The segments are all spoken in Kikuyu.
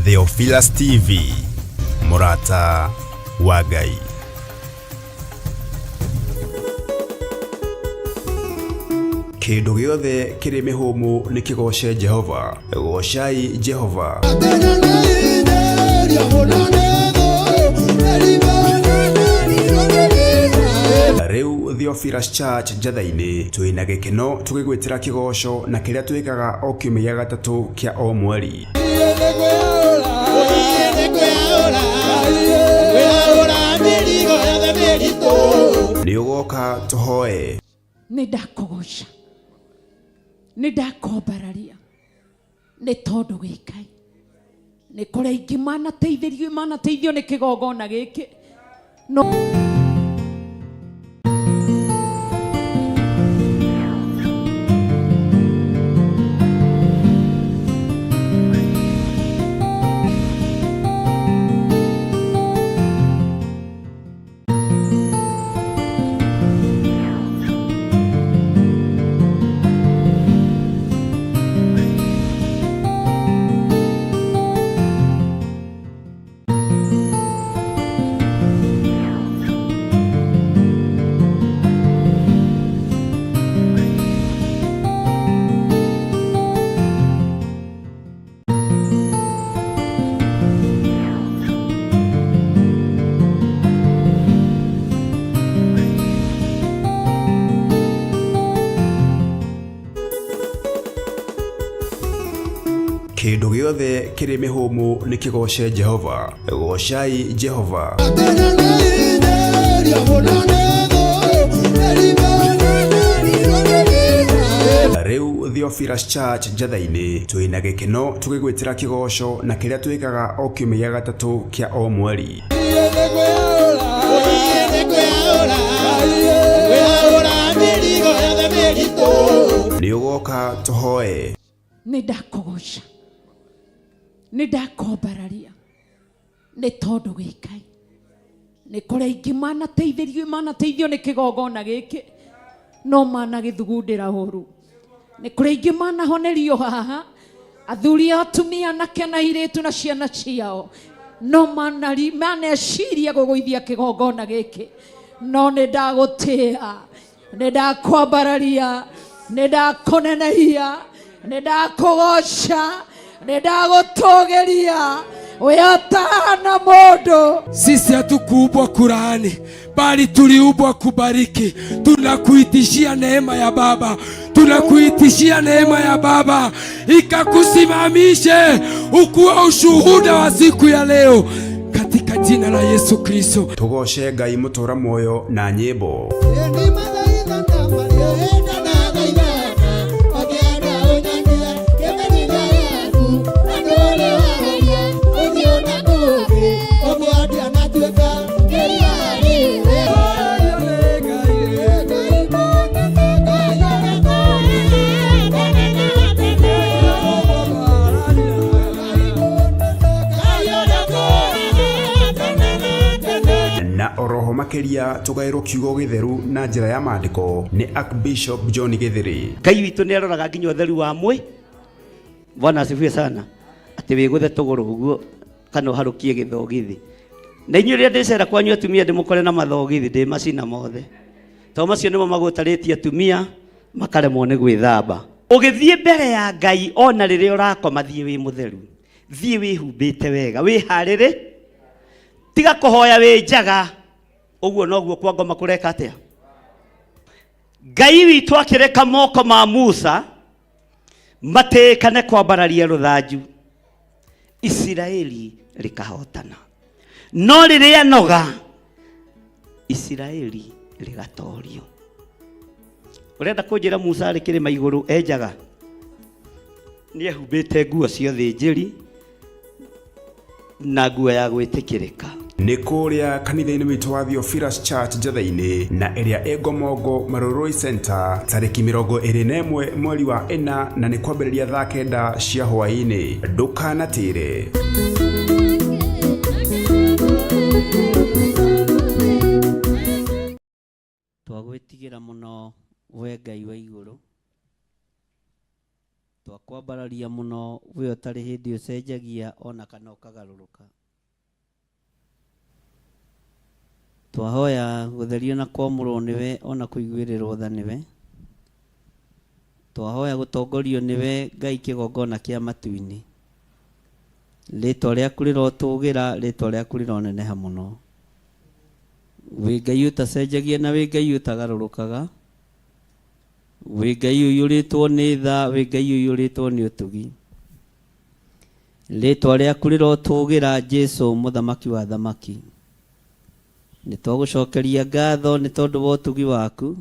Theophilus TV, mũrata wa Ngai. Kĩndũ gĩothe kĩrĩ mĩhũmũ nĩ kĩgooce Jehova. Goocai Jehova. Rĩu Theophilus Church Njatha-inĩ twĩna gĩkeno tũgĩgwĩtĩra kĩgoco na kĩrĩa twĩkaga o kiumia gĩa gatatũ kĩa o mweri. Nĩ ũgoka tũhoe. Nĩ ndakũgoca, nĩ ndakwambararia, nĩ tondũ wĩ Ngai. Nĩ kũrĩ aingĩ manateithĩrio, manateithio nĩ kĩgongona gĩkĩ no. Kĩndũ gĩothe kĩrĩ mĩhũmũ nĩ kĩgooce Jehova. Goocai Jehova. Rĩu Theophilus Church Njatha-inĩ twĩna gĩkeno tũgĩgwĩtĩra kĩgoco na kĩrĩa twĩkaga o kiumia gĩa gatatũ kĩa o mweri. Nĩ ũgoka tũhoe. Nĩ ndakũgoca, nĩ ndakwambararia, nĩ tondũ wĩ Ngai. Nĩ kũrĩ aingĩ manateithĩrio, manateithio nĩ kĩgongona gĩkĩ, no managĩthugundĩra ũru. Nĩ kũrĩ aingĩ manahonerio haha, athuri a atumia, anake na airĩtu na ciana ciao, no maneciria gũgũithia kĩgongona gĩkĩ. No nĩ ndagũtĩa, nĩ ndakwambararia, nĩ ndakũnenehia, nĩ ndakũgoca, nĩ ndagũtũgĩria, we ũtahana mũndũ. Sisi hatukuumbwa kulaani, bali tuliumbwa kubariki. Tunakuitishia neema ya Baba, tunakuitishia neema ya Baba ikakusimamishe ukuwe ushuhuda wa siku ya leo katika jina la Yesu Kristo. Tũgooce Ngai mũtũra muoyo na nyĩmbo. Na oroho makĩria tũgaĩrwo kiugo gĩtheru na njĩra ya maandĩko nĩ Archbishop John Gĩthĩrĩ. Ngai witũ nĩ aroraga nginya ũtheru wa mwĩ. Bwana asifiwe sana. Atĩ wĩgũthe tũgũrũ ũguo kana ũharũkie gĩthogithi. Na inyuĩ rĩrĩa ndĩcera kwanyu atumia ndĩmũkore na mathogithi ndĩmacina mothe. Tondũ macio nĩmo magũtarĩtie atumia makaremwo nĩ gwĩthamba. Ũgĩthiĩ mbere ya Ngai ona rĩrĩa ũrakoma thiĩ wĩ mũtheru. Thiĩ wĩhumbĩte wega, wĩharĩrĩ. Tiga kũhoya wĩ njaga. Ũguo noguo kwa ngoma kũreka atĩa? Ngai witũ akĩreka moko ma Musa matĩĩkane kwambararia rũthanju, Isiraeli rĩkahotana. No rĩrĩa noga, Isiraeli rĩgatorio. Ũrenda kũnjĩra Musa arĩ kĩrĩma igũrũ enjaga? Nĩ ehumbĩte nguo cia ũthĩnjĩri na nguo ya gwĩtĩkĩrĩka. Nĩ kũrĩa kanitha-inĩ witũ wa Theophilus Church Njatha-inĩ na ĩrĩa ĩ Ngomongo Marurui Center tarĩki 21 mweri wa ĩna na nĩ kwambĩrĩria thaa 9 cia hwaĩ-inĩ. Ndũkanatĩre. Twagwĩtigĩra mũno we Ngai wa igũrũ, Twakwambararia mũno we ũtarĩ hĩndĩ ũcenjagia ona kana ũkagarũrũka. Twahoya gũtherio na kwamũrwo nĩwe ona kũiguĩrĩrwo tha nĩwe. Twahoya gũtongorio nĩwe Ngai kĩgongona kĩa matu-inĩ. Rĩtwa rĩaku rĩrotũgĩra, rĩtwa rĩaku rĩroneneha mũno. Wĩ Ngai ũtacenjagia na wĩ Ngai ũtagarũrũkaga. Wĩ Ngai ũiyũrĩtwo nĩ tha, wĩ Ngai ũiyũrĩtwo nĩ ũtugi. Rĩtwa rĩaku rĩrotũgĩra Jesu mũthamaki wa thamaki. Nĩ twagũcokeria ngatho nĩ tondũ wa ũtugi waku.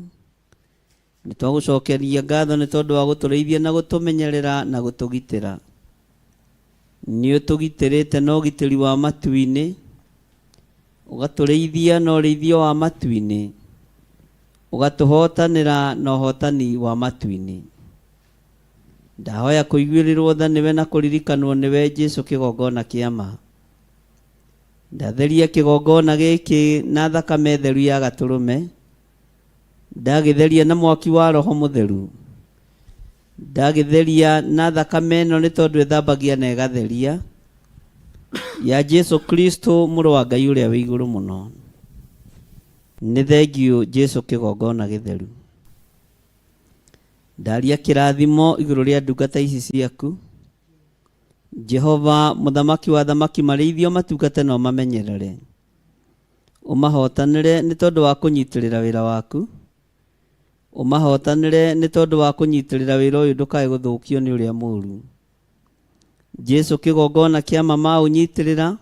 Nĩ twagũcokeria ngatho nĩ tondũ wa gũtũrĩithia na gũtũmenyerera na gũtũgitĩra. Nĩ ũtũgitĩrĩte na ũgitĩri wa matu-inĩ, ũgatũrĩithia na ũrĩithio wa matu-inĩ, ũgatũhotanĩra na ũhotani wa matu-inĩ. Ndahoya kũiguĩrĩrwo tha nĩwe na kũririkanwo nĩwe Jesu kĩgongona kĩa ma. Ndatheria kĩgongona gĩkĩ na thakame theru ya gatũrũme, ndagĩtheria na mwaki wa Roho Mũtheru. Ndagĩtheria na thakame ĩno nĩ tondũ ĩthambagia na ĩgatheria, ya Jesu Kristo mũrũ wa Ngai ũrĩa wĩ igũrũ mũno. Nĩ thengiũ Jesu kĩgongona gĩtheru. Ndaria kĩrathimo igũrũ rĩa ndungata ici ciaku. Jehova mũthamaki wa thamaki marĩithio matungate na ũmamenyerere. Ũmahotanĩre nĩ tondũ wa kũnyitĩrĩra wĩra waku. Ũmahotanĩre nĩ tondũ wa kũnyitĩrĩra wĩra ũyũ ndũkae gũthũkio nĩ ũrĩa mũũru. Jesu kĩgongona kĩa mama ũnyitĩrĩra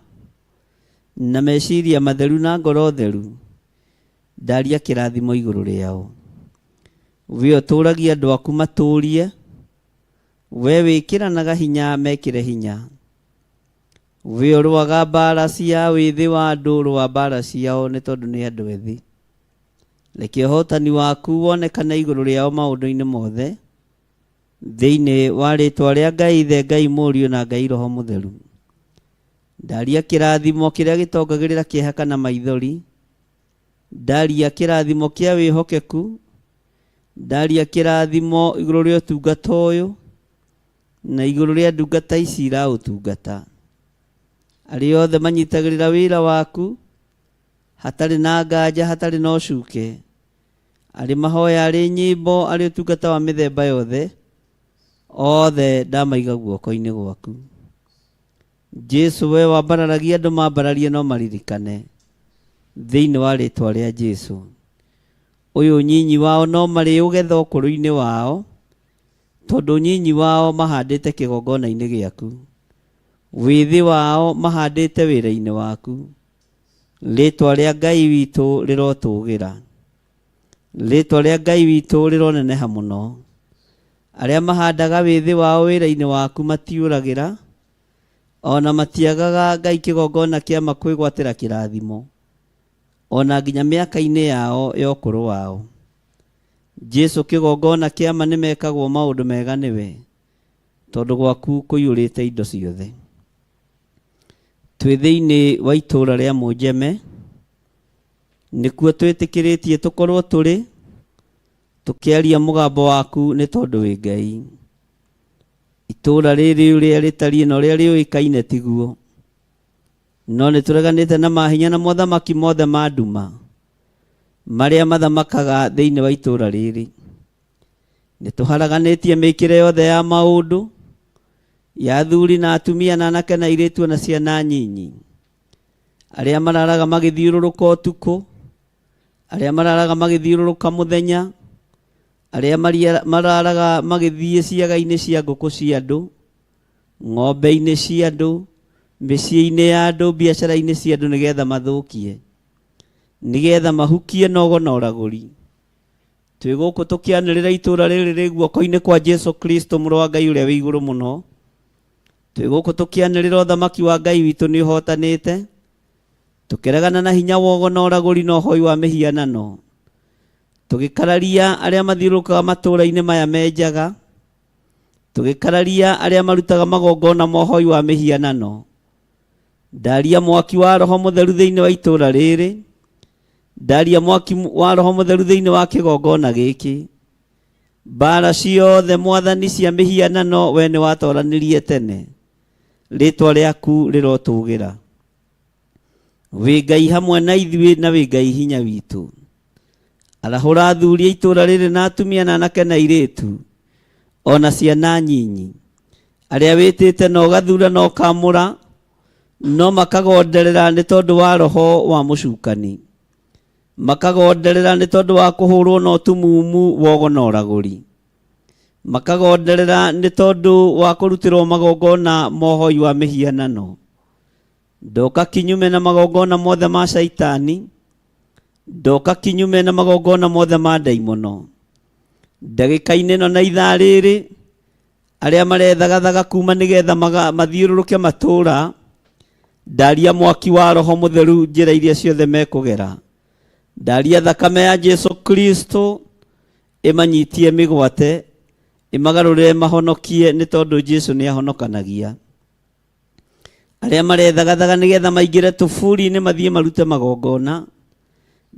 na meciria matheru na ngoro theru. Ndaria kĩrathimo igũrũ rĩao. We ũtũragia andũ aku matũrie. We wĩkĩranaga hinya mekĩre hinya. We ũrũaga mbara cia wĩthĩ wa andũ rũa mbara ciao nĩ tondũ nĩ andũ ethĩ. Reke ũhotani waku wonekane igũrũ rĩao maũndũ-inĩ mothe. Thĩinĩ wa rĩtwa rĩa Ngai Ithe, Ngai Mũriũ na Ngai Roho Mũtheru. Ndaria kĩrathimo kĩrĩa gĩtongagĩrĩra kĩeha kana maithori. Ndaria kĩrathimo kĩa wĩhokeku. Ndaria kĩrathimo igũrũ rĩa ũtungata ũyũ na igũrũ rĩa ndungata ici iraũtungata. Arĩa othe manyitagĩrĩra wĩra waku hatarĩ na nganja, hatarĩ na ũcuke, arĩ mahoya, arĩ nyĩmbo, arĩ ũtungata wa mĩthemba yothe, othe ndamaiga guoko-inĩ gwaku. Jesu we wambararagia andũ mambararie no maririkane thĩinĩ wa rĩtwa rĩa Jesu. Ũyũ nyinyi wao no marĩũgetha ũkũrũ-inĩ wao, tondũ nyinyi wao mahandĩte kĩgongona-inĩ gĩaku. Wĩthĩ wao mahandĩte wĩra-inĩ waku. Rĩtwa rĩa Ngai witũ rĩrotũgĩra. Rĩtwa rĩa Ngai witũ rĩroneneha mũno. Arĩa mahandaga wĩthĩ wao wĩra-inĩ waku matiũragĩra, ona matiagaga Ngai kĩgongona kĩa ma kwĩgwatĩra kĩrathimo, ona nginya mĩaka-inĩ yao ya ũkũrũ wao. Jesu kĩgongona kĩa ma nĩmekagwo maũndũ mega nĩwe, tondũ gwaku kũiyũrĩte indo ciothe. Twĩ thĩinĩ wa itũũra rĩa Mũnjeme, nĩkuo twĩtĩkĩrĩtie tũkorwo tũrĩ, tũkĩaria mũgambo waku nĩ tondũ wĩ Ngai. Itũũra rĩrĩ ũrĩa rĩtariĩ na ũrĩa rĩũĩkaine tiguo, no nĩ tũreganĩte na mahinya na mothamaki mothe ma nduma marĩa mathamakaga thĩinĩ wa itũũra rĩrĩ. Nĩ tũharaganĩtie mĩkĩre yothe ya maũndũ ya athuri na atumia na anake na airĩtu na ciana nyinyi, arĩa mararaga magĩthiũrũrũka ũtukũ, arĩa mararaga magĩthiũrũrũka mũthenya, arĩa mararaga magĩthiĩ ciaga-inĩ cia ngũkũ cia andũ, ng'ombe-inĩ cia andũ, mĩciĩ-inĩ ya andũ, biacara-inĩ cia andũ, nĩgetha mathũkie, nĩgetha mahukie nogo na ũragũri. Twĩ gũkũ tũkĩanĩrĩra itũũra rĩrĩ rĩ guoko-inĩ kwa Jesu Kristo mũrũ wa Ngai ũrĩa wĩ igũrũ mũno. Twĩ gũkũ tũkĩanĩrĩra ũthamaki wa Ngai witũ nĩ ũhotanĩte, tũkĩregana na hinya wogo na ũragũri na ũhoi wa mĩhianano, tũgĩkararia arĩa mathiũrũrũkaga matũũra-inĩ maya menjaga, tũgĩkararia arĩa marutaga magongona ma ũhoi wa mĩhianano. Ndaria mwaki wa Roho Mũtheru thĩinĩ wa itũũra rĩrĩ, ndaria mwaki wa Roho Mũtheru thĩinĩ wa kĩgongona gĩkĩ. Mbara ciothe Mwathani cia mĩhianano we nĩ watoranirie tene. Rĩtwa rĩaku rĩrotũgĩra. Wĩ Ngai hamwe na ithuĩ na wĩ Ngai hinya witũ. Arahũra athuri a itũũra rĩrĩ na atumia na anake na airĩtu ona ciana nyinyi arĩa wĩtĩte na ũgathura na ũkamũra no makagonderera nĩ tondũ wa roho wa mũcukani, makagonderera nĩ tondũ wa kũhũrwo na ũtumumu wogo na ũragũri, makagonderera nĩ tondũ wa kũrutĩrwo magongona mohoi wa mĩhianano. Ndoka kinyume na magongona mothe ma caitani, ndoka kinyume na magongona mothe ma ndaimono. Ndagĩka-inĩ ĩno na ithaa rĩrĩ arĩa marethagathaga kuma nĩgetha mathiũrũrũke matũũra, ndaria mwaki wa roho mũtheru njĩra iria ciothe mekũgera. Ndaria thakame ya Jesu Kristo ĩmanyitie mĩgwate, ĩmagarũrĩre mahonokie, nĩ tondũ Jesu nĩ ahonokanagia. Arĩa marethagathaga nĩgetha maingĩre tũburi-inĩ mathiĩ marute magongona,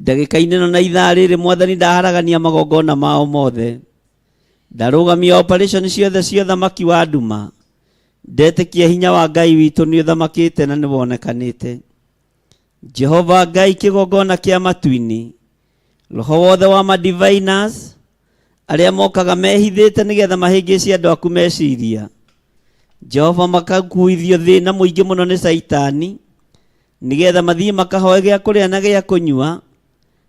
ndagĩka-inĩ ĩno na ithaa rĩrĩ Mwathani ndaharagania magongona mao mothe. Ndarũgamia operation ciothe cia ũthamaki wa nduma. Ndetĩkia hinya wa Ngai witũ nĩ ũthamakĩte na nĩ wonekanĩte. Jehova Ngai kĩgongona kĩa matu-inĩ, roho wothe wa madiviners arĩa mokaga mehithĩte nĩgetha mahĩngĩce andũ aku meciria, Jehova makakuithio thĩna mũingĩ mũno nĩ Caitani nĩgetha mathiĩ makahoe gĩa kũrĩa na gĩa kũnyua,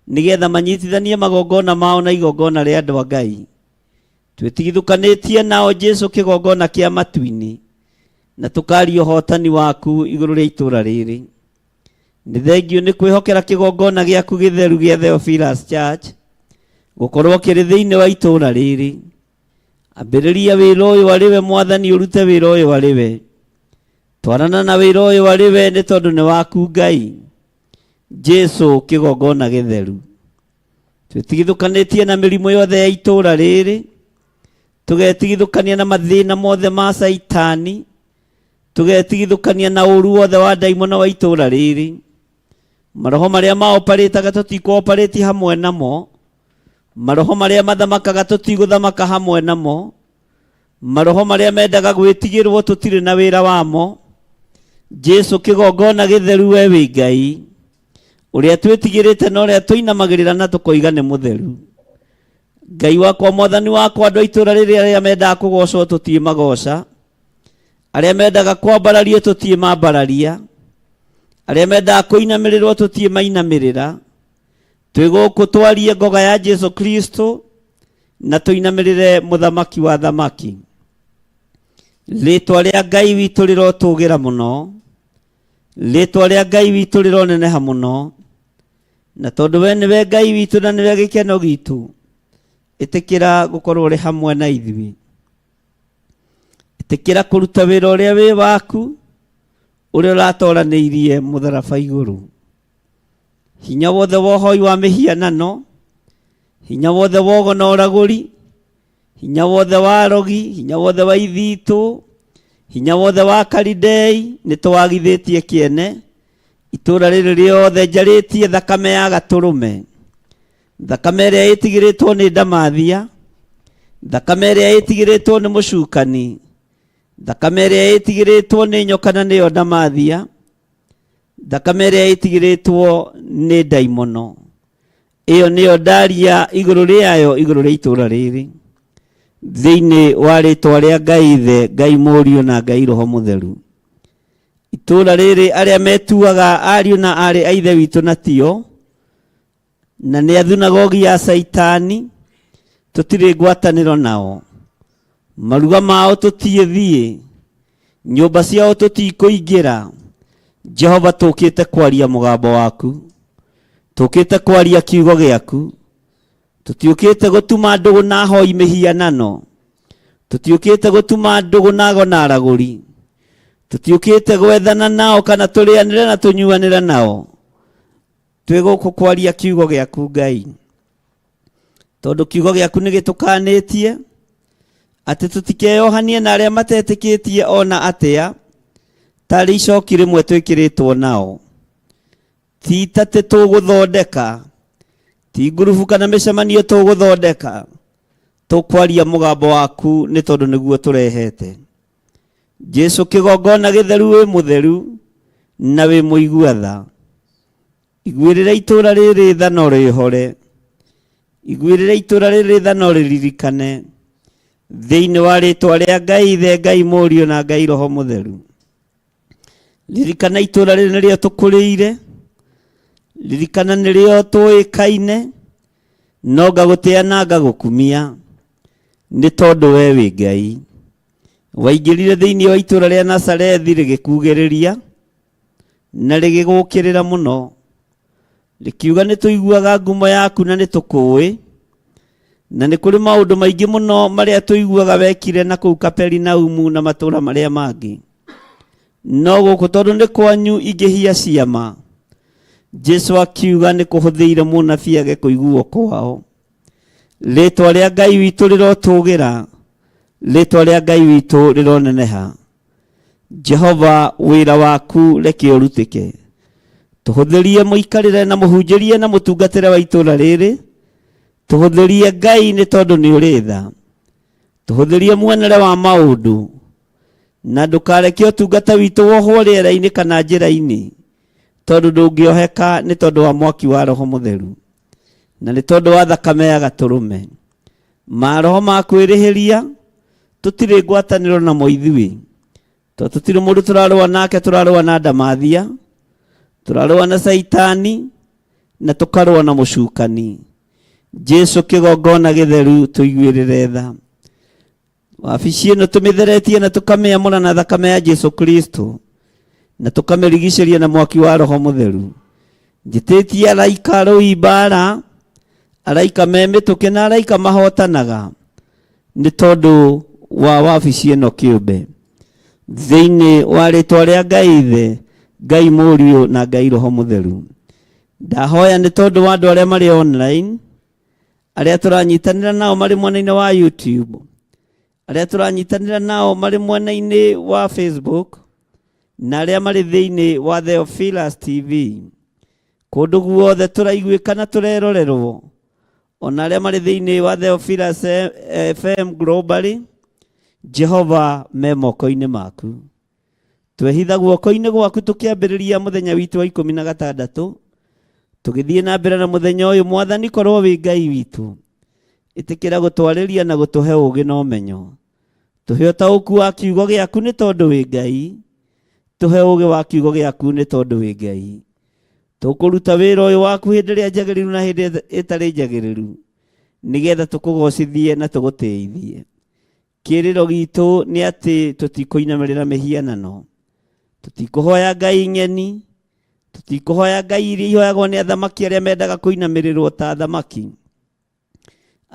nĩgetha manyitithanie magongona mao na igongona rĩa andũ a Ngai. Twĩtigithũkanĩtie nao Jesu kĩgongona kĩa matu-inĩ, na tũkaria ũhotani waku igũrũ rĩa itũũra rĩrĩ. Nĩ thengio nĩ kwĩhokera kĩgongona gĩaku gĩtheru gĩa Theophilus Church gũkorwo kĩrĩ thĩinĩ wa itũũra rĩrĩ. Ambĩrĩria wĩra ũyũ arĩ we Mwathani, ũrute wĩra ũyũ arĩ we. Twarana na wĩra ũyũ arĩ we nĩ tondũ nĩ waku Ngai. Jesu kĩgongona gĩtheru. Twĩtigithũkanĩtie na mĩrimũ yothe ya itũũra rĩrĩ, tũgetigithũkania na mathĩna mothe ma Caitani, tũgetigithũkania na ũru wothe wa ndaimono wa itũũra rĩrĩ. Maroho marĩa maoparĩtaga tũtikũoparĩti hamwe namo, maroho marĩa mathamakaga tũtigũthamaka hamwe namo, maroho marĩa mendaga gwĩtigĩrwo tũtirĩ na wĩra wamo. Jesu kĩgongona gĩtheru we wĩ Ngai ũrĩa twĩtigĩrĩte na ũrĩa tũinamagĩrĩra na tũkoiga nĩ mũtheru. Ngai wakwa, Mwathani wakwa, andũ a itũũra rĩrĩ arĩa mendaga kũgocwo tũtiĩ magoca, arĩa mendaga kwambarario tũtiĩ mambararia, arĩa mendaga kũinamĩrĩrwo tũtiĩ mainamĩrĩra. Twĩ gũkũ twarie ngoga ya Jesu Kristo na tũinamĩrĩre mũthamaki wa thamaki. Rĩtwa rĩa Ngai witũ rĩrotũgĩra mũno, rĩtwa rĩa Ngai witũ rĩroneneha mũno, na tondũ we nĩwe Ngai witũ na nĩwe gĩkeno gitũ, ĩtĩkĩra gũkorwo ũrĩ hamwe na ithuĩ. Ĩtĩkĩra kũruta wĩra ũrĩa wĩ waku, ũrĩa ũratoranĩirie mũtharaba igũrũ. Hinya wothe wa ũhoi wa mĩhianano, hinya wothe wa ũgo na ũragũri, hinya wothe wa arogi, hinya wothe wa ithitũ, hinya wothe wa karidei, nĩ tũwagithĩtie kĩene. Itũũra rĩrĩ rĩothe njarĩtie thakame ya gatũrũme, thakame ĩrĩa ĩtigĩrĩtwo nĩ ndamathia, thakame ĩrĩa ĩtigĩrĩtwo nĩ mũcukani, thakame ĩrĩa ĩtigĩrĩtwo nĩ nyoka na nĩyo ndamathia, thakame ĩrĩa ĩtigĩrĩtwo nĩ ndaimono. Ĩyo nĩyo ndaria igũrũ rĩayo, igũrũ rĩa itũũra rĩrĩ, thĩinĩ wa rĩtwa rĩa Ngai Ithe, Ngai Mũriũ na Ngai Roho Mũtheru. Itũũra rĩrĩ arĩa metuaga ariũ na aarĩ a Ithe witũ na tio, na nĩ a thunagogi ya Caitani, tũtirĩ ngwatanĩro nao. Maruga mao tũtiĩthiĩ, nyũmba ciao tũtikũingĩra. Jehova, tũkĩte kwaria mũgambo waku, tũkĩte kwaria kiugo gĩaku, tũtiũkĩte gũtuma ndũgũ na ahoi mĩhianano, tũtiũkĩte gũtuma ndũgũ na ago na aragũri, tũtiũkĩte gwethana nao kana tũrĩanĩre na tũnyuanĩre nao. Twĩ gũkũ kwaria kiugo gĩaku Ngai, tondũ kiugo gĩaku nĩ gĩtũkanĩtie atĩ tũtikeyohanie na arĩa matetĩkĩtie ona atĩa, tarĩ icoki rĩmwe twĩkĩrĩtwo nao. Ti tatĩ tũgũthondeka, ti ngurubu kana mĩcemanio tũgũthondeka, Tũkwaria mũgambo waku nĩ tondũ nĩguo tũrehete. Jesu kĩgongona gĩtheru wĩ mũtheru na wĩ mũigua tha. Iguĩrĩra itũũra rĩrĩ tha no rĩhore. Iguĩrĩra itũũra rĩrĩ tha no rĩririkane. Thĩinĩ wa rĩtwa rĩa Ngai Ithe, Ngai Mũriũ na Ngai Roho Mũtheru. Ririkana itũũra rĩrĩ nĩrĩo tũkũrĩire. Ririkana nĩrĩo tũĩkaine. No ngagũtĩa na ngagũkumia nĩ tondũ we wĩ Ngai. Waingĩrire thĩinĩ wa itũũra rĩa Nazarethi rĩgĩkugĩrĩria na rĩgĩgũkĩrĩra mũno. Rĩkiuga nĩ tũiguaga ngumo yaku na nĩ tũkũĩ. Na nĩ kũrĩ maũndũ maingĩ mũno marĩa tũiguaga wekire na kũu Kaperinaumu na matũũra marĩa mangĩ. No gũkũ tondũ nĩ kwanyu ingĩhia ciama. Jesu akiuga nĩ kũhũthĩire mũnabii age kũiguo kwao. Rĩtwa rĩa Ngai witũ rĩrotũgĩra, rĩtwa rĩa Ngai witũ rĩroneneha. Jehova wĩra waku reke ũrutĩke. Tũhũthĩrie mũikarĩre na mũhunjĩrie na mũtungatĩre wa itũũra rĩrĩ. Tũhũthĩrie Ngai nĩ tondũ nĩ ũrĩ tha. Tũhũthĩrie muonere wa maũndũ. Na ndũkareke ũtungata witũ wohwo rĩera-inĩ kana njĩra-inĩ. Tondũ ndũngĩoheka nĩ tondũ wa mwaki wa Roho Mũtheru. Na nĩ tondũ wa thakame ya gatũrũme. Maroho ma kwĩrĩhĩria tũtirĩ ngwatanĩro namo ithuĩ. Tondũ tũtirĩ mũndũ tũrarũa nake, tũrarũa na ndamathia, tũrarũa na Caitani, na tũkarũa na mũcukani. Jesu kĩgongona gĩtheru tũiguĩrĩre tha. Wabici ĩno tũmĩtheretie na tũkamĩamũra na thakame ya Jesu Kristo na tũkamĩrigicĩria na mwaki wa Roho Mũtheru. Njĩtĩtie araika arũi mbara, araika me mĩtũkĩ na araika mahotanaga nĩ tondũ wa wabici ĩno kĩũmbe. Thĩinĩ wa rĩtwa rĩa Ngai Ithe, Ngai Mũriũ na Ngai Roho Mũtheru. Ndahoya nĩ tondũ wa andũ arĩa marĩ online, arĩa tũranyitanĩra nao marĩ mwena-inĩ wa YouTube, arĩa tũranyitanĩra nao marĩ mwena-inĩ wa Facebook, na arĩa marĩ thĩinĩ wa Theophilus TV. Kũndũ guothe tũraiguĩka na tũrerorerwo, ona arĩa marĩ thĩinĩ wa Theophilus FM globally, Jehova me moko-inĩ maku. Twehitha guoko-inĩ gwaku tũkĩambĩrĩria mũthenya witũ wa 16, tũgĩthiĩ na mbere na mũthenya ũyũ. Mwathani korwo wĩ Ngai witũ, ĩtĩkĩra gũtwarĩria na gũtũhe ũũgĩ na ũmenyo. Tũhe ũtaũku wa kiugo gĩaku nĩ tondũ wĩ Ngai. Tũhe ũũgĩ wa kiugo gĩaku nĩ tondũ wĩ Ngai. Tũkũruta wĩra ũyũ waku hĩndĩ ĩrĩa njagĩrĩru na hĩndĩ ĩtarĩ njagĩrĩru, nĩgetha tũkũgocithie na tũgũtĩithie. Kĩrĩro gitũ nĩ atĩ tũtikũinamĩrĩra mĩhianano, tũtikũhoya ngai ng'eni, tũtikũhoya ngai iria ihoyagwo nĩ athamaki arĩa mendaga kũinamĩrĩrwo ta athamaki,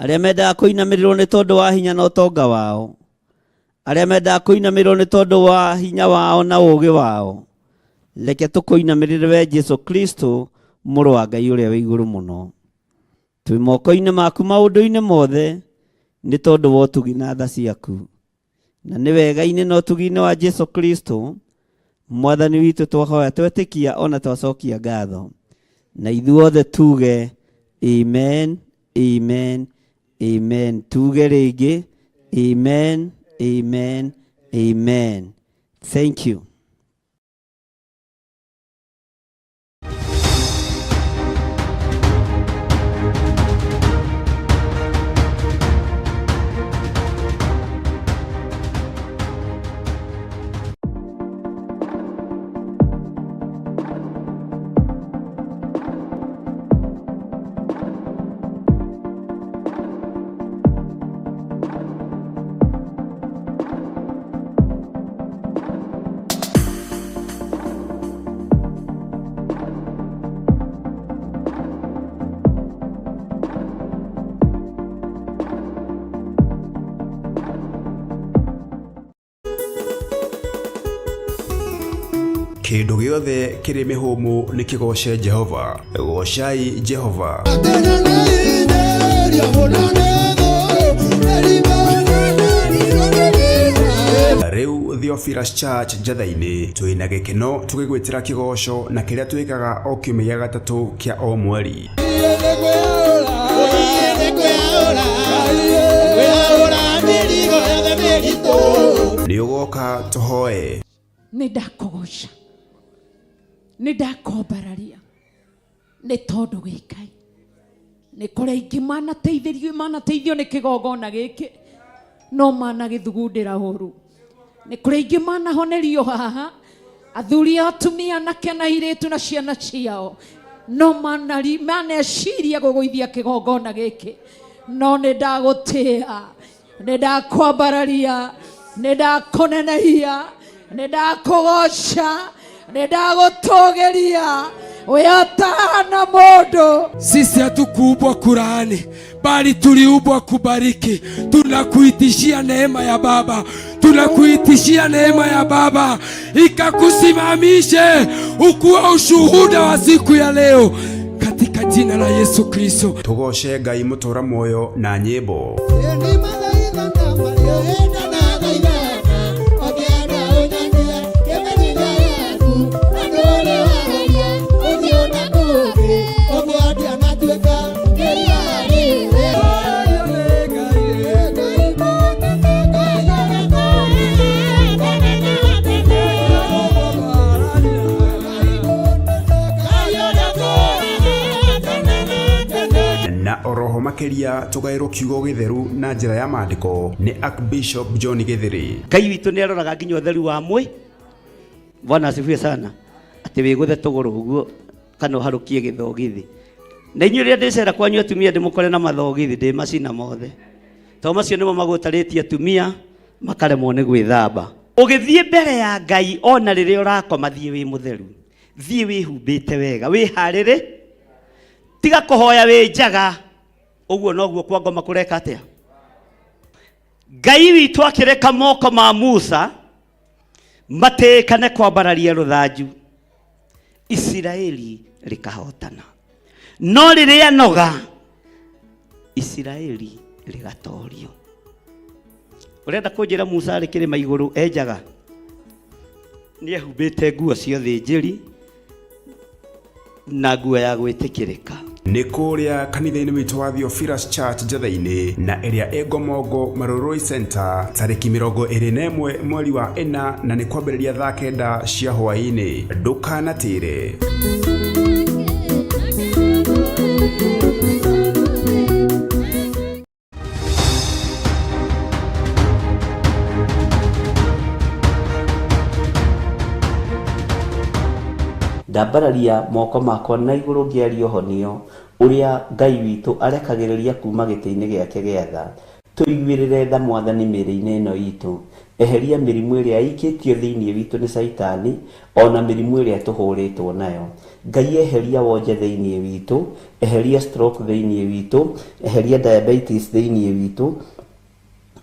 arĩa mendaga kũinamĩrĩrwo nĩ tondũ wa hinya na ũtonga wao, arĩa mendaga kũinamĩrĩrwo nĩ tondũ wa hinya wao na ũũgĩ wao. Reke tũkũinamĩrĩre we Jesu Kristo, mũrũ wa Ngai ũrĩa wĩ igũrũ mũno. Twĩ moko-inĩ maku maũndũ-inĩ mothe nĩ tondũ wa ũtugi na tha ciaku. Na nĩ wega-inĩ na ũtugi-inĩ wa Jesu Kristo Mwathani witũ twahoya twetĩkia ona twacokia ngatho. Na ithuothe tuge amen, amen, amen. Tuge rĩngĩ amen, amen, amen. Thank you. Kĩndũ gĩothe kĩrĩ mĩhũmũ nĩ kĩgooce Jehova. Goocai Jehova. Rĩu Theophilus Church Njatha-inĩ twĩna gĩkeno tũgĩgwĩtĩra kĩgoco na kĩrĩa twĩkaga o kiumia gĩa gatatũ kĩa o mweri. Nĩ ũgoka tũhoe. Nĩ ndakũgoca, nĩ ndakwambararia, nĩ tondũ wĩ Ngai. Nĩ kũrĩ aingĩ manateithĩrio manateithio nĩ kĩgongona gĩkĩ no managĩthugundĩra ũru. Nĩ kũrĩ aingĩ manahonerio haha, athuri a atumia anake na airĩtu na ciana ciao no maneciria gũgũithia kĩgongona gĩkĩ, no nĩ ndagũtĩa, nĩ ndakwambararia, nĩ ndakũnenehia, nĩ ndakũgoca, nĩ ndagũtũgĩria, we ũtahana mũndũ. Sisi hatukuumbwa kulaani, bali tuliumbwa kubariki. Tunakuitishia neema ya Baba, tunakuitishia neema ya Baba ikakusimamishe ukuwe ushuhuda wa siku ya leo, katika jina la Yesu Kristo. Tũgoce Ngai mũtũra muoyo na nyĩmbo. Na oroho makiria tugairwo kiugo githeru na njira ya maandiko ni Archbishop John Githiri. Ngai witũ nĩ aroraga nginya ũtheru wa mwĩ. Bwana asifiwe sana. Atĩ wĩgũthe tũgũrũ ũguo kana ũharũkie gĩthogithi. Na inyuĩ rĩrĩa ndĩcera kwanyu atumia ndĩmũkore na mathogithi ndĩmacina mothe. Tondũ macio nĩmo magũtarĩtie atumia makaremwo nĩ gwĩthamba. Ũgĩthiĩ mbere ya Ngai ona rĩrĩa ũrakoma thiĩ wĩ mũtheru. Thiĩ wĩhumbĩte wega, wĩharĩrĩ. Tiga kũhoya wĩ njaga. Ũguo noguo kwa ngoma kũreka atĩa? Ngai witũ akĩreka moko ma Musa matĩkane kwambararia rũthanju, Isiraeli rĩkahotana. No rĩrĩa noga, Isiraeli rĩgatorio. Ũrenda kũnjĩra Musa arĩ kĩrĩma igũrũ enjaga? Nĩ ehumbĩte nguo cia ũthĩnjĩri na nguo ya gwĩtĩkĩrĩka. Nĩ kũrĩa kanitha-inĩ witũ wa Theophilus Church Njetha-inĩ na ĩrĩa ĩ Ngomongo Marurui Center tarĩki 21 mweri wa 4 na nĩ kwambĩrĩria thaa 9 cia hwaĩ-inĩ. Ndũkanatĩre. Ndambararia moko makwa na igũrũ ngĩaria ũhonio ũrĩa Ngai witũ arekagĩrĩria kuma gĩtĩ-inĩ gĩake gĩa tha. Tũiguĩrĩre tha Mwathani mĩĩrĩ-inĩ ĩno itũ. Eheria mĩrimũ ĩrĩa ĩikĩtio thĩinĩ witũ nĩ Caitani ona mĩrimũ ĩrĩa tũhũrĩtwo nayo. Ngai eheria wonje thĩinĩ witũ, eheria stroke thĩinĩ witũ, eheria diabetes thĩinĩ witũ,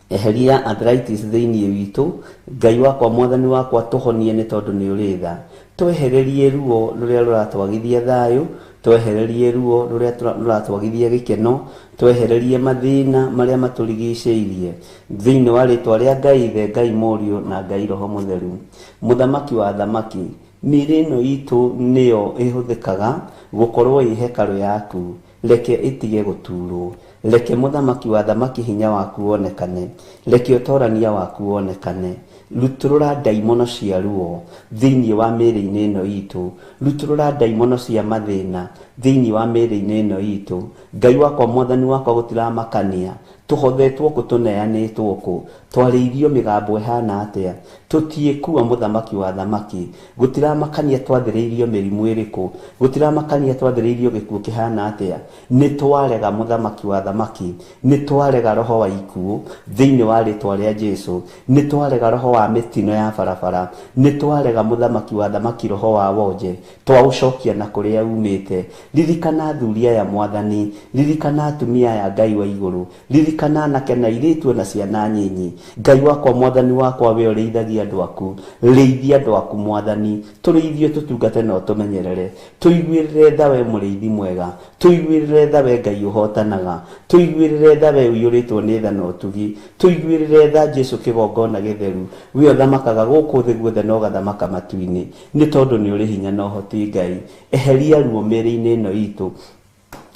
eheria arthritis thĩinĩ witũ. Ngai wakwa Mwathani wakwa tũhonie nĩ tondũ nĩ ũrĩ tha. Twehererie ruo rũrĩa rũratwagithia thayũ, twehererie ruo rũrĩa rũratwagithia gĩkeno, twehererie mathĩna marĩa matũrigicĩirie. Thĩinĩ wa rĩtwa rĩa Ngai Ithe, Ngai Mũriũ na Ngai Roho Mũtheru. Mũthamaki wa thamaki, mĩĩrĩ ĩno itũ nĩyo ĩhũthĩkaga gũkorwo ĩ hekarũ yaku. Reke ĩtige gũturwo. Reke mũthamaki wa thamaki hinya waku wonekane. Reke ũtorania waku wonekane. Rutũrũra ndaimono cia ruo thĩinĩ wa mĩĩrĩ-inĩ ĩno itũ. Rutũrũra ndaimono cia mathĩna thĩinĩ wa mĩĩrĩ-inĩ ĩno itũ. Ngai wakwa Mwathani wakwa gũtiramakania tũhothetwo kũ tũneanĩtwo kũ twarĩirio mĩgambo ĩhana atĩa tũtiĩkua mũthamaki wa thamaki. Gũtiramakania twathĩrĩirio mĩrimũ ĩrĩkũ, gũtiramakania twathĩrĩirio gĩkuũ kĩhana atĩa. Nĩ twarega mũthamaki wa thamaki, nĩ twarega roho wa ikuũ thĩinĩ wa rĩtwa rĩa Jesu, nĩ twarega roho wa mĩtino ya barabara, nĩ twarega mũthamaki wa thamaki roho wa wonje, twaũcokia na kũrĩa umĩte. Ririkana athuri aya Mwathani, ririkana atumia aya Ngai wa igũrũ, ririkana anake na airĩtu na ciana nyinyi. Ngai wakwa Mwathani wakwa we ũrĩithagia andũ aku, rĩithia andũ aku Mwathani, tũrĩithio tũtungate na ũtũmenyerere. Tũiguĩrĩre tha we mũrĩithi mwega, tũiguĩrĩre tha we Ngai ũhotanaga, tũiguĩrĩre tha we ũiyũrĩtwo nĩ tha na ũtugi, tũiguĩrĩre tha Jesu kĩgongona gĩtheru, we ũthamakaga gũkũ thĩ guothe na ũgathamaka matu-inĩ, nĩ tondũ nĩ ũrĩ hinya na ũhoti Ngai. Eheria ruo mĩĩrĩ-inĩ ĩno itũ.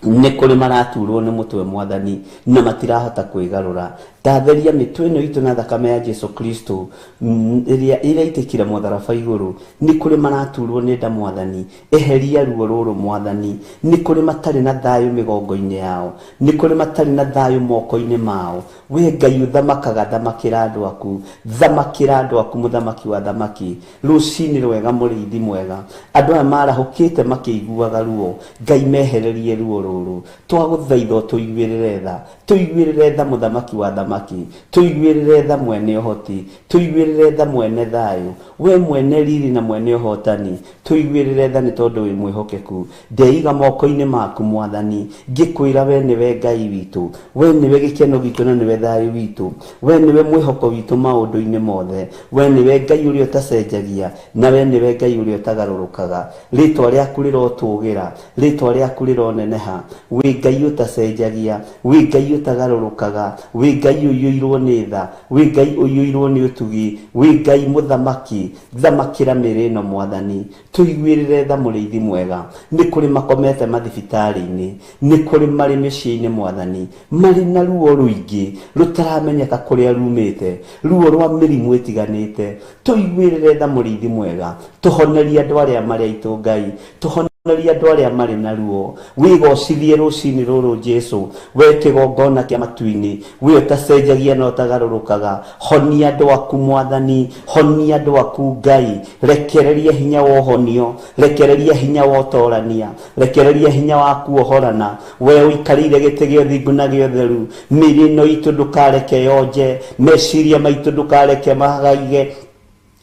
Nĩ kũrĩ maraturwo nĩ mũtwe Mwathani na matirahota kwĩgarũra. Ndatheria mĩtwe ĩno itũ na thakame ya Jesu Kristo ĩrĩa ĩraitĩkire mũtharaba igũrũ. Nĩ kũrĩ maraturwo nĩ nda Mwathani, eheria ruo rũrũ Mwathani. Nĩ kũrĩ matarĩ na thayũ mĩgongo-inĩ yao, nĩ kũrĩ matarĩ na thayũ moko-inĩ mao. We Ngai ũthamakaga, thamakĩra andũ aku, thamakĩra andũ aku, mũthamaki wa thamaki. Rũcinĩ rwega mũrĩithi mwega, andũ aya marahũkĩte makĩiguaga ruo, Ngai mehererie ruo rũrũ. Twagũthaitha ũtũiguĩrĩre tha, tũiguĩrĩre tha mũthamaki wa thamaki, tũiguĩrĩre tha mwene ũhoti, tũiguĩrĩre tha mwene thayũ, we mwene riri na mwene ũhotani, tũiguĩrĩre tha nĩ tondũ wĩ mwĩhokeku. Ndeiga moko-inĩ maku Mwathani, ngĩkwĩra we nĩwe Ngai witũ, we nĩwe gĩkeno gitũ na nĩwe thayũ witũ, we nĩwe mwĩhoko witũ maũndũ-inĩ mothe, we nĩwe Ngai ũrĩa ũtacenjagia na we nĩwe Ngai ũrĩa ũtagarũrũkaga. Rĩtwa rĩaku rĩrotũgĩra, rĩtwa rĩaku rĩroneneha. Wĩ Ngai ũtacenjagia, wĩ Ngai ũtagarũrũkaga, wĩ Ngai ũiyũirwo nĩ tha, wĩ Ngai ũiyũirwo nĩ ũtugi, wĩ Ngai mũthamaki. Thamakĩra mĩĩrĩ ĩno Mwathani, tũiguĩrĩre tha mũrĩithi mwega. Nĩ kũrĩ makomete mathibitarĩ-inĩ, nĩ kũrĩ marĩ mĩciĩ-inĩ Mwathani, marĩ na ruo rũingĩ rũtaramenyeka kũrĩa rumĩte, ruo rwa mĩrimũ ĩtiganĩte. Tũiguĩrĩre tha mũrĩithi mwega, tũhonerie andũ arĩa marĩ aitũ Ngai, tũhonerie andũ arĩa marĩ na ruo. Wĩgocithie rũcinĩ rũrũ Jesu, we kĩgongona kĩa matu-inĩ, we ũtacenjagia na ũtagarũrũkaga. Honia andũ aku Mwathani, honia andũ aku Ngai, rekereria hinya wa ũhonio, rekereria hinya wa ũtorania, rekereria hinya wa kuohorana. We ũikarĩire gĩtĩ gĩa ũthingu na gĩa ũtheru, mĩĩrĩ ĩno itũ ndũkareke yonje, meciria maitũ ndũkareke magaige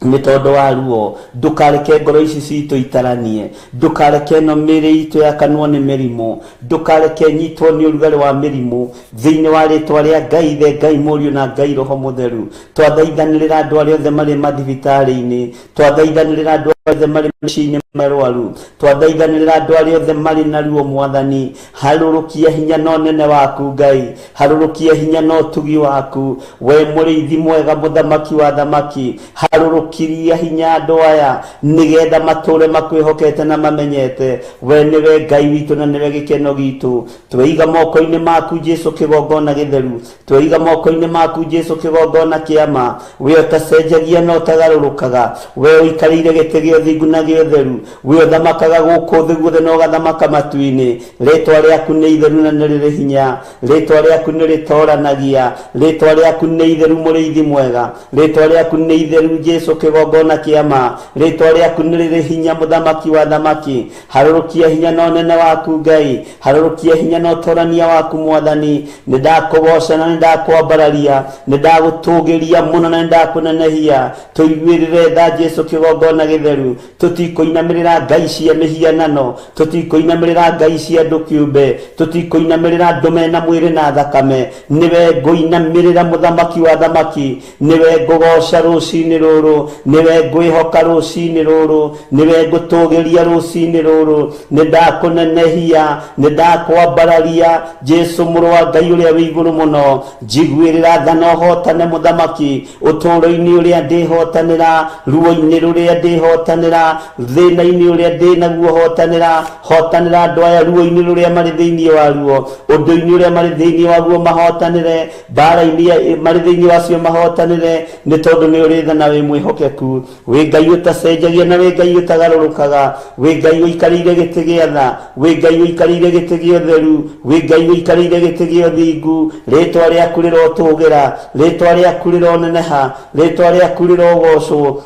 nĩ tondũ wa ruo. Ndũkareke ngoro ici citũ itaranie, ndũkareke ĩno mĩĩrĩ itũ yakanwo nĩ mĩrimũ, ndũkareke nyitwo nĩ ũrugarĩ wa mĩrimũ. Thĩinĩ wa rĩtwa rĩa Ngai Ithe, Ngai Mũriũ na Ngai Roho Mũtheru, twathaithanĩrĩra andũ arĩa othe marĩ mathibitarĩ-inĩ, twathaithanĩrĩra andũ arĩa othe marĩ mĩciĩ-inĩ marwaru, twathaithanĩrĩra andũ arĩa othe marĩ na ruo Mwathani. Harũrũkia hinya na ũnene waku Ngai, harũrũkia hinya na ũtugi waku, we mũrĩithi mwega, mũthamaki wa thamaki. Harũrũkiria hinya andũ aya nĩgetha matũre makwĩhokete na mamenyete we nĩwe Ngai witũ na nĩwe gĩkeno gitũ. Tweiga moko-inĩ maku Jesu kĩgongona gĩtheru, tweiga moko-inĩ maku Jesu kĩgongona kĩa ma, we ũtacenjagia na ũtagarũrũkaga, we ũikarĩire gĩtĩ gĩa ũthingu na gĩa ũtheru, we ũthamakaga gũkũ thĩ guothe na ũgathamaka matu-inĩ. Rĩtwa rĩaku nĩ itheru na nĩ rĩrĩ hinya, rĩtwa rĩaku nĩ rĩtoranagia, rĩtwa rĩaku nĩ itheru mũrĩithi mwega, rĩtwa rĩaku nĩ itheru Jesu kĩgongona kĩa ma, rĩtwa rĩaku nĩ rĩrĩ hinya mũthamaki wa thamaki. Harũrũkia hinya na ũnene waku Ngai, harũrũkia hinya na ũtorania waku Mwathani. Nĩ ndakũgoca na nĩ ndakwambararia, nĩ ndagũtũgĩria mũno na nĩ ndakũnenehia. Tũiguĩrĩre tha Jesu kĩgongona gĩtheru, tũtikũinamĩrĩra ngai cia mĩhianano, tũtikũinamĩrĩra ngai cia andũ kĩũmbe, tũtikũinamĩrĩra andũ mena mwĩrĩ na thakame. Nĩwe ngũinamĩrĩra mũthamaki wa thamaki, nĩwe ngũgoca rũcinĩ rũrũ, nĩwe ngwĩhoka rũcinĩ rũrũ, nĩwe ngũtũgĩria rũcinĩ rũrũ. Nĩ ndakũnenehia, nĩ ndakwambararia Jesu mũrũ wa Ngai ũrĩa wĩ igũrũ mũno. Njiguĩrĩra tha na ũhotane mũthamaki, ũtũũro-inĩ ũrĩa ndĩhotanĩra, ruo-inĩ rũrĩa ndĩhotanĩra, thĩna-inĩ ũrĩa ndĩnaguo hotanĩra. Hotanĩra andũ aya ruo-inĩ rũrĩa marĩ thĩinĩ wa ruo, ũndũ-inĩ ũrĩa marĩ thĩinĩ waguo mahotanĩre, mbara-inĩ marĩ thĩinĩ wacio mahotanĩre, nĩ tondũ nĩ ũrĩ tha na wĩ mwĩhokeku. Wĩ Ngai ũtacenjagia na wĩ Ngai ũtagarũrũkaga, wĩ Ngai ũikarĩire gĩtĩ gĩa tha, wĩ Ngai ũikarĩire gĩtĩ gĩa ũtheru, wĩ Ngai ũikarĩire gĩtĩ gĩa ũthingu. Rĩtwa rĩaku rĩrotũgĩra, rĩtwa rĩaku rĩroneneha, rĩtwa rĩaku rĩrogocwo,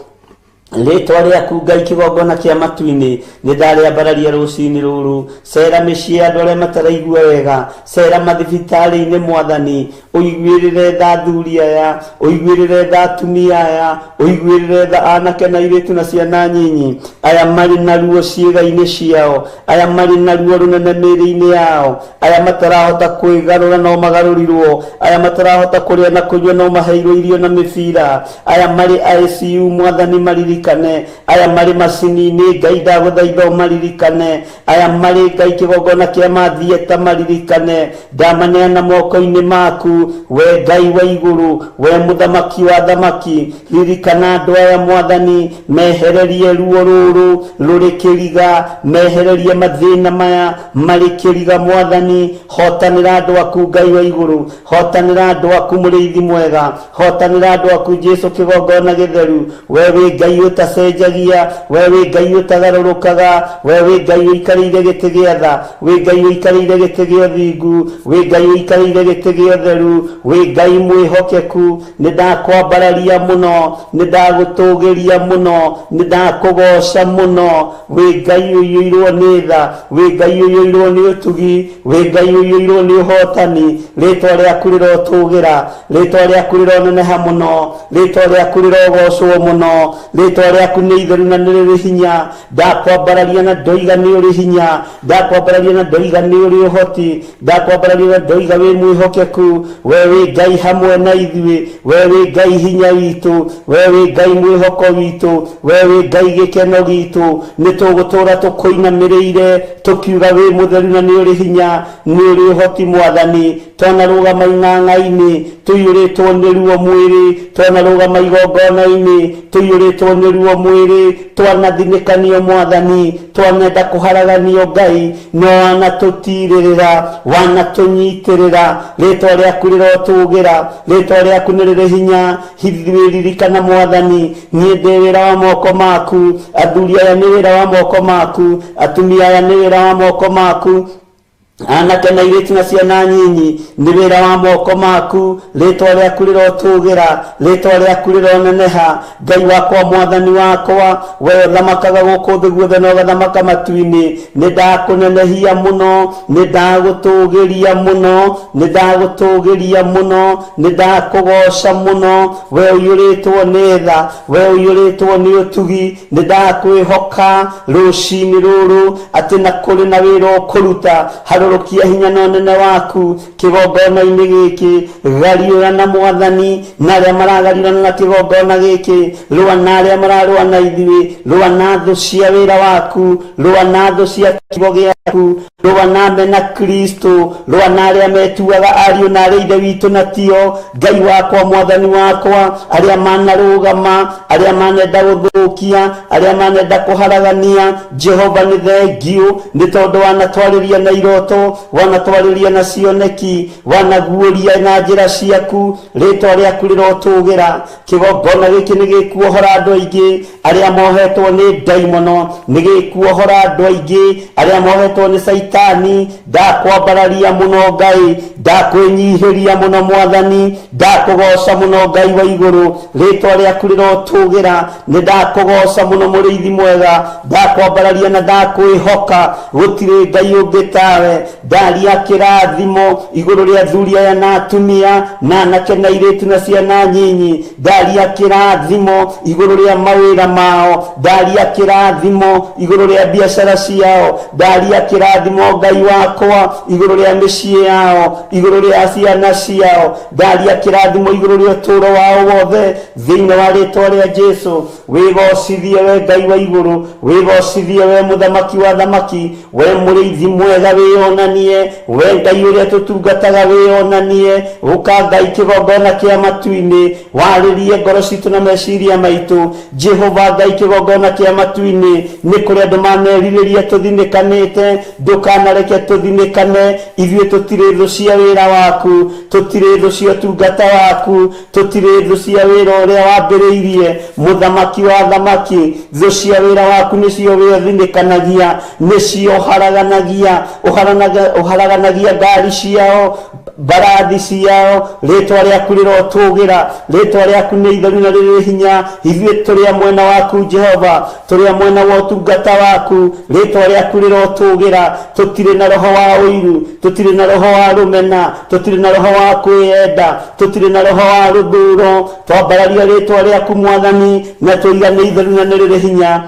rĩtwa rĩaku Ngai kĩgongona kĩa matu-inĩ. Nĩ ndarĩambararia rũcinĩ rũrũ. Cera mĩciĩ ya andũ arĩa mataraigua wega, cera mathibitarĩ-inĩ Mwathani, ũiguĩrĩre tha athuri aya, ũiguĩrĩre tha atumia aya, ũiguĩrĩre tha anake na airĩtu na ciana nyinyi, aya marĩ na ruo ciĩga-inĩ ciao, aya marĩ na ruo rũnene mĩĩrĩ-inĩ yao, aya matarahota kwĩgarũra no magarũrirwo, aya matarahota kũrĩa na kũnyua no maheirwo irio na mĩbira, aya marĩ ICU Mwathani maririkane. ũmaririkane. Aya marĩ macini-inĩ, Ngai ndagũthaitha ũmaririkane. Aya marĩ Ngai kĩgongona kĩa mathieta maririkane. Ndamaneana moko-inĩ maku, we Ngai wa igũrũ, we mũthamaki wa thamaki. Ririkana andũ aya Mwathani, mehererie ruo rũrũ rũrĩ kĩriga, mehererie mathĩna maya marĩ kĩriga Mwathani. Hotanĩra andũ aku Ngai wa igũrũ, hotanĩra andũ aku mũrĩithi mwega, hotanĩra andũ aku Jesu kĩgongona gĩtheru. We wĩ Ngai ũtacenjagia, we wĩ Ngai ũtagarũrũkaga, we wĩ Ngai ũikarĩire gĩtĩ gĩa tha, wĩ Ngai ũikarĩire gĩtĩ gĩa ũthingu, wĩ Ngai ũikarĩire gĩtĩ gĩa ũtheru, wĩ Ngai mwĩhokeku. Nĩ ndakwambararia mũno, nĩ ndagũtũgĩria mũno, nĩ ndakũgoca mũno. Wĩ Ngai ũiyũirwo nĩ tha, wĩ Ngai ũiyũirwo nĩ ũtugi, wĩ Ngai ũiyũirwo nĩ ũhotani. Rĩtwa rĩaku rĩrotũgĩra, rĩtwa rĩaku rĩroneneha mũno, rĩtwa rĩaku rĩrogocwo mũno. Rĩtwa rĩaku nĩ itheru na nĩ rĩrĩ hinya. Ndakwambararia na ndoiga nĩ ũrĩ hinya, ndakwambararia na ndoiga nĩ ũrĩ ũhoti, ndakwambararia na ndoiga wĩ mwĩhokeku. We wĩ Ngai hamwe na ithuĩ, we wĩ Ngai hinya witũ, we wĩ Ngai mwĩhoko witũ, we wĩ Ngai gĩkeno gitũ. Nĩ tũgũtũra tũkũinamĩrĩire tũkiuga wĩ mũtheru na nĩ ũrĩ hinya, nĩ ũrĩ ũhoti Mwathani. Twanarũgama ing'ang'a-inĩ tũiyũrĩtwo nĩ ruo mwĩrĩ, twanarũgama igongona-inĩ tũiyũrĩtwo nĩ ruo mwĩrĩ, twanathinĩkanio Mwathani, twanenda kũharaganio Ngai, no wanatũtirĩrĩra, wanatũnyitĩrĩra. Rĩtwa rĩaku rĩrotũgĩra, rĩtwa rĩaku nĩ rĩrĩ hinya. Ithuĩ ririkana Mwathani, niĩ ndĩ wĩra wa moko maku, athuri aya nĩ wĩra wa moko maku, atumia aya nĩ wĩra wa moko maku, anake na airĩtu na ciana nyinyi nĩ wĩra wa moko maku. Rĩtwa rĩaku rĩrotũgĩra, rĩtwa rĩaku rĩroneneha. Ngai wakwa, Mwathani wakwa, we ũthamakaga gũkũ thĩ guothe na ũgathamaka matu-inĩ, nĩ ndakũnenehia mũno, nĩ ndagũtũgĩria mũno, nĩ ndagũtũgĩria mũno, nĩ ndakũgoca mũno. We ũiyũrĩtwo nĩ tha, we ũiyũrĩtwo nĩ ũtugi, nĩ ndakwĩhoka rũcinĩ rũrũ atĩ na kũrĩ na wĩra ũkũruta. Harũrũkia hinya na ũnene waku kĩgongona-inĩ gĩkĩ. Gariũra na Mwathani na arĩa maragariũrana na kĩgongona gĩkĩ, rũa na arĩa mararũa na ithuĩ, rũa na thũ cia wĩra waku, rũa na thũ cia kiugo gĩaku, rũa na mena Kristo, rũa na arĩa metuaga ariũ na arĩa ithe witũ na tio. Ngai wakwa, Mwathani wakwa, arĩa manarũgama, arĩa manenda gũthũkia, arĩa manenda kũharagania, Jehova nĩ thengiũ nĩ tondũ wanatwarĩria na iroto, wanatwarĩria na cioneki, wanaguũria na njĩra ciaku. Rĩtwa rĩaku rĩrotũgĩra. Kĩgongona gĩkĩ nĩ gĩkuohora andũ aingĩ arĩa mohetwo nĩ ndaimono, nĩ gĩkuohora andũ aingĩ arĩa mohetwo nĩ Caitani. Ndakwambararia mũno Ngai, ndakwĩnyihĩria mũno Mwathani, ndakũgoca mũno Ngai wa igũrũ. Rĩtwa rĩaku rĩrotũgĩra. Nĩ ndakũgoca mũno mũrĩithi mwega, ndakwambararia na ndakwĩhoka. Gũtirĩ Ngai ũngĩ tawe. Ndaria kĩrathimo igũrũ rĩa athuri aya na atumia na anake na airĩtu na ciana nyinyi. Ndaria kĩrathimo igũrũ rĩa mawĩra mao, ndaria kĩrathimo igũrũ rĩa biacara ciao, ndaria kĩrathimo Ngai wakwa igũrũ rĩa mĩciĩ yao, igũrũ rĩa ciana ciao, ndaria kĩrathimo igũrũ rĩa ũtũũro wao wothe thĩinĩ wa rĩtwa rĩa Jesu. Wĩgocithie we Ngai wa igũrũ, wĩgocithie we mũthamaki wa thamaki, we mũrĩithi mwega wĩyonanie, we Ngai ũrĩa tũtungataga wĩyonanie. Ũka Ngai kĩgongona kĩa matu-inĩ, warĩrie ngoro citũ na meciria maitũ. Jehova Ngai kĩgongona kĩa matu-inĩ, nĩ kũrĩ andũ manerirĩria tũthinĩkanĩte, ndũkanareke tũthinĩkane. Ithuĩ tũtirĩ thũ cia wĩra waku, tũtirĩ thũ cia ũtungata waku, tũtirĩ thũ cia wĩra ũrĩa wambĩrĩirie. Mũthamaki wa thamaki, thũ cia wĩra waku nĩcio wĩthinĩkanagia, nĩcio ũharaganagia, ũharaganagia ngari ciao, mbarathi ciao. Rĩtwa rĩaku rĩrotũgĩra, rĩtwa rĩaku nĩ itheru na rĩrĩ hinya. Ithuĩ tũrĩ a mwena waku Jehova, tũrĩ a mwena wa ũtungata waku. Rĩtwa rĩaku rĩrotũgĩra. Tũtirĩ na roho wa ũiru, tũtirĩ na roho wa rũmena, tũtirĩ na roho wa kwĩyenda, tũtirĩ na roho wa rũthũro. Twambararia rĩtwa rĩaku Mwathani na tũiga nĩ itheru na nĩ rĩrĩ hinya.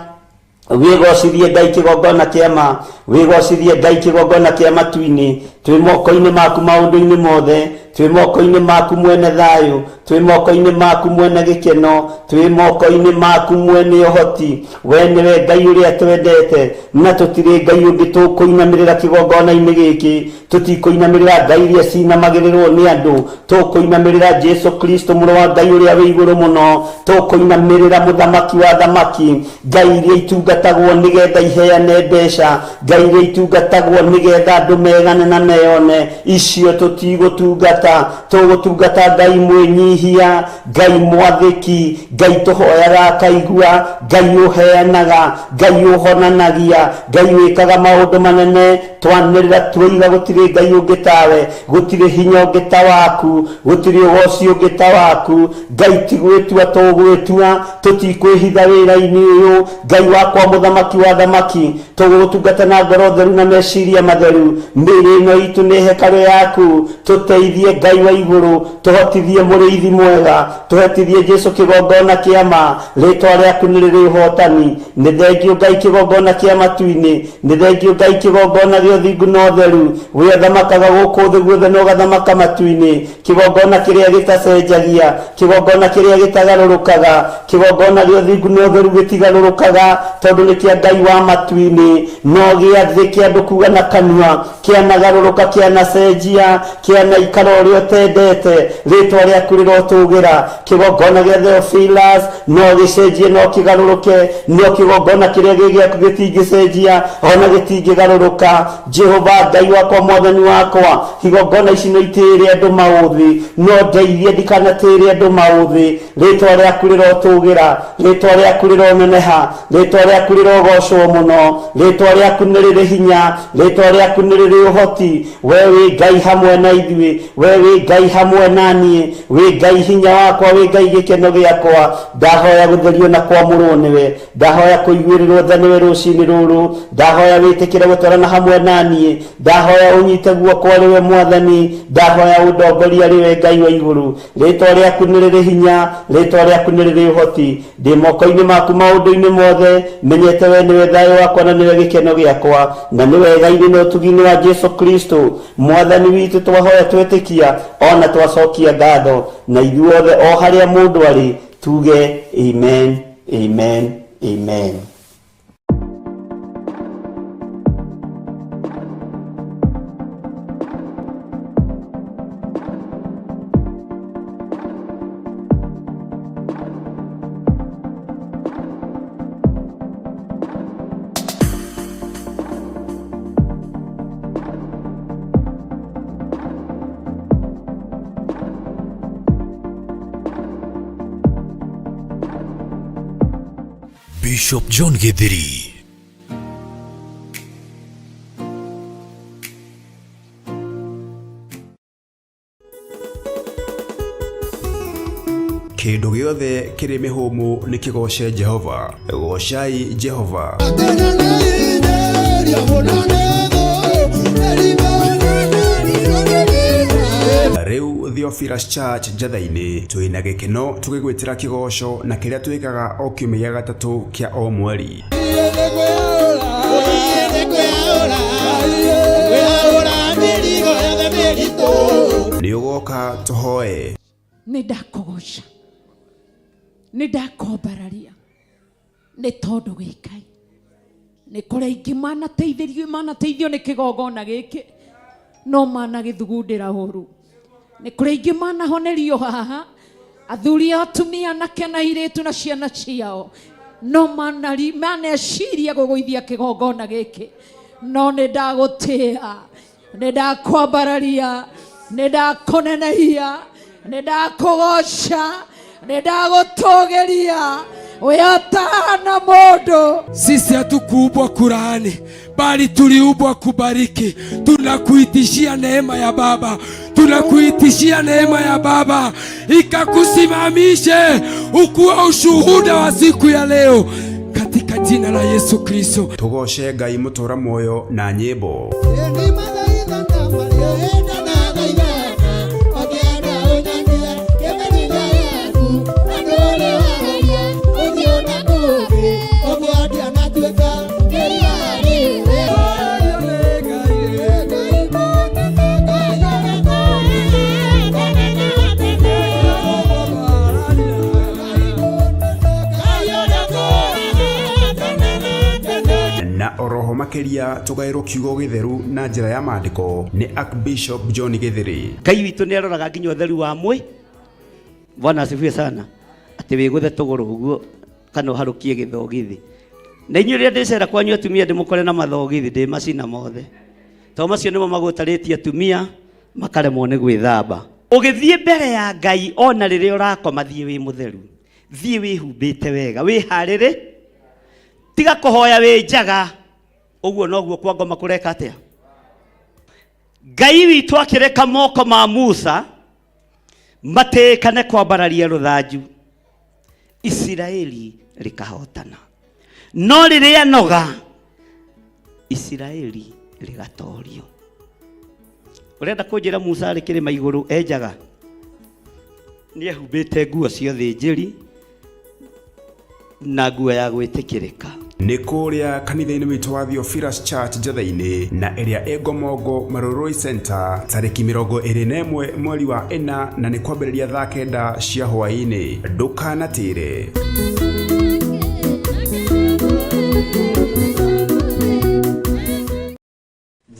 Wĩgocithie Ngai kĩgongona kĩa ma, wĩgocithie Ngai kĩgongona kĩa matu-inĩ. Twĩ moko-inĩ maku maũndũ-inĩ mothe, twĩ moko-inĩ maku mwene thayũ, twĩ moko-inĩ maku mwene gĩkeno, twĩ moko-inĩ maku mwene ũhoti. We nĩwe Ngai ũrĩa twendete, na tũtirĩ Ngai ũngĩ tũkũinamĩrĩra kĩgongona-inĩ gĩkĩ. Tũtikũinamĩrĩra ngai iria cinamagĩrĩrwo nĩ andũ, tũkũinamĩrĩra Jesu Kristo mũrũ wa Ngai ũrĩa wĩ igũrũ mũno, tũkũinamĩrĩra mũthamaki wa thamaki, ngai iria itungatagwo nĩgetha iheane mbeca, ngai iria itungatagwo nĩgetha andũ megane na meyone, icio tũtigũtungata. Tũgũtungata Ngai mwĩnyihia, Ngai mwathĩki, Ngai tũhoyaga akaigua, Ngai ũheanaga, Ngai ũhonanagia, Ngai wĩkaga maũndũ manene. Twanĩrĩra twoiga gũtirĩ Ngai ũngĩ tawe, gũtirĩ hinya ũngĩ ta waku, gũtirĩ ũgoci ũngĩ ta waku. Ngai ti gwĩtua tũgwĩtua, tũtikwĩhitha wĩra-inĩ ũyũ. Ngai wakwa mũthamaki wa thamaki, tũgũgũtungata na ngoro theru na meciria matheru. Mĩĩrĩ ĩno itũ nĩ hekarũ yaku, tũteithie Ngai wa igũrũ, tũhotithie mũrĩithi mwega, tũhotithie Jesu kĩgongona kĩa ma. Rĩtwa rĩaku nĩ rĩrĩ ũhotani. Nĩ thengio Ngai kĩgongona kĩa matu-inĩ, nĩ thengio Ngai kĩgongona gĩa ũthingu na ũtheru. We ũthamakaga gũkũ thĩ guothe na ũgathamaka matu-inĩ, kĩgongona kĩrĩa gĩtacenjagia, kĩgongona kĩrĩa gĩtagarũrũkaga, kĩgongona gĩa ũthingu na ũtheru gĩtigarũrũkaga, tondũ nĩ kĩa Ngai wa matu-inĩ. No gĩa thĩ kĩa andũ kuga na kanua, kĩanagarũrũka, kĩanacenjia, kĩanaikara ũrĩa ũtendete. Rĩtwa rĩaku rĩrotũgĩra. Kĩgongona gĩa Theophilus no gĩcenjie, no kĩgarũrũke, no kĩgongona kĩrĩa gĩ gĩaku gĩtingĩcenjia, ona gĩtingĩgarũrũka. Jehova Ngai wakwa, mwathani wakwa, igongona ici no itĩĩre andũ maũthĩ, no ndeithie ndikanatĩĩre andũ maũthĩ. Rĩtwa rĩaku rĩrotũgĩra, rĩtwa rĩaku rĩroneneha, rĩtwa rĩaku rĩrogocwo mũno, rĩtwa rĩaku nĩ rĩrĩ hinya, rĩtwa rĩaku nĩ rĩrĩ ũhoti. We wĩ Ngai hamwe na ithuĩ, we wĩ Ngai hamwe na niĩ, wĩ Ngai hinya wakwa, wĩ Ngai gĩkeno gĩakwa. Ndahoya gũtherio na kwamũrwo nĩwe, ndahoya kũiguĩrĩrwo tha nĩwe rũcinĩ rũrũ, ndahoya wĩtĩkĩre gũtwarana hamwe na niĩ, ndahoya ũnyite guoko arĩ we mwathani, ndahoya ũndongorie arĩ we Ngai wa igũrũ. Rĩtwa rĩaku nĩ rĩrĩ hinya, rĩtwa rĩaku nĩ rĩrĩ ũhoti. Ndĩ moko-inĩ maku maũndũ-inĩ mothe, menyete we nĩwe thayũ wakwa na nĩwe gĩkeno gĩakwa, na nĩ wega-inĩ na ũtugi-inĩ wa Jesu Kristo mwathani witũ twahoya twetĩkia ona twacokia ngatho, na ithuothe o harĩa mũndũ arĩ tuge amen, amen, amen. Bishop John Githiri. Kĩndũ gĩothe kĩrĩ mĩhũmũ nĩ kĩgooce Jehova. Goocai Jehova. Rĩu Theophilus Church Njatha-inĩ twĩna gĩkeno tũgĩgwĩtĩra kĩgoco na kĩrĩa twĩkaga o kiumia gĩa gatatũ kĩa o mweri. Nĩ ũgoka tũhoe. Nĩ ndakũgoca, nĩ ndakwambararia, nĩ tondũ wĩ Ngai. Nĩ kũrĩ aingĩ manateithĩrio, manateithio nĩ kĩgongona gĩkĩ, no managĩthugundĩra ũru. Nĩ kũrĩ aingĩ manahonerio haha, athuri a atumia, anake na airĩtu na ciana ciao, no maneciria gũgũithia kĩgongona gĩkĩ. No nĩ ndagũtĩa, nĩ ndakwambararia, nĩ ndakũnenehia, nĩ ndakũgoca, nĩ ndagũtũgĩria. We ũtahana mũndũ. Sisi hatukuumbwa kulaani, bali tuliumbwa kubariki. Tunakuitishia neema ya Baba, tunakuitishia neema ya Baba ikakusimamishe ukuwe ushuhuda wa siku ya leo, katika jina la Yesu Kristo. Tũgooce Ngai mũtũra muoyo na nyĩmbo. oroho makĩria tũgaĩrwo kiugo gĩtheru na njĩra ya maandĩko nĩ Archbishop John Gĩthĩrĩ. Ngai witũ nĩ aroraga nginya ũtheru wa mwĩ. Bwana asifiwe sana. Atĩ wĩgũthe tũgũrũ ũguo kana ũharũkie gĩthogithi. Na inyuĩ rĩrĩa ndĩcera kwanyu atumia ndĩmũkore na mathogithi ndĩmacina mothe. To macio nĩmo magũtarĩtie atumia makaremwo nĩ gwĩthamba. Ũgĩthiĩ mbere ya Ngai ona rĩrĩa ũrakoma thiĩ wĩ mũtheru. Thiĩ wĩhumbĩte wega, wĩharĩrĩ. Tiga kũhoya wĩ njaga. Ũguo noguo kwa ngoma kũreka atĩa? Ngai witũ akĩreka moko ma Musa matĩĩkane kwambararia rũthanju, Isiraeli rĩkahotana. No rĩrĩa noga, Isiraeli rĩgatorio. Ũrenda kũnjĩra Musa arĩ kĩrĩma igũrũ enjaga? Nĩ ehumbĩte nguo cia ũthĩnjĩri na nguo ya gwĩtĩkĩrĩka. Nĩ kũrĩa kanitha-inĩ witũ wa Theophilus Church Njetha-inĩ na ĩrĩa ĩ Ngomongo Marurui Center tarĩki 21 mweri wa ĩna na nĩ kwambĩrĩria thaa 9 cia hwaĩ-inĩ. Ndũkanatĩre.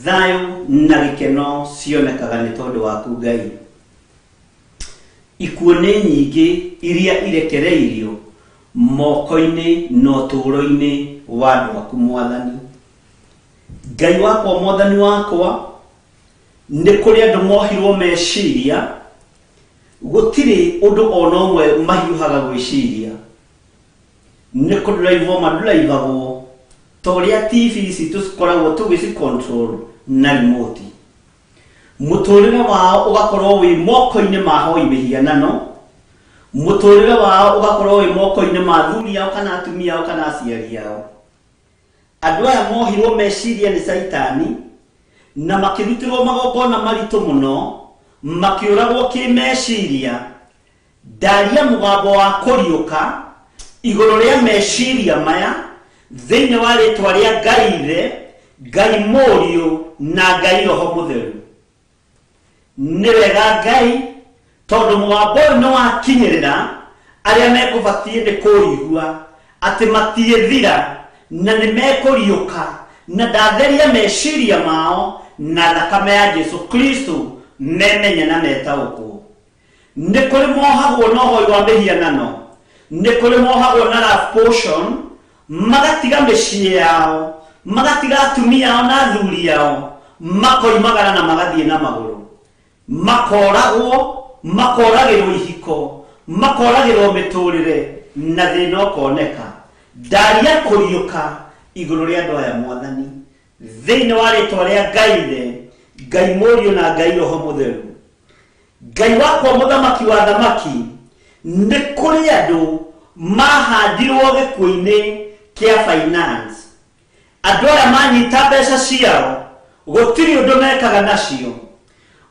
Thayũ na gĩkeno cionekaga nĩ tondũ waku Ngai. Ikuũ nĩ nyingĩ iria irekereirio moko-inĩ na ũtũũro-inĩ wa andũ aku Mwathani. Ngai wakwa Mwathani wakwa, nĩ kũrĩ andũ mohirwo meciria, gũtirĩ ũndũ o na ũmwe mahiũhaga gwĩciria. Nĩ kũnduraivwo manduraivagwo ta ũrĩa TV ici tũkoragwo tũgĩci control na remote. Mũtũrĩre wao ũgakorwo wĩ moko-inĩ ma ahoi mĩhianano, mũtũrĩre wao ũgakorwo wĩ moko-inĩ ma athuri ao kana atumia ao kana aciari ao. Andũ aya mohirwo meciria nĩ Caitani na makĩrutĩrwo magongona maritũ mũno, makĩũragwo kĩmeciria. Ndaria mũgambo wa kũriũka igũrũ rĩa meciria maya thĩinĩ wa rĩtwa rĩa Ngai Ithe, Ngai Mũriũ na Ngai Roho Mũtheru. Nĩ wega Ngai, tondũ mũgambo ũyũ nĩ wakinyĩrĩra arĩa mekũbatiĩ nĩ kũũigua, atĩ matiĩthira na nĩ mekũriũka, na ndatheria meciria mao na thakame ya Jesu Kristo memenye na metaũkwo. Nĩ kũrĩ mohagwo na ũhoi wa mĩhianano, nĩ kũrĩ mohagwo na love potion, magatiga mĩciĩ yao, magatiga atumia ao na athuri ao, makoimagara na magathiĩ na magũrũ. Makoragwo, makoragĩrwo ihiko, makoragĩrwo mĩtũrĩre, na thĩna ũkoneka. Ndaria kũriũka igũrũ rĩa andũ aya Mwathani, thĩinĩ wa rĩtwa rĩa Ngai Ithe, Ngai Mũriũ na Ngai Roho Mũtheru. Ngai wakwa mũthamaki wa athamaki, nĩ kũrĩ andũ mahandirwo gĩkuũ-inĩ kĩa finance. Andũ aya manyita mbeca ciao gũtirĩ ũndũ mekaga nacio.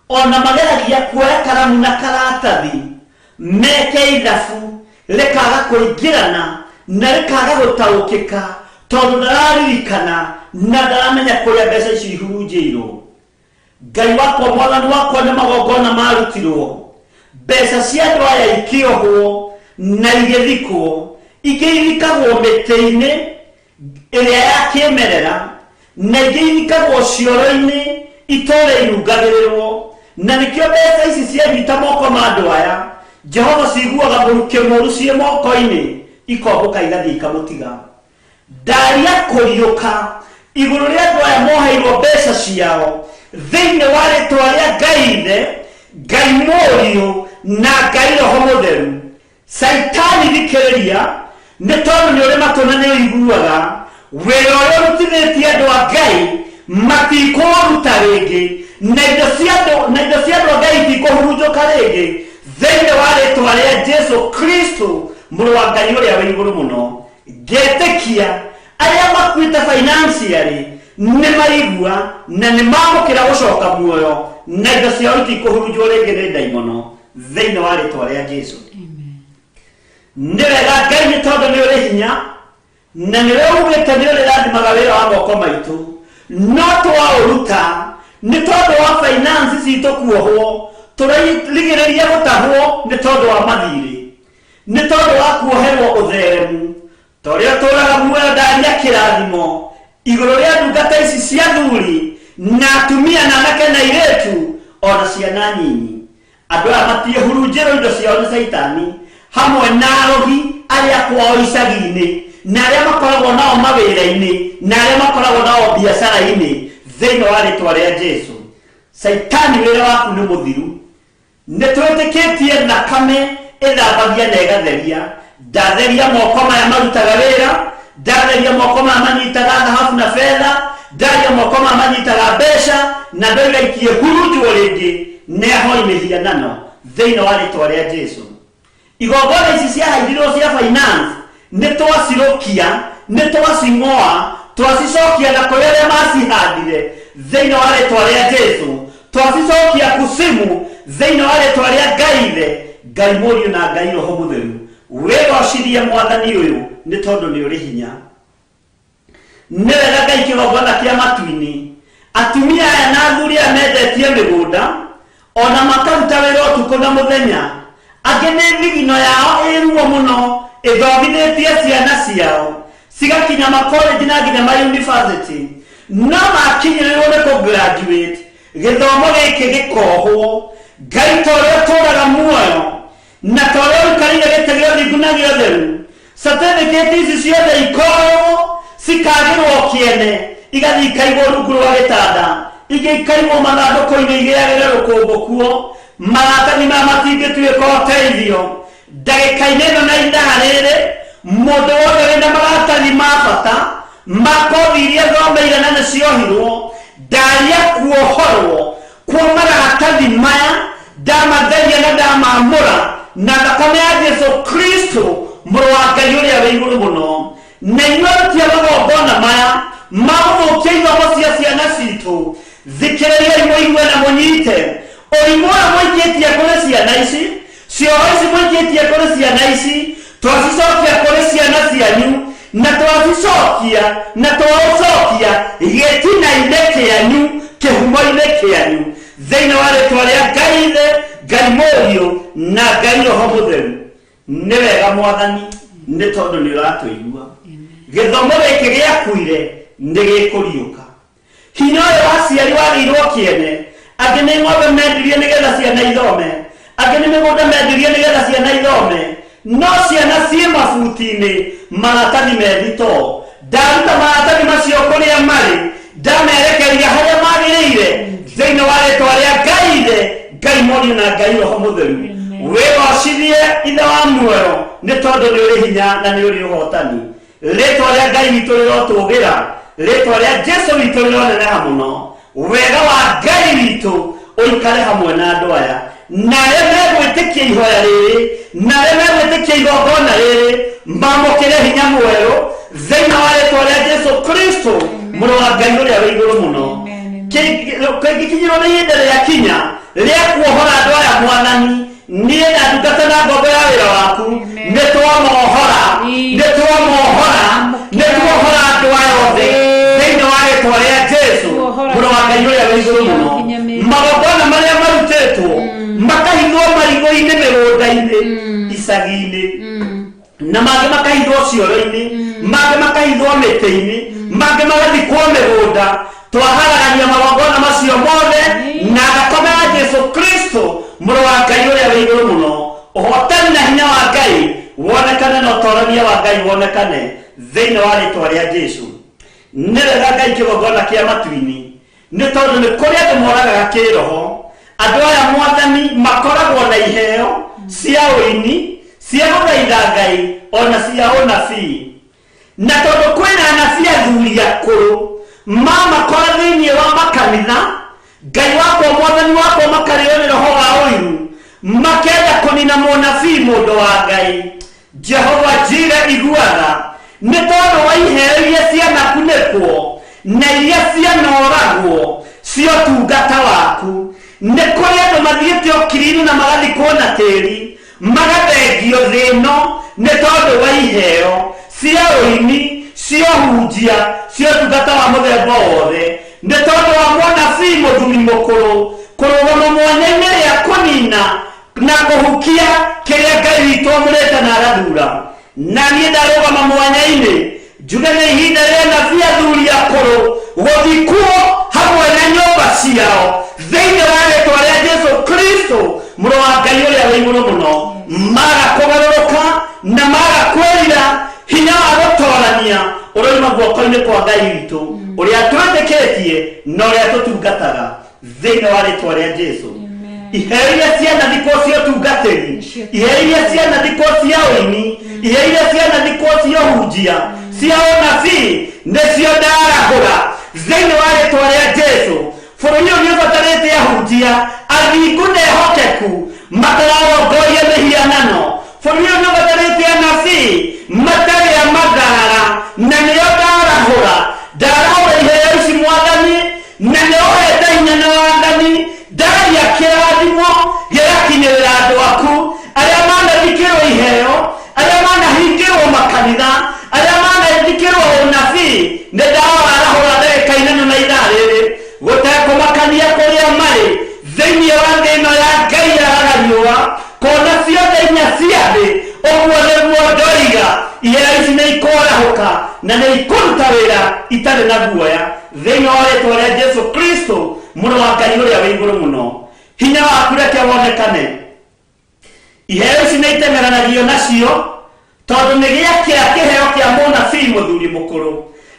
Ona mageragia kuoya karamu na karatathi meke ithabu rĩkaga kũingĩrana na rĩkaga gũtaũkĩka tondũ ndararirikana na ndaramenya kũrĩa mbeca icio ihurunjĩirwo. Ngai wakwa Mwathani wakwa nĩ magongona marutirwo, mbeca cia andũ aya ikĩohwo na igĩthikwo, ingĩ ithikagwo mĩtĩ-inĩ ĩrĩa ya kĩmerera na ingĩ ithikagwo cioro-inĩ itũũra irungagĩrĩrwo, na nĩkĩo mbeca ici cianyita moko ma andũ aya, Jehova ciguaga mũrukĩ mũru ciĩ moko-inĩ, ikombũka igathiĩ ikamũtiga. Ndaria kũriũka igũrũ rĩa andũ aya moheirwo mbeca ciao thĩinĩ wa rĩtwa rĩa Ngai Ithe, Ngai Mũriũ na Ngai Roho Mũtheru. Caitani thikĩrĩria, nĩ tondũ nĩ ũrĩ matũ na nĩ ũiguaga, wĩra ũrĩa ũrutithĩtie andũ a Ngai matikũũruta rĩngĩ, na indo cia andũ na indo cia andũ a Ngai itikũhurunjũka rĩngĩ thĩinĩ wa rĩtwa rĩa Jesu Kristo mũrũ wa Ngai ũrĩa wĩ igũrũ mũno. Ngetĩkia arĩa makuĩte financially nĩ maigua na nĩ mamũkĩra gũcoka muoyo na indo ciao itikũhurunjwo rĩngĩ nĩ ndaimono thĩinĩ wa rĩtwa rĩa Jesu. Nĩ wega Ngai nĩ tondũ nĩ ũrĩ hinya na nĩwe ugĩte nĩ ũrĩrathimaga wĩra wa moko maitũ, no twaũruta nĩ tondũ wa finance citũ kuohwo, tũrarigĩrĩria gũtahwo nĩ tondũ wa mathirĩ. Nĩ tondũ wa kuoherwo ũtheremu, ta ũrĩa ũtũũraga muoyo ndaria kĩrathimo. Igũrũ rĩa ndungata ici cia athuri na atumia na anake na airĩtu ona ciana nyinyi. Andũ aya matiĩhurunjĩrwo indo ciao nĩ Caitani hamwe na arogi arĩa kwao icagi-inĩ na arĩa makoragwo nao mawĩra-inĩ na arĩa makoragwo nao biacara-inĩ thĩinĩ wa rĩtwa rĩa Jesu. Caitani wĩra waku nĩ mũthiru. Nĩ twĩtĩkĩtie thakame ĩthambagia na ĩgatheria. Ndatheria moko maya marutaga wĩra, ndatheria moko maya manyitaga thahabu na betha, ndaria moko maya manyitaga mbeca, na ndoiga itiĩhurunjwo rĩngĩ nĩ ahoi mĩhianano thĩinĩ wa rĩtwa rĩa Jesu. Igongona ici ciahaithirwo cia finance nĩ twacirũkia, nĩ twacing'oa, twacicokia na kũrĩ arĩa macihandire thĩinĩ wa rĩtwa rĩa Jesu, twacicokia kusimu thĩinĩ wa rĩtwa rĩa Ngai Ithe, Ngai Mũriũ na Ngai Roho Mũtheru. Wĩgocithie Mwathani ũyũ nĩ tondũ nĩ ũrĩ hinya. Nĩ wega Ngai kĩgongona kĩa matu-inĩ. Atumia aya na athuri aya mendetie mĩgũnda, ona makaruta wĩra ũtukũ na mũthenya. Angĩ nĩ thigino yao ĩ ruo mũno ĩthomithĩtie ciana ciao cigakinya makolenji na nginya ma university, no makinyĩrĩrwo nĩ kũ graduate gĩthomo gĩkĩ gĩkohwo. Ngai ta ũrĩa ũtũũraga muoyo na ta ũrĩa ũikarĩire gĩtĩ gĩa ũthingu na gĩa ũtheru, certificate ici ciothe ikoywo cikagĩrwo kĩene, igathiĩ ikaigwo rungu rwa gĩtanda, ingĩ ikaigwo mathandũkũ-inĩ igĩagĩre rũkũngũ kuo. Maratathi maya matingĩtuĩka ũteithio ndagĩka-inĩ ĩno na ithaa rĩrĩ. Mũndũ wothe wĩna maratathi ma bata ma kothi iria thomeire na nĩciohirwo, ndaria kuohorwo kwa maratathi maya, ndamatheria na ndamamũra na thakame ya Jesu Kristo mũrũ wa Ngai ũrĩa wĩ igũrũ mũno. Na inyuĩ aruti a magongona maya ma gũthũkia ithomo cia ciana citũ, thikĩrĩriai mũigue na mũnyite ũrimũ ũyũ mũikĩtie kũrĩ ciana ici. Cioho ici mũikĩtie kũrĩ ciana ici, twacicokia kũrĩ ciana cianyu, na twacicokia na twaũcokia gĩtina-inĩ kĩanyu, kĩhumo-inĩ kĩanyu, thĩinĩ wa rĩtwa rĩa Ngai Ithe, Ngai Mũriũ na Ngai Roho Mũtheru. Nĩ wega Mwathani, nĩ tondũ nĩ ũratũigua. Gĩthomo gĩkĩ gĩakuire nĩ gĩkũriũka. Hinya ũyũ wa aciari wagĩirwo kĩene. Angĩ nĩ ng'ombe mendirie nĩgetha ciana ithome, angĩ nĩ mĩgũnda mendirie nĩgetha ciana ithome, no ciana ciĩ mabuti-inĩ, maratathi me thitoo. Ndaruta maratathi macio kũrĩa marĩ, ndamerekeria harĩa magĩrĩire thĩinĩ wa rĩtwa rĩa Ngai Ithe, Ngai Mũriũ na Ngai Roho Mũtheru. Wĩgocithie Ithe wa muoyo nĩ tondũ nĩ ũrĩ hinya na nĩ ũrĩ ũhotani. Rĩtwa rĩa Ngai witũ rĩrotũgĩra, rĩtwa rĩa Jesu witũ rĩroneneha mũno. Wega wa Ngai witũ ũikare hamwe na andũ aya, na arĩa megwĩtĩkia ihoya rĩrĩ, na arĩa megwĩtĩkia igongona rĩrĩ, mamũkĩre hinya mwerũ thĩinĩ wa rĩtwa rĩa Jesu Kristo mũrũ wa Ngai ũrĩa wĩ igũrũ mũno. Kĩngĩkinyĩrwo nĩ ihinda rĩa kinya rĩa kuohora andũ aya, Mwathani, niĩ na ndungata na ngombo ya wĩra waku nĩ twamohora, nĩ twamohora, nĩ tuohora andũ aya othe thĩinĩ wa rĩtwa rĩa Jesu mũrũ wa Ngai ũrĩa wĩ igũrũ mũno. Magongona marĩa marutĩtwo makahithwo marigũ-inĩ, mĩgũnda-inĩ, icagi-inĩ, na mangĩ makahithwo cioro-inĩ, mangĩ makahithwo mĩtĩ-inĩ, mangĩ magathikwo mĩgũnda, twaharagania magongona macio mothe na thakame ya Jesu Kristo mũrũ wa Ngai ũrĩa wĩ igũrũ mũno. Ũhotani na hinya wa Ngai wonekane na ũtorania wa Ngai wonekane thĩinĩ wa rĩtwa rĩa Jesu. Nĩ wega Ngai kĩgongona kĩa matu-inĩ, nĩ tondũ nĩ kũrĩ andũ moragaga kĩroho. Andũ aya Mwathani makoragwo na iheo cia ũini, cia gũthaitha Ngai, ona cia ũnabii, na tondũ kwĩna anabii athuri akũrũ mamakora thĩinĩ wa makanitha, Ngai wakwa, Mwathani wakwa, makarĩo nĩ roho wa ũiru, makenda kũnina mũnabii mũndũ wa Ngai. Jehova Jire, iguaga nĩ tondũ wa iheo iria cianakunĩkwo na iria cianoragwo cia ũtungata waku. Nĩ kũrĩ andũ mathiĩte ũkiri-inĩ na magathikwo na tĩri, magathengio thĩ ĩno nĩ tondũ wa iheo cia ũini, cia ũhunjia, cia ũtungata wa mũthemba o wothe, nĩ tondũ wa mũnabii mũthuri mũkũrũ kũrũgama mwanya-inĩ rĩa kũnina na kũhukia kĩrĩa Ngai witũ amũrĩte na agathura. Na niĩ ndarũgama mwanya-inĩ. Njuge nĩ ihinda rĩa anabii athuri akũrũ gũthikwo hamwe na nyũmba ciao thĩinĩ wa rĩtwa rĩa Jesu Kristo mũrũ wa Ngai ũrĩa wĩ igũrũ mũno. Maga kũgarũrũka na maga kwĩrira, hinya wa gũtorania ũroima guoko-inĩ kwa Ngai witũ ũrĩa twĩtĩkĩtie na ũrĩa tũtungataga thĩinĩ wa rĩtwa rĩa Jesu. Iheo iria cianathikwo cia ũtungatĩri, iheo iria cianathikwo cia ũini, iheo iria cianathikwo cia ũhunjia, cia ũnabii, nĩcio ndarahũra thĩinĩ wa rĩtwa rĩa Jesu. Bũrũri ũyũ nĩ ũbatarĩte ahunjia athingu na ehokeku matararongoria mĩhianano. Bũrũri ũyũ nĩ ũbatarĩte anabii matarĩ a mathara, na nĩo ndarahũra. Ndarahũra iheo ici Mwathani, na nĩ ũhete hinya na wathani. Ndaria kĩrathimo gĩgakinyĩrĩra andũ aku arĩa manathikĩrwo iheo, arĩa manahingĩrwo makanitha, arĩa manathikĩrwo ũnabii. Nĩ ndawarahũra ndagĩka-inĩ ĩno na ithaa rĩrĩ, gũtekũmakania kũrĩa marĩ thĩinĩ wa thĩ ĩno ya Ngai yaraga riũa kona ciothe inya cia thĩ. Ũguo nĩguo ndoiga, iheo ici nĩ ikwarahũka na nĩ ikũruta wĩra itarĩ na guoya thĩinĩ wa rĩtwa rĩa Jesu Kristo mũrũ wa Ngai ũrĩa wĩ igũrũ mũno. Hinya waku reke wonekane. Iheo ici nĩ iteng'eranagio nacio tondũ nĩ gĩakĩra kĩheo kĩa mũnabii mũthuri mũkũrũ,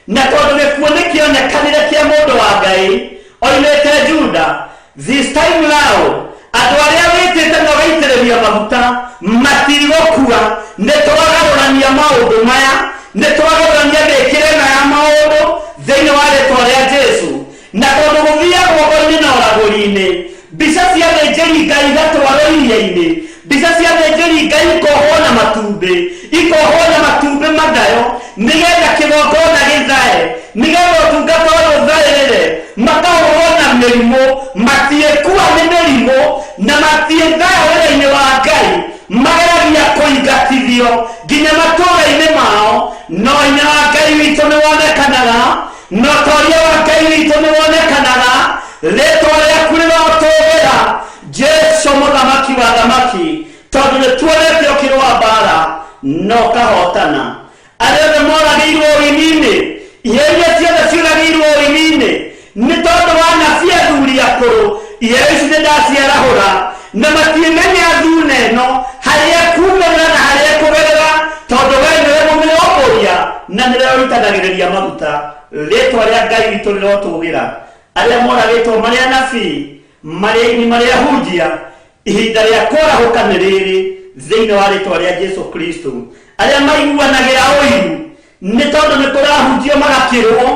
na tondũ gĩkuũ nĩ kĩonekanire kĩa mũndũ wa Ngai oimĩte Juda. This time round andũ arĩa wĩtĩte na ũgaitĩrĩria maguta matigũkua. Nĩ twagarũrania maũndũ maya, nĩ twagarũrania mĩkĩre ĩno ya maũndũ thĩinĩ wa rĩtwa rĩa Jesu. Na tondũ gũthiagwo ngo-inĩ na ũragũri-inĩ, mbica cia thĩnjĩri Ngai igatwarwo iria-inĩ, mbica cia thĩnjĩri Ngai ikohwo na matumbĩ, ikohwo na matumbĩ mathayo, nĩgetha kĩgongona gĩthae, nĩgetha ũtungata ũyũ ũthaĩrĩre, makahũrwo na mĩrimũ. Matiĩkua nĩ mĩrimũ na matiĩthaya wĩra-inĩ wa Ngai. Mageragia kũingatithio nginya matũũra-inĩ mao, no hinya wa Ngai witũ nĩ wonekanaga, na ũtoria wa Ngai witũ nĩ wonekanaga. Rĩtwa rĩaku rĩrotũgĩra, Jesu mũthamaki wa thamaki, tondũ nĩ tuonete ũkĩrũa mbara na ũkahotana. Arĩa othe moragĩirwo ũini-inĩ, iheo iria ciothe ciũragĩirwo ũini-inĩ nĩ tondũ wa anabii athuri akũrũ, iheo ici nĩ ndaciarahũra, na matiĩmenya thuna ĩno harĩa kumĩrĩra na harĩa kũgerera, tondũ we nĩwe mũmĩrongoria na nĩwe ũitanagĩrĩria maguta. Rĩtwa rĩa Ngai witũ rĩrotũgĩra. Arĩa moragĩtwo marĩ anabii, marĩ aini, marĩ ahunjia, ihinda rĩa kwarahũka nĩ rĩrĩ thĩinĩ wa rĩtwa rĩa Jesu Kristo. Arĩa maiguanagĩra ũiru nĩ tondũ nĩ kũrahunjio magakĩrwo,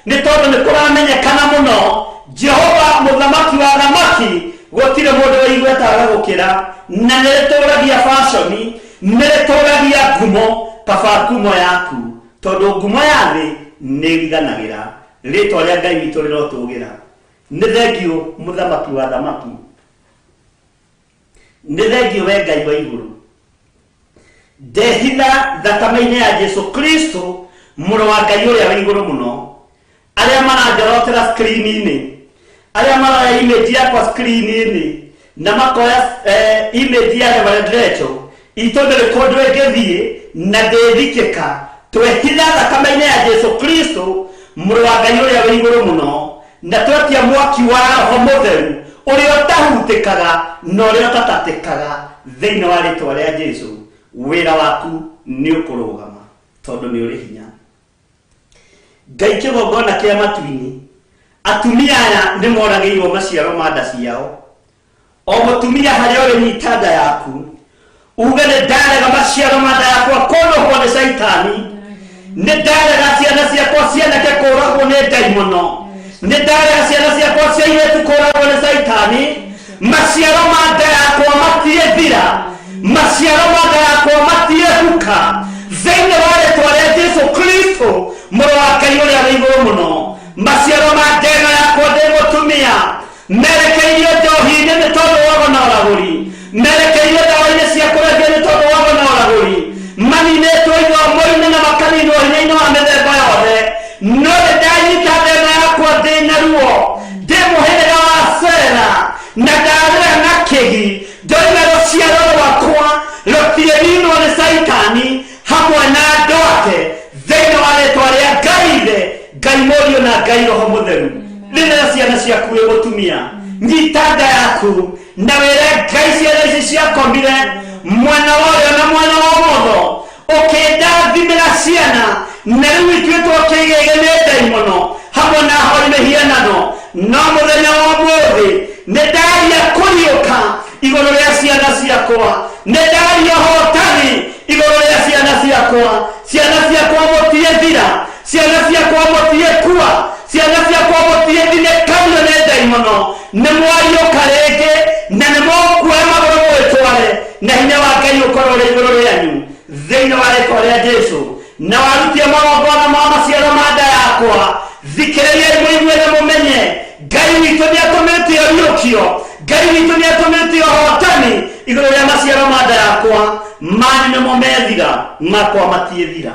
nĩ tondũ nĩ kũramenyekana mũno Jehova mũthamaki wa thamaki gũtirĩ mũndũ wĩ igweta agagũkĩra, na nĩ rĩtũragia baconi, nĩ rĩtũragia ngumo. Kaba ngumo yaku, tondũ ngumo ya thĩ nĩ ĩriganagĩra. Rĩtwa rĩa Ngai witũ rĩrotũgĩra. Nĩ thengiũ mũthamaki wa thamaki, nĩ thengiũ we Ngai wa igũrũ. Ndehitha thakame-inĩ ya Jesu Kristo mũrũ wa Ngai ũrĩa wĩ igũrũ mũno. Arĩa maranjorotera screen-inĩ, arĩa maroya image yakwa screen-inĩ na makoya image ya Reverend Rachel itũ, ndĩrĩ kũndũ ĩngĩthiĩ na ndĩthikĩka. Twehitha thakame-inĩ ya Jesu Kristo mũrũ wa Ngai ũrĩa wĩ igũrũ mũno, na twetia mwaki wa Roho Mũtheru ũrĩa ũtahutĩkaga na ũrĩa ũtatatĩkaga thĩinĩ wa rĩtwa rĩa Jesu. Wĩra waku nĩ ũkũrũgama tondũ nĩ ũrĩ hinya. Ngai kĩgongona kĩa matu-inĩ, atumia aya nĩ moragĩirwo maciaro ma nda ciao. O mũtumia harĩa ũrĩ, nyita nda yaku uge, nĩ ndarega maciaro ma nda yakwa kũnũhwo nĩ caitani, nĩ ndarega ciana ciakwa cianake kũragwo nĩ ndaimono, nĩ ndarega ciana ciakwa cia airĩtu kũragwo nĩ caitani. Maciaro ma nda yakwa matiĩthira, maciaro ma nda yakwa matiĩhuka thĩinĩ wa rĩtwa rĩa Jesu Kristo mũrũ wa Ngai ũrĩa wĩ igũrũ mũno. Maciaro ma nda ĩno yakwa ndĩ mũtumia merekeirio njohi-inĩ nĩ tondũ wa ũgo na ũragũri, merekeirio ndawa-inĩ cia kũrebia nĩ tondũ wa ũgo na ũragũri, maninĩtwo ithomo-inĩ na makaninwo hinya-inĩ wa mĩthemba yothe, no nĩ ndanyita ndema yakwa ndĩ na ruo, ndĩ mũhĩrĩga wa Sera, na ndarĩra na kĩgi, ndoiga rũciaro rwakwa rũtiĩninwo nĩ Caitani hamwe na andũ. Ngai Mũriũ na Ngai Roho Mũtheru. Rĩrĩa ciana ciaku wĩ mũtumia, nyita nda yaku na wĩre Ngai ciana ici ciakomire mwena wa ũrĩo na mwena wa ũmotho, ũkĩndathimĩra ciana na rĩu ituĩtwo kĩgĩgĩ nĩ ndaimono hamwe na ahoi mĩhianano. No mũthenya wa ũmũthĩ nĩ ndaria kũriũka igũrũ rĩa ciana ciakwa, nĩ ndaria ũhotani igũrũ rĩa ciana ciakwa. Ciana ciakwa mũtiĩthira, ciana ciakwa mũtiĩkua, ciana ciakwa mũtiĩthinĩkanio nĩ ndaimono. Nĩ mwariũka rĩngĩ na nĩ mũkuoya magũrũ mwĩtware, na hinya wa Ngai ũkorwo ũrĩ igũrũ rĩanyu thĩinĩ wa rĩtwa rĩa Jesũ. Na warutie magongona ma maciaro ma nda yakwa, thikĩrĩriai mũigue na mũmenye Ngai witũ nĩatũmĩte ũriũkio, Ngai witũ nĩatũmĩte ũhotani igũrũ rĩa maciaro ma nda yakwa. Manyu nĩmo methira, makwa matiĩthira,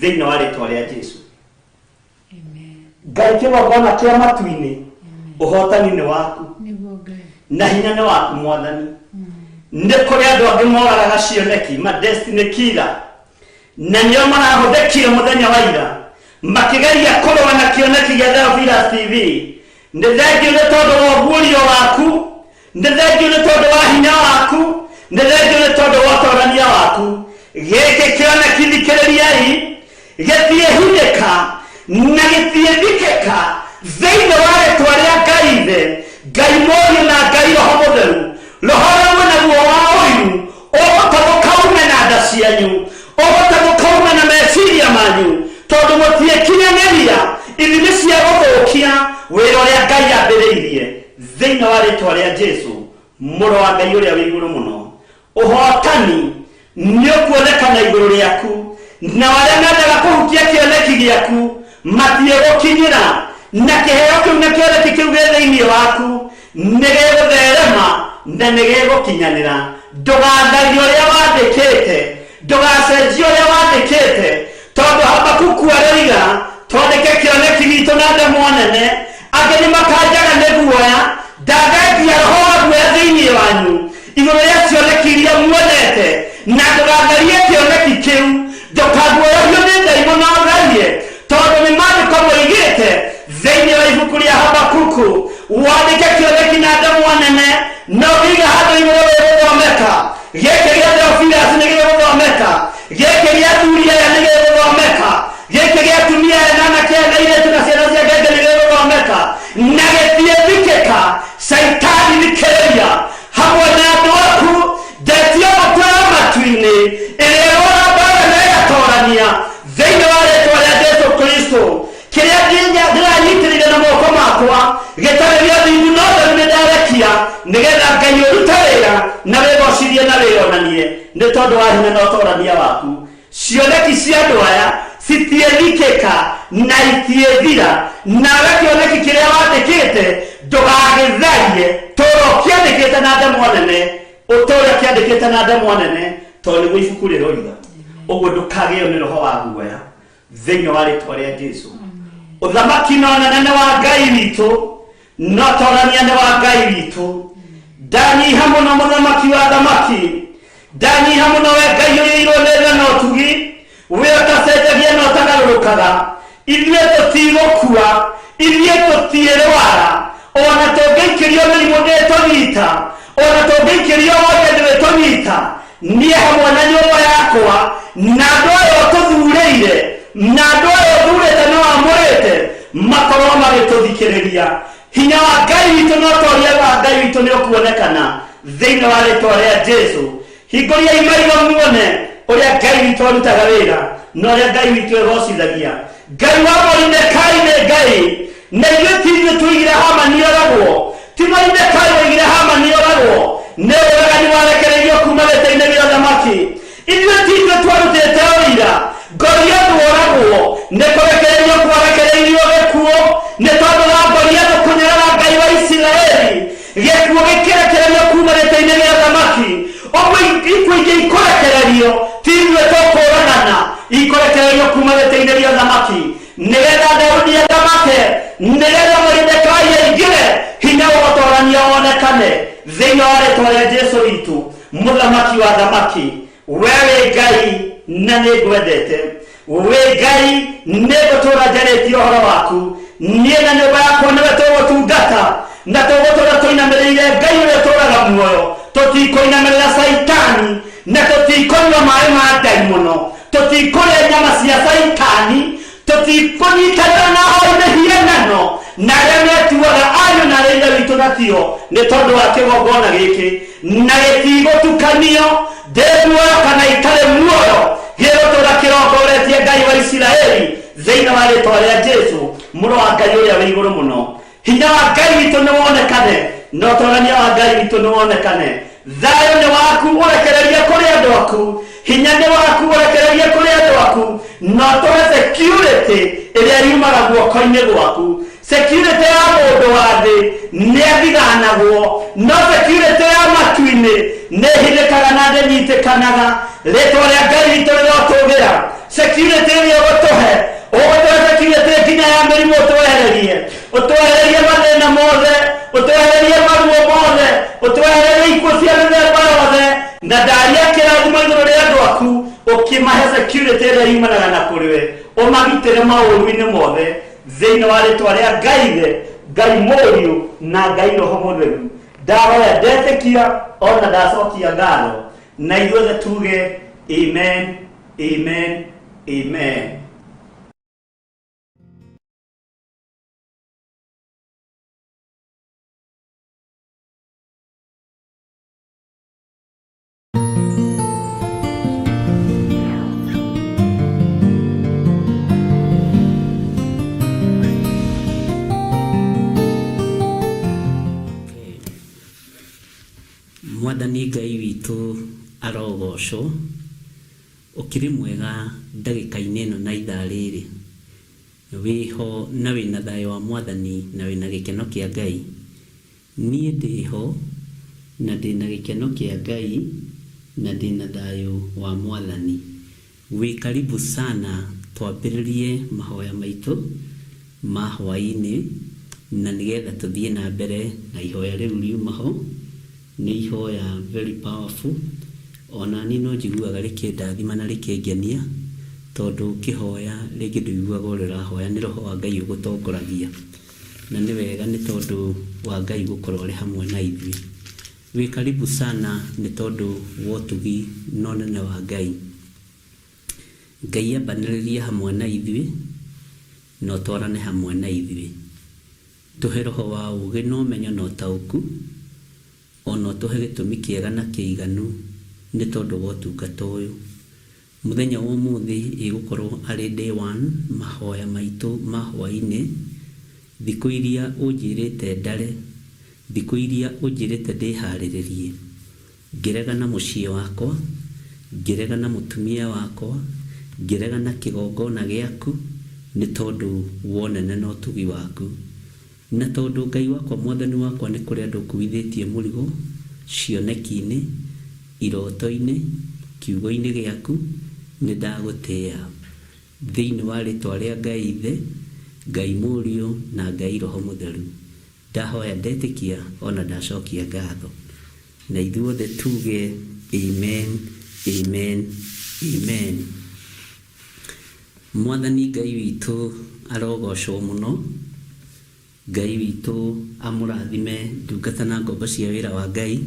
thĩinĩ wa rĩtwa rĩa Jesũ. Ngai kĩgongona kĩa matu-inĩ, ũhotani nĩ waku na hinya nĩ waku Mwathani. Nĩ kũrĩ andũ angĩ moragaga cioneki, ma destiny killer, na nĩo marahũthĩkire mũthenya wa ira makĩgeria kũrũa na kĩoneki gĩa Theophilus TV. Nĩ thengiũ nĩ tondũ wa ũguũrio waku, nĩ thengiũ nĩ tondũ wa hinya waku, nĩ thengiũ nĩ tondũ wa ũtorania waku. Gĩkĩ kĩoneki, thikĩrĩriai, gĩtiĩhithĩka na gĩtiĩthikĩka thĩinĩ wa rĩtwa rĩa Ngai Ithe, Ngai Mũriũ na Ngai Roho Mũtheru. Roho ũrĩa mwĩnaguo wa ũiru ũgũtathũka ume na nda cianyu, ũgũtathũka ume na meciria manyu, tondũ mũtiĩkinyanĩria ithimi cia gũthũkia wĩra ũrĩa Ngai ambĩrĩirie thĩinĩ wa rĩtwa rĩa Jesũ, Mũrũ wa Ngai ũrĩa wĩ igũrũ mũno. Ũhotani nĩ ũkuonekana igũrũ rĩaku, na arĩa mendaga kũhutia kĩoneki gĩaku matiĩgũkinyĩra, na kĩheo kĩu na kĩoneki kĩu gĩ thĩinĩ waku nĩ gĩgũtherema na nĩ gĩgũkinyanĩra. Ndũgatharie ũrĩa wandĩkĩte, ndũgacenjie ũrĩa wandĩkĩte, tondũ Habakuku aroiga twandĩke kĩoneki gitũ na ndemwa nene, angĩ nĩ makanjaga nĩ guoya. Ndathengia roho wa guoya thĩinĩ wanyu igũrũ rĩa cioneki iria muonete, na ndũgatharie kĩoneki kĩu, ndũkaguoyohio nĩ ndaimono ũtharie, tondũ nĩ maandĩko moigĩte thĩinĩ wa ibuku rĩa Habakuku, wandĩke kĩoneki na ndemwa nene na ũkĩige handũ igũrũ rĩgũthomeka. Gĩkĩ gĩa Theophilus nĩ gĩgũthomeka, gĩkĩ gĩa athuri aya nĩ gĩgũthomeka, gĩkĩ gĩa atumia aya na anake aya na airĩtu na ciana cia ngenge nĩ gĩgũthomeka na gĩtiĩthikĩka. Caitani, thikĩrĩria, hamwe na andũ aku ndetia mbũtũ ya matu-inĩ ĩrĩa ĩrũaga mbara na ĩgatorania thĩinĩ wa rĩtwa rĩa Jesũ Kristo. Kĩrĩa ndĩranyitĩrĩire na moko makwa gĩtarĩ gĩa thingu no theru nĩ ndarekia, nĩgetha Ngai ũrute wĩra na wĩgocithie na wĩyonanie nĩ tondũ wa hinya na ũtorania waku. Cioneki cia andũ aya citiĩthikĩka na itiĩthira, nawe kĩoneki kĩrĩa wandĩkĩte ndũgagĩtharie. Tũra ũkĩandĩkĩte na ndemwa nene, ũtũre ũkĩandĩkĩte na ndemwa nene, tondũ nĩguo ibuku rĩroiga ũguo. Ndũkagĩo nĩ roho wa guoya thĩinĩ wa rĩtwa rĩa Jesũ. Ũthamaki na ũnene nĩ wa Ngai witũ, no torania nĩ wa Ngai witũ. Ndanyiha mũno, mũthamaki wa thamaki, ndanyiha mũno, we Ngai ũiyũirwo nĩ tha na ũtugi, we ũtacenjagia na ũtagarũrũkaga. Ithuĩ tũtigũkua, ithuĩ tũtiĩrwara, ona tũngĩikĩrio mĩrimũ ndĩtũnyita, ona tũngĩikĩrio wothe ndĩtũnyita. Niĩ hamwe na nyũmba yakwa na andũ aya ũtũthurĩire na andũ aya ũthurĩte na wamũrĩte makorwo magĩtũthikĩrĩria, hinya wa Ngai witũ na ũtoria wa Ngai witũ nĩ ũkuonekana thĩinĩ wa rĩtwa rĩa Jesu. Hingũriai maitho muone ũrĩa Ngai witũ arutaga wĩra na ũrĩa Ngai witũ egocithagia. Ngai wa Moridekai nĩ Ngai, na ithuĩ ti ithuĩ tuigire Hamani oragwo. Ti Moridekai woigire Hamani oragwo, nĩ ũragani warekereirio kuma gĩtĩ-inĩ gĩa ũthamaki. Ithuĩ ti ithuĩ twarutĩte ũira Goliathu oragwo, nĩ kũrekererio kwarekereirio gĩkuũ nĩ tondũ wa Goliathu kũnyarara Ngai wa Isiraeli. Gĩkuũ gĩkĩrekererio kuma gĩtĩ-inĩ gĩa ũthamaki. Ũguo ikuũ ingĩ ikũrekererio, ti ithuĩ tũkũragana, ikũrekererio kuma gĩtĩ-inĩ gĩa ũthamaki nĩgetha Daudi athamake, nĩgetha Moridekai aingĩre, hinya wa ũtorania wonekane thĩinĩ wa rĩtwa rĩa Jesu witũ, mũthamaki wa thamaki. We wĩ Ngai na nĩ ngwendete, wĩ Ngai, nĩ ngũtũra njarĩtie. Nĩnjarĩtie ũhoro waku. Niĩ na nyũmba yakwa nĩwe tũgũtungata na tũgũtũra tũinamĩrĩire Ngai ũrĩa ũtũraga muoyo. Tũtikũinamĩrĩra Caitani na tũtikũnyua maĩ ma ndaimono, tũtikũrĩa nyama cia Caitani, tũtikũnyitanĩra na ahoi mĩhianano na arĩa metuaga ariũ na arĩa ithe witũ natio, nĩ tondũ wa kĩgongona gĩkĩ na gĩtigũtukanio. Ndĩ muoyo kana itarĩ muoyo, gĩgũtũra kĩrongoretie Ngai wa Isiraeli thĩinĩ wa rĩtwa rĩa Jesu, mũrũ wa Ngai ũrĩa wĩ igũrũ mũno. Hinya wa Ngai witũ nĩ wonekane na ũtorania wa Ngai witũ nĩ wonekane. Thayũ nĩ waku, ũrekererie kũrĩ andũ aku. Hinya nĩ waku, ũrekererie kũrĩ andũ aku, na ũtũhe security ĩrĩa yumaga guoko-inĩ gwaku. Security ya mũndũ wa thĩ nĩ athiganagwo, no security ya matu-inĩ nĩ ĩhithĩkaga na ndĩnyitĩkanaga. Rĩtwa rĩa Ngai witũ rĩrotũgĩra. Security ĩrĩa ũgũtũhe, ũgũtũhe security nginya ya mĩrimũ, ũtwehererie, ũtwehererie mathĩna mothe, ũtwehererie maruo mothe, ũtwehererie ikuũ cia mĩthemba yothe. Na ndaria kĩrathimo igũrũ rĩa andũ aku, ũkĩmahe security ĩrĩa yumanaga na kũrĩ we, ũmagitĩre maũru-inĩ mothe, thĩinĩ wa rĩtwa rĩa Ngai Ithe, Ngai Mũriũ na Ngai Roho Mũtheru, ndahoya ndetĩkia ona ndacokia ngatho. Na ithuothe tuge amen, amen, amen. Mwathani Ngai witũ arogocwo. Ũkĩrĩ mwega ndagĩka-inĩ ĩno na ithaa rĩrĩ. Wĩho na wĩna thayũ wa Mwathani na wĩna gĩkeno kĩa Ngai. Niĩ ndĩho na ndĩna gĩkeno kĩa Ngai na ndĩna thayũ wa Mwathani. Wĩ karibu sana twambĩrĩrie mahoya maitũ ma hwaĩ-inĩ na nĩgetha tũthiĩ na mbere na ihoya rĩu riuma ho. Nĩ ihoya very powerful. Ona niĩ no njiguaga rĩkĩndathima na rĩkĩngenia tondũ ũkĩhoya rĩngĩ ndũiguaga ũrĩa ũrahoya, nĩ Roho wa Ngai ũgũtongoragia. Na nĩ wega nĩ tondũ wa Ngai gũkorwo arĩ hamwe na ithuĩ. Wĩ karibu sana nĩ tondũ wa ũtugi na ũnene wa Ngai. Ngai ambanĩrĩrie hamwe na ithuĩ na ũtwarane hamwe na ithuĩ. Tũhe roho wa ũũgĩ na ũmenyo na ũtaũku, o na ũtũhe gĩtũmi kĩega na kĩiganu nĩ tondũ wa ũtungata ũyũ. Mũthenya wa ũmũthĩ ĩgũkorwo arĩ day one mahoya maitũ ma hwainĩ, thikũ iria ũnjĩrĩte ndare, thikũ iria ũnjĩrĩte ndĩharĩrĩrie. Ngĩrega na mũciĩ wakwa, ngĩrega na mũtumia wakwa, ngĩrega na kĩgongona gĩaku, nĩ tondũ wa ũnene na ũtugi waku. Na tondũ Ngai wakwa Mwathani wakwa nĩ kũrĩ andũ ũkuithĩtie mũrigo cioneki-inĩ, iroto-inĩ, kiugo-inĩ gĩaku, nĩ ndagũtĩa. Thĩinĩ wa rĩtwa rĩa Ngai Ithe, Ngai Mũriũ na Ngai Roho Mũtheru, ndahoya ndetĩkia o na ndacokia ngatho. Na ithuothe tuge amen, amen, amen. Mwathani Ngai witũ arogocwo mũno. Ngai witũ amũrathime ndungata na ngombo cia wĩra wa Ngai.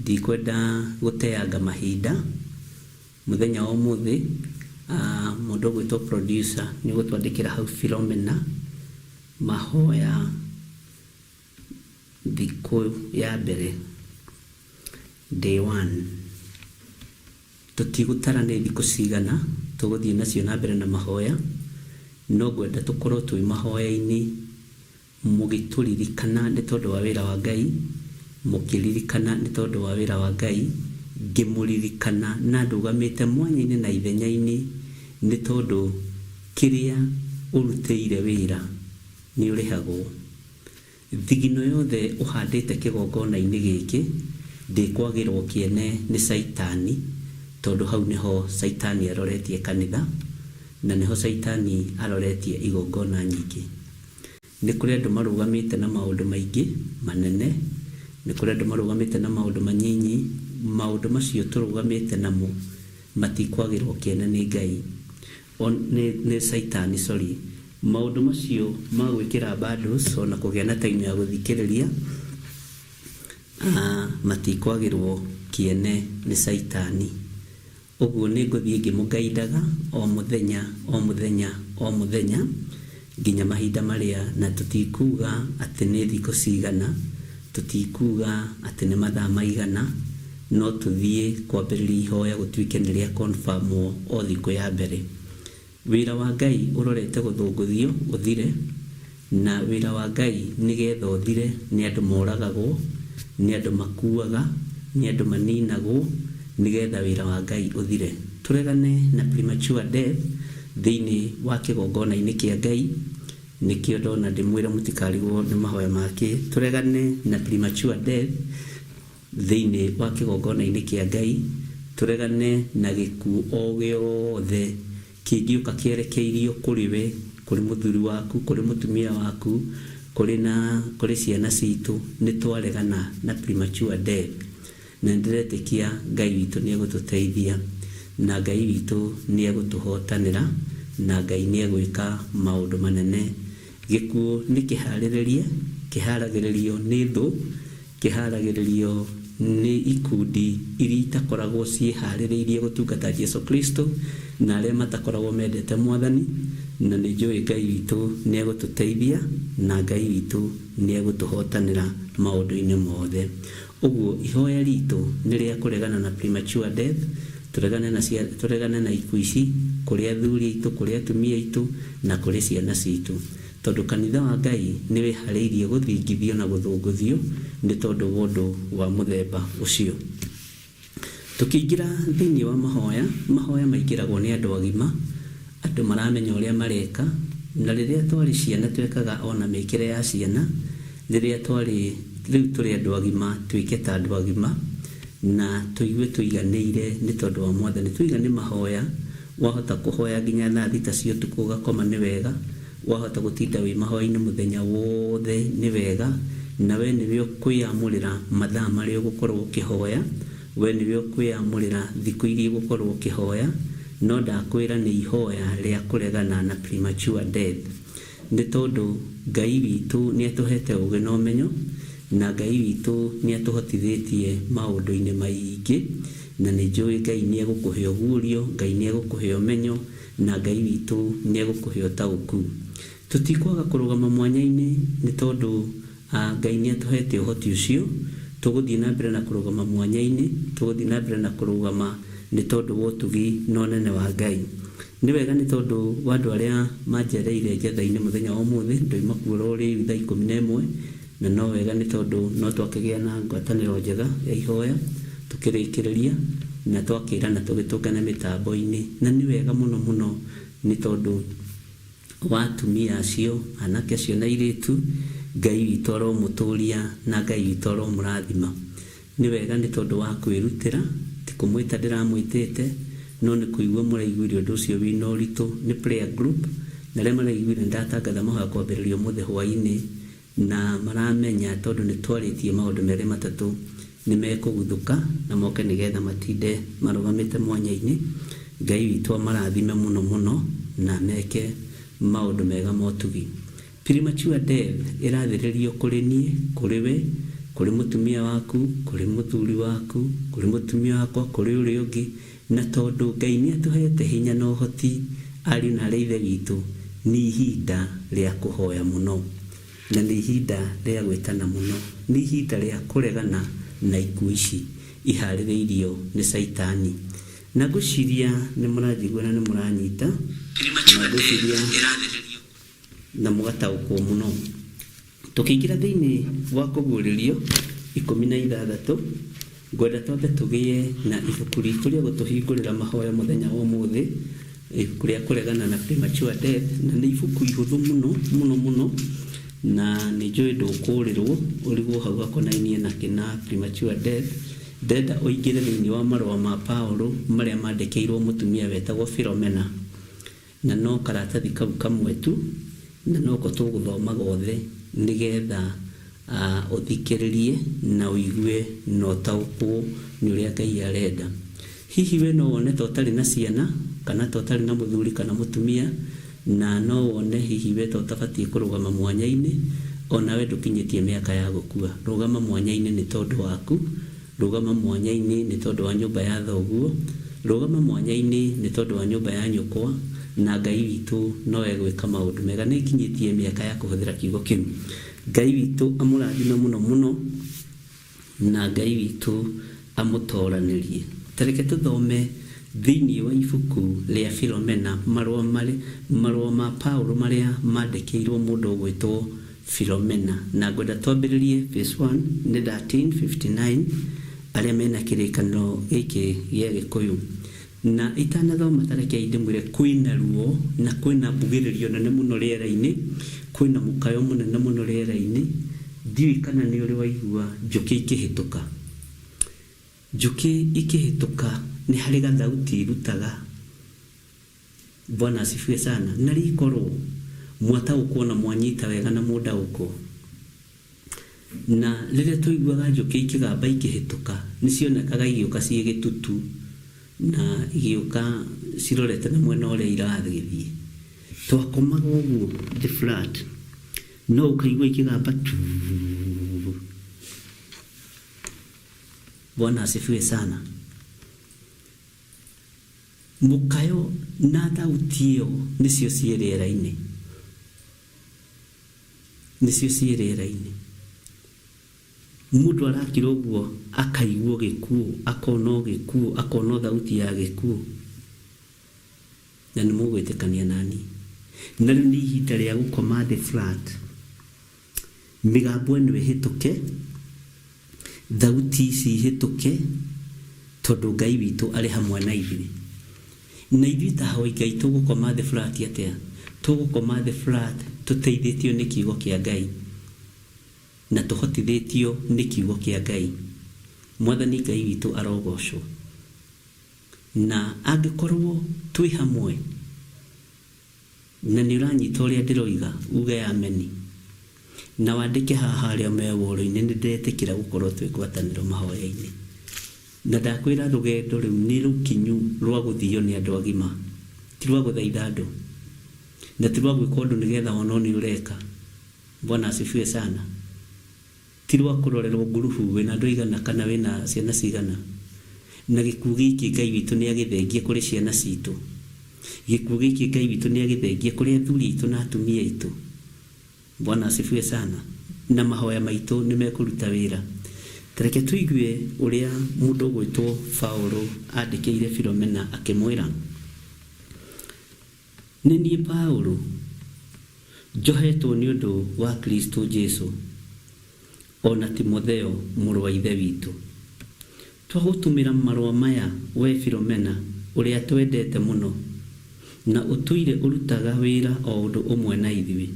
Ndikwenda gũteanga mahinda. Mũthenya wa ũmũthĩ mũndũ ũgwĩtwo producer nĩ ũgũtwandĩkĩra hau Philomena mahoya thikũ ya mbere, day one. Tũtigũtara nĩ thikũ cigana tũgũthiĩ nacio na mbere na mahoya, no ngwenda tũkorwo twĩ mahoya-inĩ mũgĩtũririkana nĩ tondũ wa wĩra wa Ngai, mũkĩririkana nĩ tondũ wa wĩra wa Ngai, ngĩmũririkana na ndũgamĩte mwanya-inĩ na ithenya-inĩ nĩ tondũ kĩrĩa ũrutĩire wĩra nĩ ũrĩhagwo. Thigino yothe ũhandĩte kĩgongona-inĩ gĩkĩ ndĩkwagĩrwo kĩene nĩ Caitani, tondũ hau nĩho Caitani aroretie kanitha, na nĩho Caitani aroretie igongona nyingĩ. Nĩ kũrĩ andũ marũgamĩte na maũndũ maingĩ manene, nĩ kũrĩ andũ marũgamĩte na maũndũ manyinyi, maũndũ macio tũrũgamĩte namo matikwagĩrwo kĩene nĩ Ngai, nĩ Caitani sorry. Maũndũ macio ma gwĩkĩra bundles ona kũgĩa na time ya gũthikĩrĩria matikwagĩrwo kĩene nĩ caitani. Ũguo nĩ ngũthiĩ ngĩmũgaidaga o mũthenya o mũthenya o mũthenya nginya mahinda marĩa, na tũtikuga atĩ nĩ thikũ cigana, tũtikuga atĩ nĩ mathaa maigana, no tũthiĩ kwambĩrĩria ihoya gũtuĩke nĩ rĩa confirm o thikũ ya mbere. Wĩra wa Ngai ũrorete gũthũngũthio ũthire, na wĩra wa Ngai nĩgetha ũthire nĩ andũ moragagwo, nĩ andũ makuaga, nĩ andũ maninagwo nĩgetha wĩra wa Ngai ũthire. Tũregane na premature death thĩinĩ wa kĩgongona-inĩ kĩa Ngai, nĩkĩo ndona ndĩmwĩre mũtikarigwo nĩ mahoya make. Tũregane na premature death thĩinĩ wa kĩgongona-inĩ kĩa Ngai, tũregane na gĩkuũ o gĩothe kĩngĩũka kĩerekeirio kũrĩ we, kũrĩ mũthuri waku, kũrĩ mũtumia waku, kũrĩ na kũrĩ ciana citũ, nĩ twaregana na premature death. Na nĩndĩretĩkia Ngai witũ nĩ egũtũteithia, na Ngai witũ nĩ egũtũhotanĩra, na Ngai nĩ egwĩka maũndũ manene. Gĩkuũ nĩ kĩharĩrĩrie, kĩharagĩrĩrio nĩ thũ, kĩharagĩrĩrio nĩ ikundi iria itakoragwo ciĩharĩrĩirie gũtungata Jesu Kristo na arĩa matakoragwo mendete Mwathani, na nĩ njũĩ Ngai witũ nĩ egũtũteithia na Ngai witũ nĩ egũtũhotanĩra maũndũ-inĩ mothe. Ũguo ihoya ritũ nĩ rĩa kũregana na premature death, tũregane na cia, tũregane na ikuũ ici kũrĩ athuri aitũ, kũrĩ atumia aitũ na kũrĩ ciana citũ. Tondũ kanitha wa Ngai nĩ wĩharĩirie gũthingithio na gũthũngũthio nĩ tondũ wa ũndũ wa mũthemba ũcio. Tũkĩingĩra thĩinĩ wa mahoya, mahoya maingĩragwo nĩ andũ agima, andũ maramenya ũrĩa mareka, na rĩrĩa twarĩ ciana twekaga ona mĩkĩre ya ciana, rĩrĩa twarĩ rĩu tũrĩ andũ agima twĩke ta andũ agima, na tũigue tũiganĩire nĩ tondũ wa Mwathani. Twaiga nĩ mahoya, wahota kũhoya nginya thaa thita cia ũtukũ ũgakoma nĩ wega, wahota gũtinda wĩ mahoya-inĩ mũthenya wothe nĩ wega, na we nĩwe ũkwĩamũrĩra mathaa marĩa ũgũkorwo ũkĩhoya, we nĩwe ũkwĩamũrĩra thikũ iria ũgũkorwo ũkĩhoya, no ndakwĩra nĩ ihoya rĩa kũregana na premature death. Nĩ tondũ Ngai witũ nĩ atũhete ũgĩ na ũmenyo, na Ngai witũ nĩ atũhotithĩtie maũndũ-inĩ maingĩ, na nĩ njũĩ Ngai nĩ egũkũhe ũguũrio, Ngai nĩ egũkũhe ũmenyo, na Ngai witũ nĩ egũkũhe ũtaũku. Tũtikwaga kũrũgama mwanya-inĩ nĩ tondũ Ngai nĩ atũhete ũhoti ũcio, tũgũthiĩ na mbere na kũrũgama mwanya-inĩ, tũgũthiĩ na mbere na kũrũgama nĩ tondũ wa ũtugi na ũnene wa Ngai. Nĩ wega nĩ tondũ wa andũ arĩa manjereire njetha-inĩ mũthenya wa ũmũthĩ, ndoima kuo oro rĩu thaa 11, na no wega nĩ tondũ no twakĩgĩa na ngwatanĩro njega ya ihoya, tũkĩrĩkĩrĩria na twakĩrana tũgĩtũngane mĩtambo-inĩ. Na nĩ wega mũno mũno nĩ tondũ wa atumia acio, anake acio na airĩtu, Ngai witũ aromũtũria na Ngai witũ aromũrathima. Nĩ wega nĩ tondũ wa kwĩrutĩra, ti kũmwĩta ndĩramwĩtĩte, no nĩ kũigua mũraiguire ũndũ ũcio wĩna ũritũ. Nĩ prayer group, na arĩa maraiguire nĩ ndatangatha mahoya kwambĩrĩria ũmũthĩ hwaĩ-inĩ, na maramenya tondũ nĩ twarĩtie maũndũ merĩ matatũ, nĩ mekũguthũka na moke nĩgetha matinde marũgamĩte mwanya-inĩ. Ngai witũ amarathime mũno mũno na meke maũndũ mega ma ũtugi. Premature death ĩrathĩrĩrio kũrĩ niĩ, kũrĩ we, kũrĩ mũtumia waku, kũrĩ mũthuri waku, kũrĩ mũtumia wakwa, kũrĩ ũrĩa ũngĩ, na tondũ Ngai nĩ atũhete hinya na ũhoti, ariũ na aarĩ a Ithe witũ, nĩ ihinda rĩa kũhoya mũno, na nĩ ihinda rĩa gwĩtana mũno, nĩ ihinda rĩa kũregana na ikuũ ici iharĩrĩirio nĩ Caitani. Na ngwĩciria nĩ mũranjigua na nĩ mũranyita, na ngwĩciria na mũgataũkwo mũno. Tũkĩingĩra thĩinĩ wa Kũguũrĩrio 16, ngwenda twambe tũgĩe na ibuku ritũ rĩa gũtũhingũrĩra mahoya mũthenya wa ũmũthĩ, ibuku rĩa kũregana na premature death, na nĩ ibuku ihũthũ mũno mũno mũno, na nĩ njũĩ ndũkũrĩrwo ũrigwo hau hakonainie nakĩ na premature death. Ndĩrenda ũingĩre thĩinĩ wa marũa ma Paulo marĩa mandĩkĩirwo mũtumia wetagwo Philomena. Na no karatathi kau kamwe tu, na noko tũgũthoma gothe nĩgetha ũthikĩrĩrie na ũigue na ũtaũkwo nĩ ũrĩa Ngai arenda. Hihi we no wone ta ũtarĩ na ciana, kana ta ũtarĩ na mũthuri kana mũtumia, Na no wone hihi we ta ũtabatiĩ kũrũgama mwanya-inĩ, o nawe ndũkinyĩtie mĩaka ya gũkua. Rũgama mwanya-inĩ nĩ tondũ waku, rũgama mwanya-inĩ nĩ tondũ wa nyũmba ya thoguo, rũgama mwanya-inĩ nĩ tondũ wa nyũmba ya nyũkwa, na Ngai witũ no egwĩka maũndũ mega. Nĩ nginyĩtie mĩaka ya kũhũthĩra kiugo kĩu. Ngai witũ amũrathime mũno mũno. Na Ngai witũ amũtooranĩrie. Ta reke tũthome thĩinĩ wa ibuku rĩa Filomena marũa marĩ, marũa ma Paulo marĩa mandĩkĩirwo mũndũ ũgwĩtwo Filomena. Na ngwenda twambĩrĩrie verse 1 nĩ 1359 arĩa mena kĩrĩkanĩro gĩkĩ gĩa Gĩkũyũ. Na itanathoma ta rekei ndĩmwĩre kwĩna ruo na kwĩna mbugĩrĩrio nene mũno rĩera-inĩ, kwĩna mũkayo mũnene mũno rĩera-inĩ, ndiũĩ kana nĩ ũrĩ waigua njũkĩ ikĩhĩtũka. Njũkĩ ikĩhĩtũka nĩ harĩ gathauti irutaga. Bwana asifiwe sana. Na rĩkorwo mwataũkwo na mwanyita wega na mũndaũkwo. Na rĩrĩa twaiguaga njũkĩ ikĩgamba ikĩhĩtũka, nĩ cionekaga igĩũka ciĩ gĩtutu na igĩũka cirorete na mwena ũrĩa iragĩthiĩ. Twakomaga ũguo thĩ flat, no ũkaigua ikĩgamba tuu. Bwana asifiwe sana. Mũkayo na thauti ĩyo nĩcio ciĩ rĩera-inĩ. Nĩcio ciĩ rĩera-inĩ. Mũndũ arakira ũguo akaigua gĩkuũ, akona o gĩkuũ, akona o thauti ya gĩkuũ. Na nĩ mũgwĩtĩkania naniĩ. Na rĩu nĩ ihinda rĩa gũkoma thĩ flat. Mĩgambo ĩno ĩhĩtũke, thauti ici ihĩtũke, tondũ Ngai witũ arĩ hamwe na ithuĩ. Na ithuĩ ta ahoi Ngai tũgũkoma thĩ flat atĩa? Tũgũkoma thĩ flat tũteithĩtio nĩ kiugo kĩa Ngai, na tũhotithĩtio nĩ kiugo kĩa Ngai. Mwathani Ngai witũ arogocwo. Na angĩkorwo twĩ hamwe, Na nĩ ũranyita ũrĩa ndĩroiga, uge ameni. Na wandĩke haha arĩa me woro-inĩ, nĩ ndĩretĩkĩra gũkorwo twĩ ngwatanĩro mahoya-inĩ. Na ndakwĩra rũgendo rĩu nĩ rũkinyu rwa gũthio nĩ andũ agima, ti rwa gũthaitha andũ, na ti rwa gwĩka ũndũ nĩgetha wonwo nĩ ũreka. Bwana asifiwe sana. Ti rwa kũrorerwo ngurubu wĩna andũ aigana kana wĩna ciana cigana. Na gĩkuũ gĩkĩ Ngai witũ nĩagĩthengie kũrĩ ciana citũ. Gĩkuũ gĩkĩ Ngai witũ nĩagĩthengie kũrĩ athuri aitũ na atumia aitũ. Bwana asifiwe sana. Na mahoya maitũ nĩmekũruta wĩra. Ta reke tũigue ũrĩa mũndũ ũgwĩtwo Paũlũ andĩkĩire Filomena akĩmwĩra. Nĩ niĩ Paũlũ, njohetwo nĩ ũndũ wa Kristũ Jesũ, o na Timotheo mũrũ wa Ithe witũ. Twagũtũmĩra marũa maya wee Filomena ũrĩa twendete mũno, na ũtũire ũrutaga wĩra o ũndũ ũmwe na ithuĩ.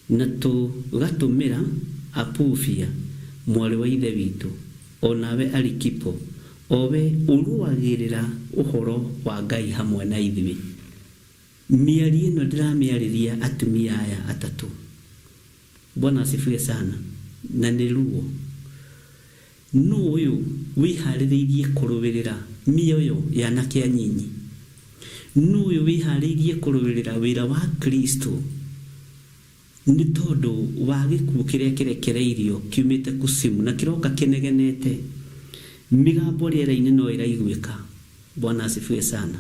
Na tũgatũmĩra Apufia, mwarĩ wa Ithe witũ, o nawe Arikipo, o we ũrũagĩrĩra ũhoro wa Ngai hamwe na ithuĩ. Mĩario ĩno ndĩramĩarĩria atumia aya atatũ. Bwana asifiwe sana. Na nĩ ruo. Nũ ũyũ wĩhaarĩrĩirie kũrũĩrĩra mĩoyo ya anake anyinyi? Nũ ũyũ wĩhaarĩirie kũrũĩrĩra wĩra wa Kristo nĩ tondũ wa gĩkuũ kĩrĩa kĩrekereirio kiumĩte Kusimu na kĩroka kĩnegenete? Mĩgambo rĩera-inĩ no ĩraiguĩka. Bwana asifiwe sana.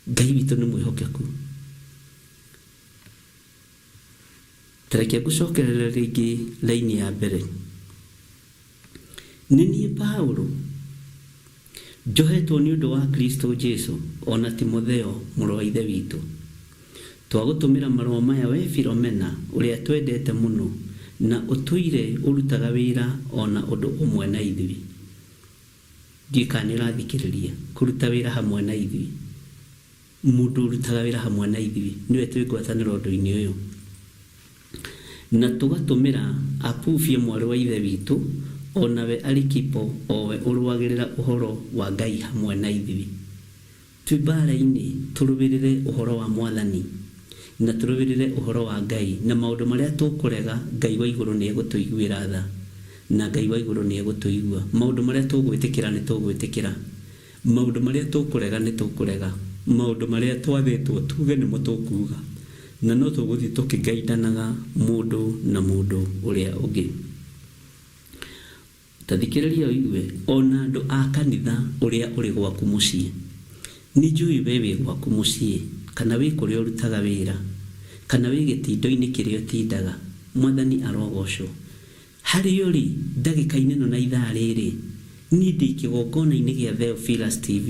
Ngai witũ nĩ mwĩhokeku. Ta reke ngũcokerere rĩngĩ raini ya mbere. Nĩ niĩ Paulo, njohetwo nĩ ũndũ wa Kristo Jesu, o na Timotheo, mũrũ wa Ithe witũ. Twagũtũmĩra marũa maya wee Filomena, ũrĩa twendete mũno, na ũtũire ũrutaga wĩra o na ũndũ ũmwe na ithuĩ. Ndiũĩ kana nĩ ũrathikĩrĩria, kũruta wĩra hamwe na ithuĩ. Mũndũ ũrutaga wĩra hamwe na ithuĩ, nĩwe twĩ ngwatanĩro ũndũ-inĩ ũyũ. Na tũgatũmĩra Apufia mwarĩ wa Ithe witũ, o nawe Arikipo, o we ũrũagĩrĩra ũhoro wa Ngai hamwe na ithuĩ. Twĩ mbaara-inĩ tũrũĩrĩre ũhoro wa Mwathani, na tũrũĩrĩre ũhoro wa Ngai, na maũndũ marĩa tũkũrega, Ngai wa igũrũ nĩegũtũiguĩra tha, na Ngai wa igũrũ nĩegũtũigua. Maũndũ marĩa tũgwĩtĩkĩra nĩtũgwĩtĩkĩra. Maũndũ marĩa tũkũrega nĩ tũkũrega. Maũndũ marĩa twathĩtwo tuge nĩmo tũkuga, na no tũgũthiĩ tũkĩgaindanaga mũndũ na mũndũ ũrĩa ũngĩ. Ta thikĩrĩria ũigue, o na andũ a kanitha ũrĩa ũrĩ gwaku mũciĩ. Nĩ njũĩ we wĩ gwaku mũciĩ, kana wĩ kũrĩa ũrutaga wĩra, kana wĩ gĩtindo-inĩ kĩrĩa ũtindaga. Mwathani arogocwo. Harĩa ũrĩ ndagĩka-inĩ ĩno na ithaa rĩrĩ, niĩ ndĩ kĩgongona-inĩ gĩa Theophilus TV.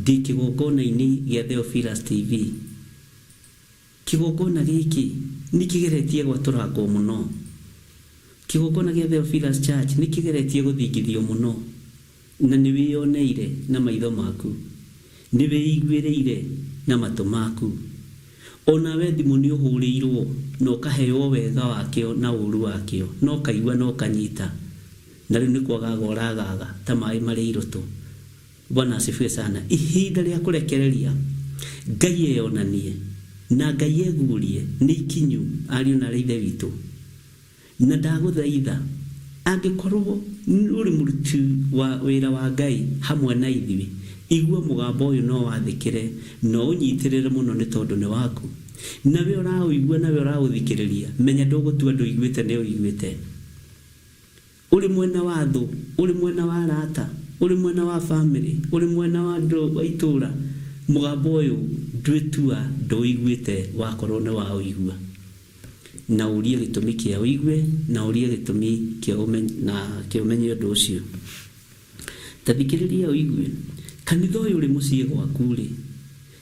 Ndĩ kĩgongona-inĩ gĩa Theophilus TV. Kĩgongona gĩkĩ nĩ kĩgeretie gwatũrangwo mũno. Kĩgongona gĩa Theophilus Church nĩ kĩgeretie gũthingithio mũno. Na nĩ wĩyoneire na maitho maku, nĩ wĩiguĩrĩire na matũ maku. O nawe thimũ nĩ ũhũrĩirwo na ũkaheo wega wakĩo na ũũru wakĩo, na ũkaigua na ũkanyita, na rĩu nĩ kwagaga ũragaga ta maĩ marĩ irũtũ. Bwana asifiwe sana. Ihinda rĩa kũrekereria Ngai eyonanie na Ngai eguũrie nĩ ikinyu, ariũ na aarĩ a Ithe witũ. Na ndagũthaitha, angĩkorwo ũrĩ mũruti wa wĩra wa Ngai hamwe na ithuĩ, igua mũgambo ũyũ na ũwathĩkĩre na ũũnyitĩrĩre mũno nĩ tondũ nĩ waku. Nawe ũraũigua nawe ũraũthikĩrĩria, menya ndũgũtua ndũiguĩte nĩ ũiguĩte. Ũrĩ mwena wa thũ, ũrĩ mwena wa arata, ũrĩ mwena wa famĩlĩ, ũrĩ mwena wa andũ a itũũra, mũgambo ũyũ ndwĩtua ndũũiguĩte wakorwo nĩ waũigua. Na ũrie gĩtũmi kĩa ũigue, na ũrie gĩtũmi kĩa na kĩa ũmenye ũndũ ũcio. Ta thikĩrĩria ũigue, kanitha ũyũ ũrĩ mũciĩ gwaku-rĩ,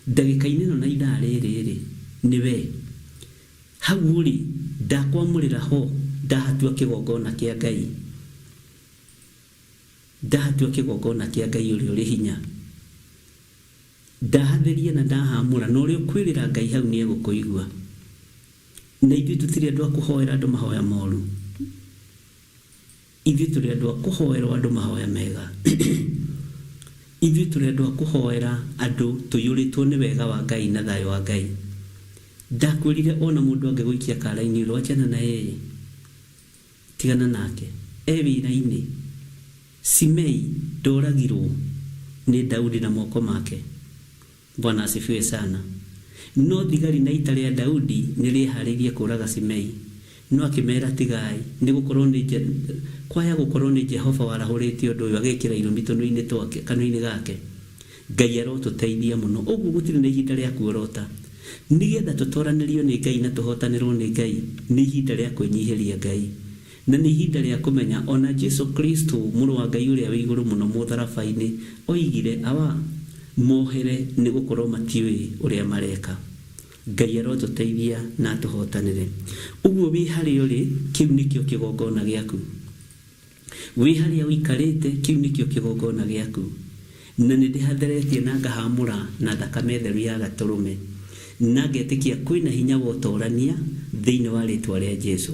ndagĩka-inĩ ĩno na ithaa rĩrĩ-rĩ, nĩ wee. Hau ũrĩ, ndakwamũrĩra ho, ndahatua kĩgongona kĩa Ngai, ndahatua kĩgongona kĩa Ngai ũrĩa ũrĩ hinya. Ndahatheria na ndahaamũra, na ũrĩa ũkwĩrĩra Ngai hau nĩegũkũigua. Na ithuĩ tũtirĩ andũ a kũhoera andũ mahoya moru. Ithuĩ tũrĩ andũ a kũhoerwo andũ mahoya mega. Ithuĩ tũrĩ andũ a kũhoera andũ tũiyũrĩtwo nĩ wega wa Ngai na thayũ wa Ngai. Ndakwĩrire ona mũndũ angĩgũikia kara-inĩ ũrĩ wachana na yeye. Tigana nake. E wĩra-inĩ. Simei ndoragirwo nĩ Daudi na moko make. Bwana asifiwe sana. No thigari na ita rĩa Daudi nĩ rĩeharĩirie kũũraga Simei. No akĩmeera, Tigai, nĩ gũkorũo nĩ kwaya gũkorũo nĩ Jehova warahũrĩte ũndũ ũyũ agekĩra irumi tũnua-inĩ twake, kanua-inĩ gake. Ngai arotũteithia mũno. Ũguo gũtirĩ na ihinda rĩa kuorota. Nĩgetha tũtoranĩrio nĩ Ngai na tũhotanĩrwo nĩ Ngai, nĩ ihinda rĩa kwĩnyihĩria Ngai. Na nĩ ihinda rĩa kũmenya o na Jesu Kristo, Mũrũ wa Ngai Ũrĩa wĩ Igũrũ Mũno mũtharaba-inĩ, oigire, Awa, mohere, nĩ gũkorũo matiũĩ ũrĩa mareka. Ngai arotũteithia na atũhotanĩre. Ũguo wĩ harĩa ũrĩ, kĩu nĩkĩo kĩgongona gĩaku. Wĩ harĩa ũikarĩte, kĩu nĩkĩo kĩgongona gĩaku. Na nĩndĩhatheretie na ngahaamũra na thakame theru ya Gatũrũme, na ngetĩkia kwĩ na hinya wa ũtorania thĩinĩ wa rĩĩtwa rĩa Jesu.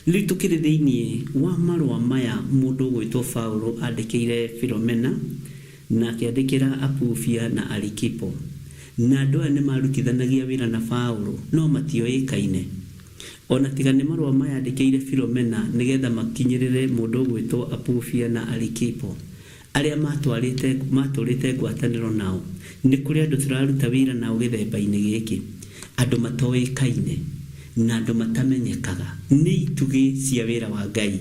Rĩu tũkĩrĩ thĩinĩ wa marũa maya mũndũ ũgwĩtwo Paulo andĩkĩire Filomena, na akĩandĩkĩra Apufia na Arikipo. Na andũ aya nĩmarutithanagia wĩra na Paulo, no matioĩkaine. O na tiga nĩ marũa maya andĩkĩire Filomena nĩ getha makinyĩrĩre mũndũ ũgwĩtwo Apufia na Arikipo, arĩa maatwarĩte, maatũũrĩte ngwatanĩro nao. Nĩ kũrĩ andũ tũraruta wĩra nao gĩthemba-inĩ gĩkĩ, andũ matoĩkaine, na andũ matamenyekaga. Nĩ itugĩ cia wĩra wa Ngai.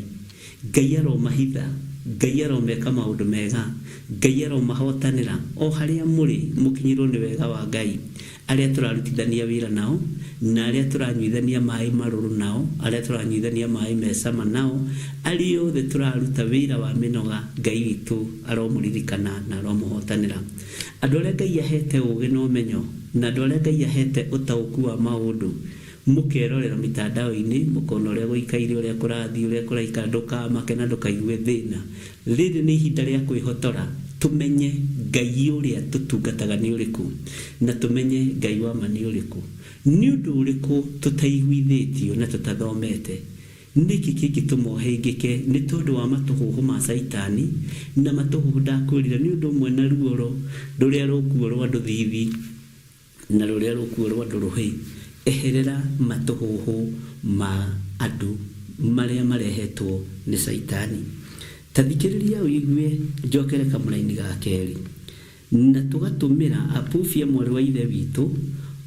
Ngai aromahitha, Ngai aromeka maũndũ mega, Ngai aromahotanĩra o harĩa mũrĩ mũkinyĩrwo nĩ wega wa Ngai. Arĩa tũrarutithania wĩra nao, na arĩa tũranyuithania maĩ marũrũ nao, arĩa tũranyuithania maĩ me cama nao, arĩa othe tũraruta wĩra wa mĩnoga, Ngai witũ aromũririkana na aromũhotanĩra. Andũ arĩa Ngai ahete ũũgĩ na ũmenyo, na andũ arĩa Ngai ahete ũtaũku wa maũndũ, mũkerorera mitandao-inĩ, mũkona ũrĩa gũikaire, ũrĩa kũrathiĩ, ũrĩa kũraikara, ndũkamake na ndũkaigue thĩna. Rĩrĩ nĩ ihinda rĩa kwĩhotora tũmenye Ngai ũrĩa tũtungataga nĩ ũrĩkũ, na tũmenye Ngai wa ma nĩ ũrĩkũ. Nĩ ũndũ ũrĩkũ tũtaiguithĩtio na tũtathomete? Nĩkĩ kĩngĩtũma ũhĩngĩke nĩ tondũ wa matũhũhũ ma Caitani? Na matũhũhũ ndakwĩrire nĩ ũndũ ũmwe na ruoro rũrĩa rũkuo rwa ndũthithi. Na rũrĩa rũkuo rwa ndũrũhĩ, eherera matũhũhũ ma andũ marĩa marehetwo nĩ Caitani. Ta thikĩrĩria ũigue njokere kamũraini ga kerĩ. Na tũgatũmĩra Apufia mwarĩ wa Ithe witũ,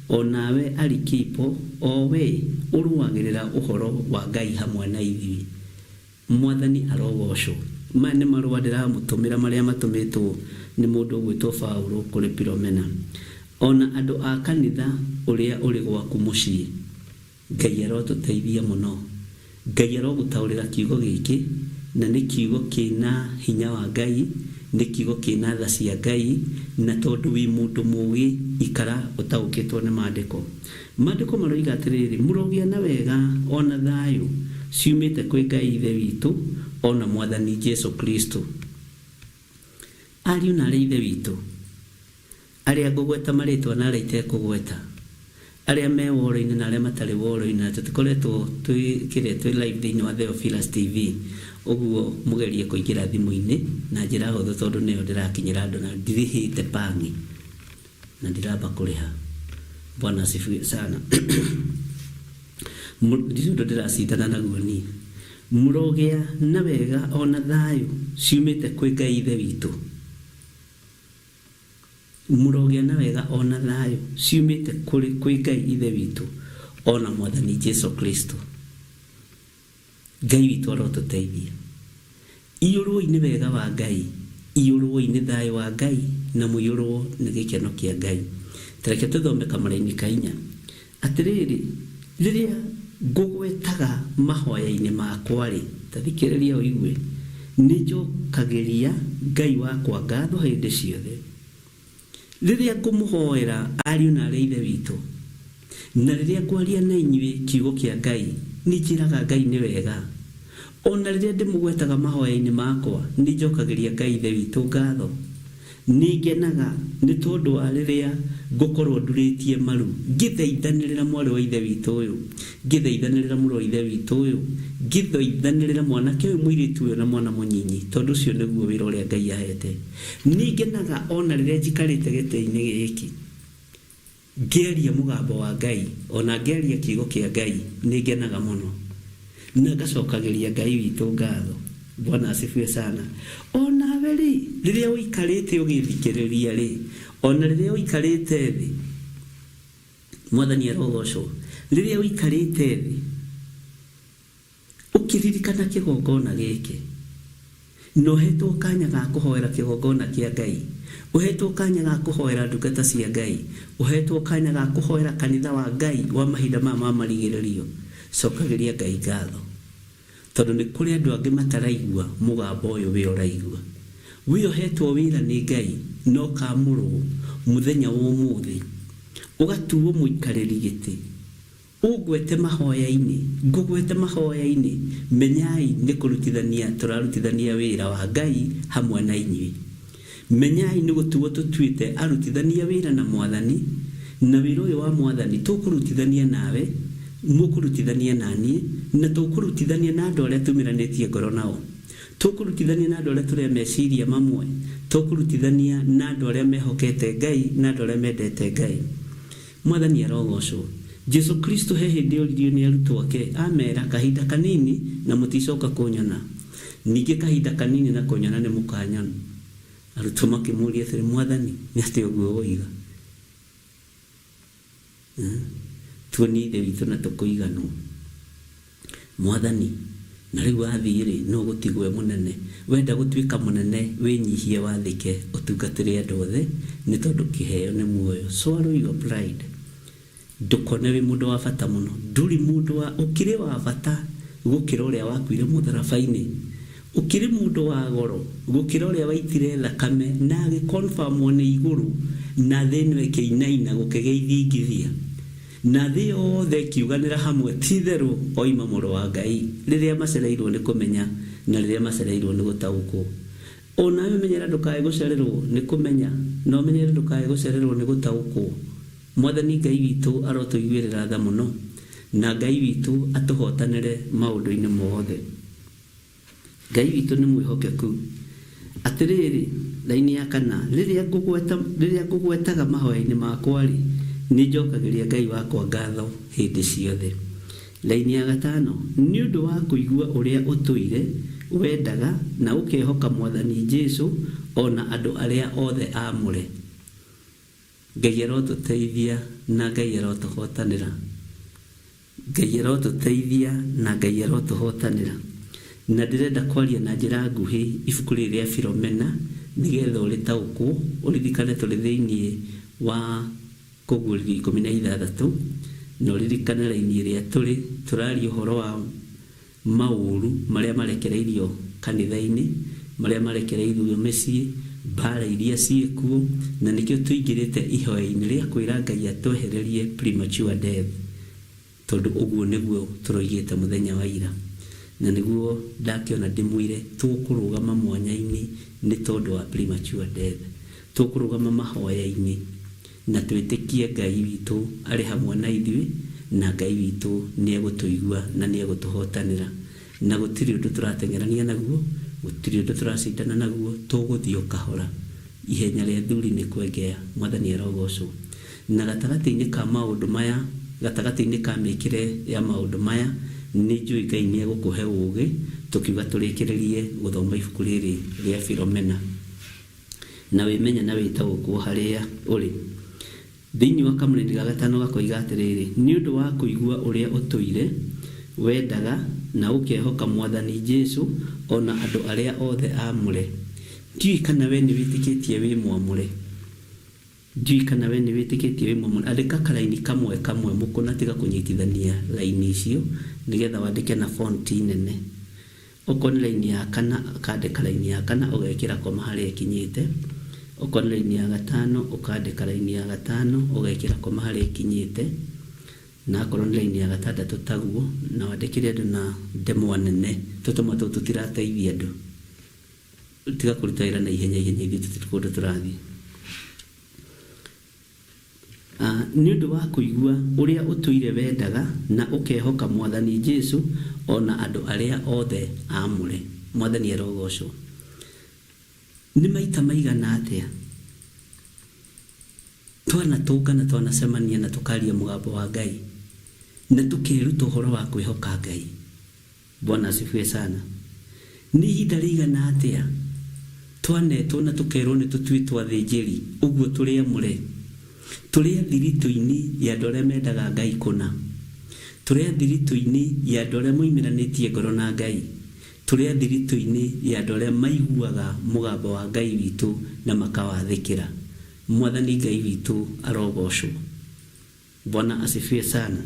o nawe Arikipo, o we ũrũagĩrĩra ũhoro wa Ngai hamwe na ithuĩ. Mwathani arogoocwo. Maya nĩ marũa ndĩramũtũmĩra marĩa matũmĩtwo nĩ mũndũ ũgwĩtwo Paũlũ kũrĩ Pilomena, o na andũ a kanitha ũrĩa ũrĩ gwaku mũciĩ. Ngai arotũteithia mũno. Ngai arogũtaũrĩra kiugo gĩkĩ, na nĩ kiugo kĩna hinya wa Ngai, nĩ kiugo kĩna tha cia Ngai, na tondũ wĩ mũndũ mũgĩ, ikara ũtaũkĩtwo nĩ mandĩko. Mandĩko maroiga atĩrĩrĩ, Mũrogĩa na wega o na thayũ ciumĩte kwĩ Ngai Ithe witũ o na Mwathani Jesu Kristo. Ariũ na aarĩ a Ithe witũ, arĩa ngũgweta marĩtwa na arĩa itekũgweta, arĩa me woro-inĩ na arĩa matarĩ woro-inĩ, na tũtikoretwo twĩ kĩrĩa twĩ live thĩinĩ wa Theophilus TV, ũguo mũgerie kũingĩra thimũ-inĩ na njĩra hũthũ tondũ nĩyo ndĩrakinyĩra andũ na ndirĩhĩte pang'i na ndiramba kũrĩha. Bwana asifiwe sana. Ndirĩ ũndũ ndĩracindana naguo niĩ. Mũrogĩa na wega o na thayũ ciumĩte kwĩ Ngai Ithe witũ. Mũrogĩa na wega o na thayũ ciumĩte kũrĩ kwĩ Ngai Ithe witũ o na Mwathani Jesu Kristo. Ngai witũ arotũteithia. Iyũrwoi nĩ wega wa Ngai, iyũrwoi nĩ thayũ wa Ngai, na mũiyũrwo nĩ gĩkeno kĩa Ngai. Ta reke tũthome kamũraini ka inya. Atĩrĩrĩ, rĩrĩa ngũgwetaga mahoya-inĩ makwa-rĩ, ta thikĩrĩria ũigue, nĩnjokagĩria Ngai wakwa ngatho hĩndĩ ciothe. Rĩrĩa ngũmũhoera, ariũ na aarĩ a Ithe witũ, na rĩrĩa ngwaria na inyuĩ kiugo kĩa Ngai, nĩnjĩraga Ngai nĩ wega. O na rĩrĩa ndĩmũgwetaga mahoya-inĩ makwa, nĩnjokagĩria Ngai Ithe witũ ngatho. Nĩngenaga nĩ tondũ wa rĩrĩa ngũkorũo ndurĩtie maru ngĩthaithanĩrĩra mwarĩ wa Ithe witũ ũyũ, ngĩthaithanĩrĩra mũrũ wa Ithe witũ ũyũ, ngĩthaithanĩrĩra mwanake ũyũ, mũirĩtu ũyũ, na mwana mũnyinyi, tondũ ũcio nĩguo wĩra ũrĩa Ngai ahete. Nĩngenaga o na rĩrĩa njikarĩte gĩtĩ-inĩ gĩkĩ ngĩaria mũgambo wa Ngai, o na ngĩaria kiugo kĩa Ngai, nĩngenaga mũno, na ngacokagĩria Ngai witũ ngatho. Bwana asifiwe sana. O nawe-rĩ, rĩrĩa ũikarĩte ũgĩthikĩrĩria-rĩ, o na rĩrĩa ũikarĩte thĩ, Mwathani arogocwo, rĩrĩa ũikarĩte thĩ, Ũkĩririkana kĩgongona gĩkĩ, na ũhetwo kanya ga kũhoera kĩgongona kĩa Ngai, ũhetwo kanya ga kũhoera ndungata cia Ngai, ũhetwo kanya ga kũhoera kanitha wa Ngai wa mahinda maya ma marigĩrĩrio, cokagĩria Ngai ngatho. Tondũ nĩ kũrĩ andũ angĩ mataraigua mũgambo ũyũ wee ũraigua. Wee ũhetwo wĩra nĩ Ngai na ũkamũrwo mũthenya wa ũmũthĩ, ũgatuo mũikarĩri gĩtĩ. Ũngwete mahoya-inĩ, ngũgwete mahoya-inĩ, menyai nĩ kũrutithania tũrarutithania wĩra wa Ngai hamwe na inyuĩ. Menyai nĩ gũtuwo tũtuĩte arutithania wĩra na Mwathani, na wĩra ũyũ wa Mwathani tũkũrutithania nawe, mũkũrutithania na niĩ, na tũkũrutithania na andũ arĩa tumĩranĩtie ngoro nao. Tũkũrutithania na andũ arĩa tũrĩ a meciria mamwe. Tũkũrutithania na andũ arĩa mehokete Ngai na andũ arĩa mendete Ngai. Mwathani arogocwo. Jesu Kristo he hĩndĩ oririo nĩ arutwo ake, amera, Kahinda kanini na mũticoka kũnyona, ningĩ kahinda kanini na kũnyona nĩ mũkanyona. Arutwo makĩmũria atĩrĩ, Mwathani, nĩ atĩa ũguo woiga? Tuonie Ithe witũ na tũkũiganwo. Mwathani, na rĩu wathiĩ-rĩ, nũ ũgũtigwo e mũnene? Wenda gũtuĩka mũnene, wĩnyihie wathĩke, ũtungatĩre andũ othe, nĩ tondũ kĩheo nĩ muoyo. Swallow your pride. Ndũkone wĩ mũndũ wa bata mũno. Ndũrĩ mũndũ wa, ũkĩrĩ wa bata gũkĩra ũrĩa wakuire mũtharaba-inĩ. Ũkĩrĩ mũndũ wa goro gũkĩra ũrĩa waitire thakame na agĩ confirm wo nĩ igũrũ na thĩ ĩno ĩkĩinaina gũkĩgĩa ithingithia. Na thĩ yothe ĩkiuganĩra hamwe, Ti-itherũ oima Mũrũ wa Ngai, rĩrĩa macereirũo nĩ kũmenya, na rĩrĩa macereirũo nĩ gũtaũkwo. O nawe menyerera ndũkae gũcererũo nĩ kũmenya, na ũmenyerere ndũkae gũcererũo nĩ gũtaũkwo. Mwathani Ngai witũ arotũiguĩrĩra tha mũno, na Ngai witũ atũhootanĩre maũndũ-inĩ mothe. Ngai witũ nĩ mwĩhokeku. Atĩrĩrĩ, raini ya kana, rĩrĩa ngũgweta, rĩrĩa ngũgwetaga mahoya-inĩ makwa-rĩ, nĩnjokagĩria Ngai wakwa ngatho hĩndĩ ciothe. Raini ya gatano, nĩ ũndũ wa kũigua ũrĩa ũtũire wendaga na ũkehoka Mwathani Jesu o na andũ arĩa othe aamũre. Ngai arotũteithia na Ngai arotũhotanĩra. Ngai arotũteithia na Ngai arotũhotanĩra. Na ndĩrenda kwaria na njĩra nguhĩ ibuku rĩrĩ rĩa Filomena nĩgetha ũrĩtaũkwo, ũririkane tũrĩ thĩinĩ wa Kũguũrĩrio 16, na ũririkane raini ĩrĩa tũrĩ, tũraria ũhoro wa maũru marĩa marekereirio kanitha-inĩ, marĩa marekereirio mĩciĩ, mbaara iria ciĩkuo, na nĩkĩo tũingĩrĩte ihoya-inĩ rĩa kwĩra Ngai atwehererie premature death. Tondũ ũguo nĩguo tũroigĩte mũthenya wa ira, na nĩguo ndakĩona ndĩmwĩre tũkũrũgama mwanya-inĩ nĩ tondũ wa premature death. Tũkũrũgama mahoya-inĩ na twĩtĩkie Ngai witũ arĩ hamwe na ithuĩ, na Ngai witũ nĩegũtũigua na nĩegũtũhotanĩra. Na gũtirĩ ũndũ tũrateng'erania naguo, gũtirĩ ũndũ tũracindana naguo, tũgũthiĩ o kahora. Ihenya rĩa athuri nĩ kwengea. Mwathani arogocwo. Na gatagatĩ-inĩ ka maũndũ maya, gatagatĩ-inĩ ka mĩkĩre ya maũndũ maya, nĩ njũĩ Ngai nĩ egũkũhe ũũgĩ, tũkiuga tũrĩkĩrĩrie gũthoma ibuku rĩrĩ rĩa Filomena. Na wĩmenye na wĩtaũkwo harĩa ũrĩ. Thĩinĩ wa kamũrĩndi ga gatano gakoiga atĩrĩrĩ, Nĩ ũndũ wa kũigua ũrĩa ũtũire wendaga na ũkehoka Mwathani Jesu o na andũ arĩa othe aamũre. Ndiũĩ kana wee nĩ wĩtĩkĩtie wĩ mwamũre. Ndiũĩ kana wee nĩ wĩtĩkĩtie wĩ mwamũre. Andĩka karaini kamwe kamwe mũkũ na tiga kũnyitithania raini icio nĩgetha wandĩke na fonti nene. Okorwo nĩ raini ya kana, ũkandĩka raini ya kana ũgekĩra koma harĩa ĩkinyĩte. Okorwo nĩ raini ya gatano, ũkandĩka raini ya gatano ũgekĩra koma harĩa ĩkinyĩte. Na akorwo nĩ raini ya gatandatũ taguo, na wandĩkĩre andũ na ndemwa nene. Tũtũmwa tũu tũtirateithia andũ. Tiga kũruta wĩra na ihenya ihenya ithuĩ tũtirĩ kũndũ tũrathiĩ. Nĩ ũndũ wa kũigua ũrĩa ũtũire wendaga na ũkehoka Mwathani Jesu o na andũ arĩa othe aamũre. Mwathani arogoocwo. Nĩ maita maigana atĩa twanatũngana, twanacemania na tũkaria mũgambo wa Ngai na tũkeruta ũhoro wa kwĩhoka Ngai. Bwana asifiwe sana. Nĩ ihinda rĩigana atĩa twanetwo na tũkerwo nĩ tũtuĩtwo athĩnjĩri, ũguo tũrĩ amũre? Tũrĩ a thiritũ-inĩ ya andũ arĩa mendaga Ngai kũna. Tũrĩ a thiritũ-inĩ ya andũ arĩa moimĩranĩtie ngoro na Ngai. Tũrĩ a thiritũ-inĩ ya andũ arĩa maiguaga mũgambo wa Ngai witũ na makawathĩkĩra. Mwathani Ngai witũ arogocwo. Bwana asifiwe sana.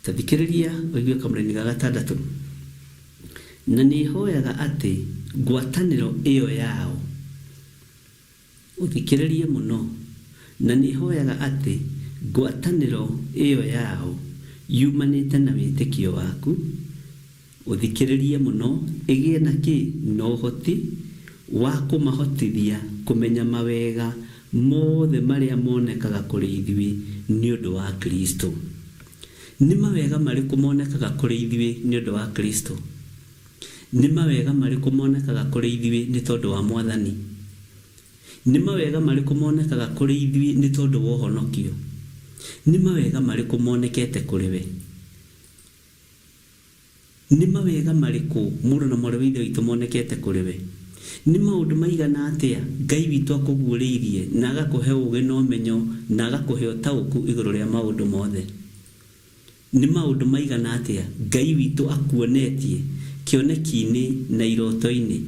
Ta thikĩrĩria ũigue kamũraini ga gatandatũ. Na nĩhoyaga atĩ ngwatanĩro ĩyo yao, ũthikĩrĩrie mũno, na nĩhoyaga atĩ ngwatanĩro ĩyo yao yumanĩte na wĩtĩkio waku, Ũthikĩrĩrie mũno ĩgĩe na kĩ? Na ũhoti wa kũmahotithia kũmenya mawega mothe marĩa monekaga kũrĩ ithuĩ nĩ ũndũ wa Kristo. Nĩ mawega marĩkũ monekaga kũrĩ ithuĩ nĩ ũndũ wa Kristo? Nĩ mawega marĩkũ monekaga kũrĩ ithuĩ nĩ tondũ wa Mwathani? Nĩ mawega marĩkũ monekaga kũrĩ ithuĩ nĩ tondũ wa ũhonokio? Nĩ mawega marĩkũ monekete kũrĩ we? Nĩ mawega marĩkũ mũrũ na mwarĩ wa Ithe witũ monekete kũrĩ we? Nĩ maũndũ maigana atĩa Ngai witũ akũguũrĩirie na agakũhe ũũgĩ na ũmenyo na agakũhe ũtaũku igũrũ rĩa maũndũ mothe? Nĩ maũndũ maigana atĩa Ngai witũ akuonetie kĩoneki-inĩ na iroto-inĩ